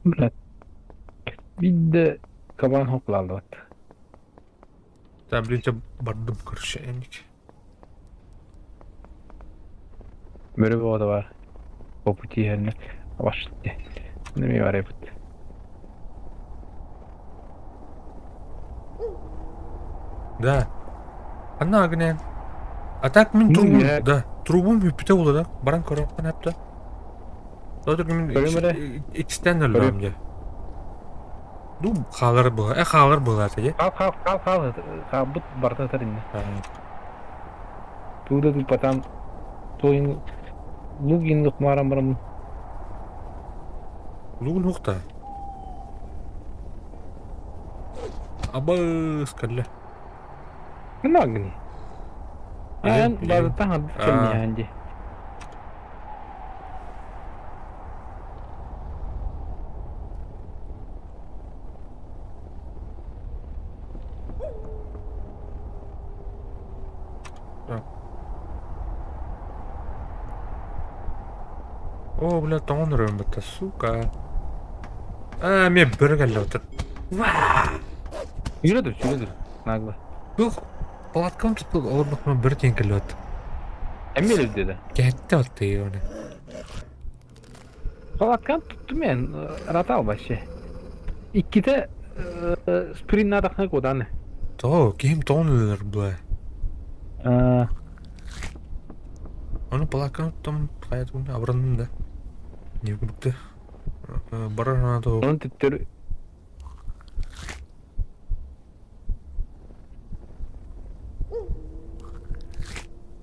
Блядь. Бидде кабан хоклалдыбат. Так, блин, тебя бардым, короче, эмник. Бөрө бөҕөтө баар. По пути иһэринэ абашты. Неме бар эбит. Да. Анна агнен. А так мин Ну, трубум, я- да. Трубум бүппүтэ буолла да. Баран көрөөххүн эптэ. Доотор мин Көрүм эрэ. иккистээн Көрүм. өллөҕүм дьэ. Дуу хаалар быһа, э хаалар быһалаата дьэ. Хаал хаал хаал хаал хаалбыт барыта ытар иннэ. Тугу да тыыппатаам туойун лук иин ыкмааран бараммын. Лугун уһукта. Абыс кэллэ. Гына гыный. Илин, Эн илин. барыта хардык Аа. кэмниэхэн дии. Оо, бля, тоҥон өрөөн бытта, сука. Аа, эмиэ бөрө кэллэ отут. Yürüdür, yürüdür. Нагло. Туох палаткам тутул олордохпуна бөрө тиийэн кэллэ от. Эмиэ диэдэ. Кэһэттэ от оны. Палаткан туттум мен, ратал вообще. Иккитэ сприннаатахна куотааны. Тоҕо, киһим тоҕон өлөр бла. Ону палатканы туттам, хайатыбын абыранным да. Не курдук барар санаата Онон төттөрү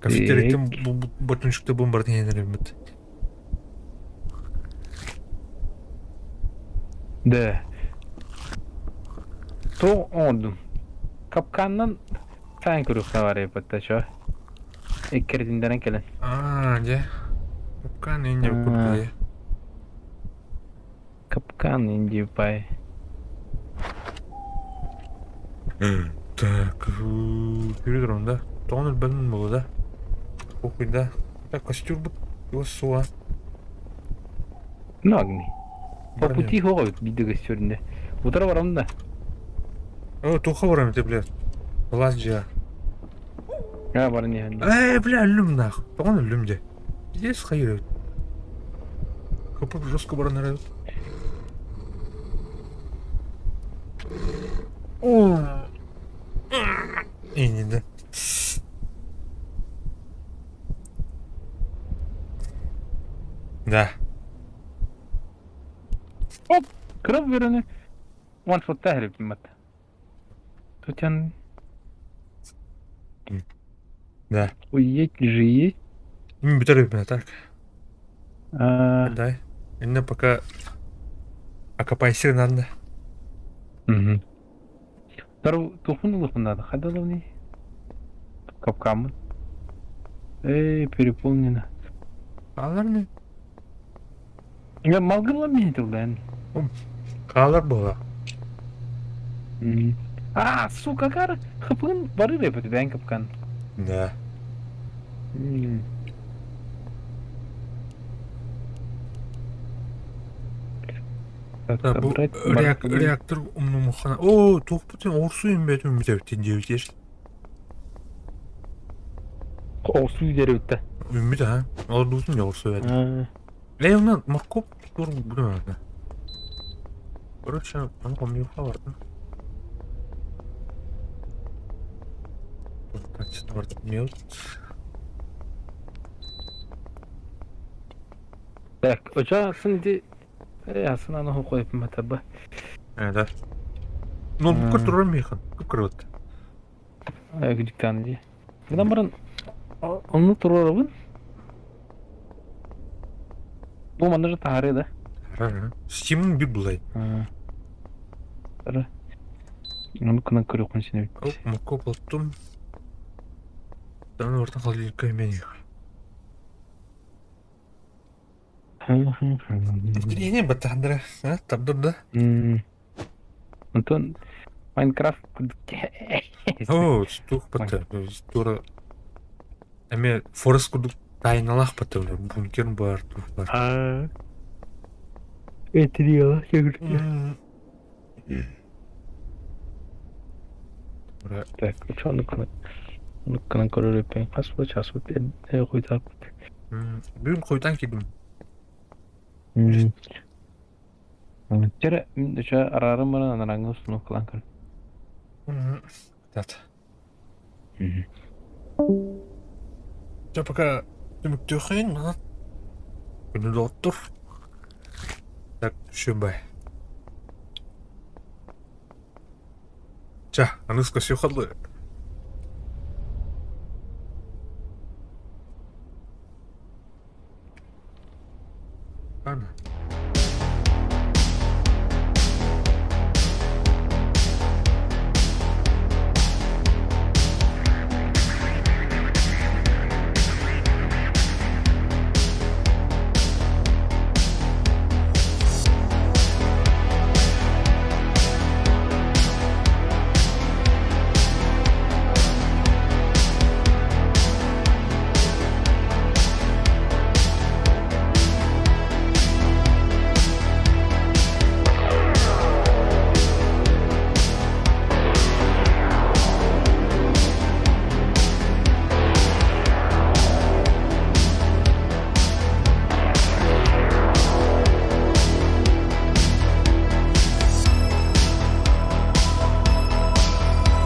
Кафетерийтэн ботунчукта бу барытын иһэн эрэбит. Да. Туох оҥордум? Капканынан саан көрүөххэ баар эбит чо. Иккэритиннэрэн кэлэн. Аа, дьэ. Капкан инде курдук Капкан инди пай. Так, көрө да. Тоҕон өлбөтүн буолуо да. Похуй да. Так, костюрбут суа. Нагни. По пути хоҕойут биирдэ көстөрүнэ. Утара барам да. О, туха барам ты, блядь. Влас дьиэ. Аа баран иһэн. Ээ, бля, өллүм нах. Тоҕон өллүм дьэ. Здесь хайыр. Хопп жестко баран эрэ. Иннинэ. Да. Оп! Кыра бөрөнү one-shot эһэриппин батта. Тутян Да. Уеть же есть. Бүтэр эбит так. А, Дай. Инна пока окопайся надо. Угу. Тухун улахан надо. Хадаловни. Капкамын. Эй, переполнено. Хаалар не? Я малгыла мен Хаалар буола. А, сука, кар, хапын бары репет бән капкан. Да. Так, Бу реактор умнумухана. О, туохпутун оҕурсуу үүммэт үүммүт диэбит Оҕурсуу диэбиттэ. Үүммүт аха. Олордуутун оҕурсуу эбит. Ээ, онно моркуоп тур бу Короче, ону хомуйуохха барда. Так, Так, оча сын ити Э, аны қойып таба. Э, да. Ноутбукка турар миэхэ. Кып-кырабыт. Э, дии. Гынан баран онну турарабын. Бу манна же таһары да. Steam'in bir булай. Ара. Ону кынан көрөккүн сине. Оп, моркуоп оттум. Дан ортан холодильникка имени. Интириэһинэй баттахандара, а, табдыр да? Онтон Майнкрафт Оо, туох батта, туора эмиэ Форест курдук тайналаах батта бункер баар, туох баар. Аа. Этириэла Туора Так, чону кынан кынан көрөрөппен хас бу час бу хуйтап. Бүгүн хойутаан киирдим. Чere чэ араарым баран анараңы установкалаан көр. Так. Чэ пока түмүктүөххүн манан күнү доҕоттор. Так, түшүбай. Чэ, аныгыс көрсүөххэ дылы.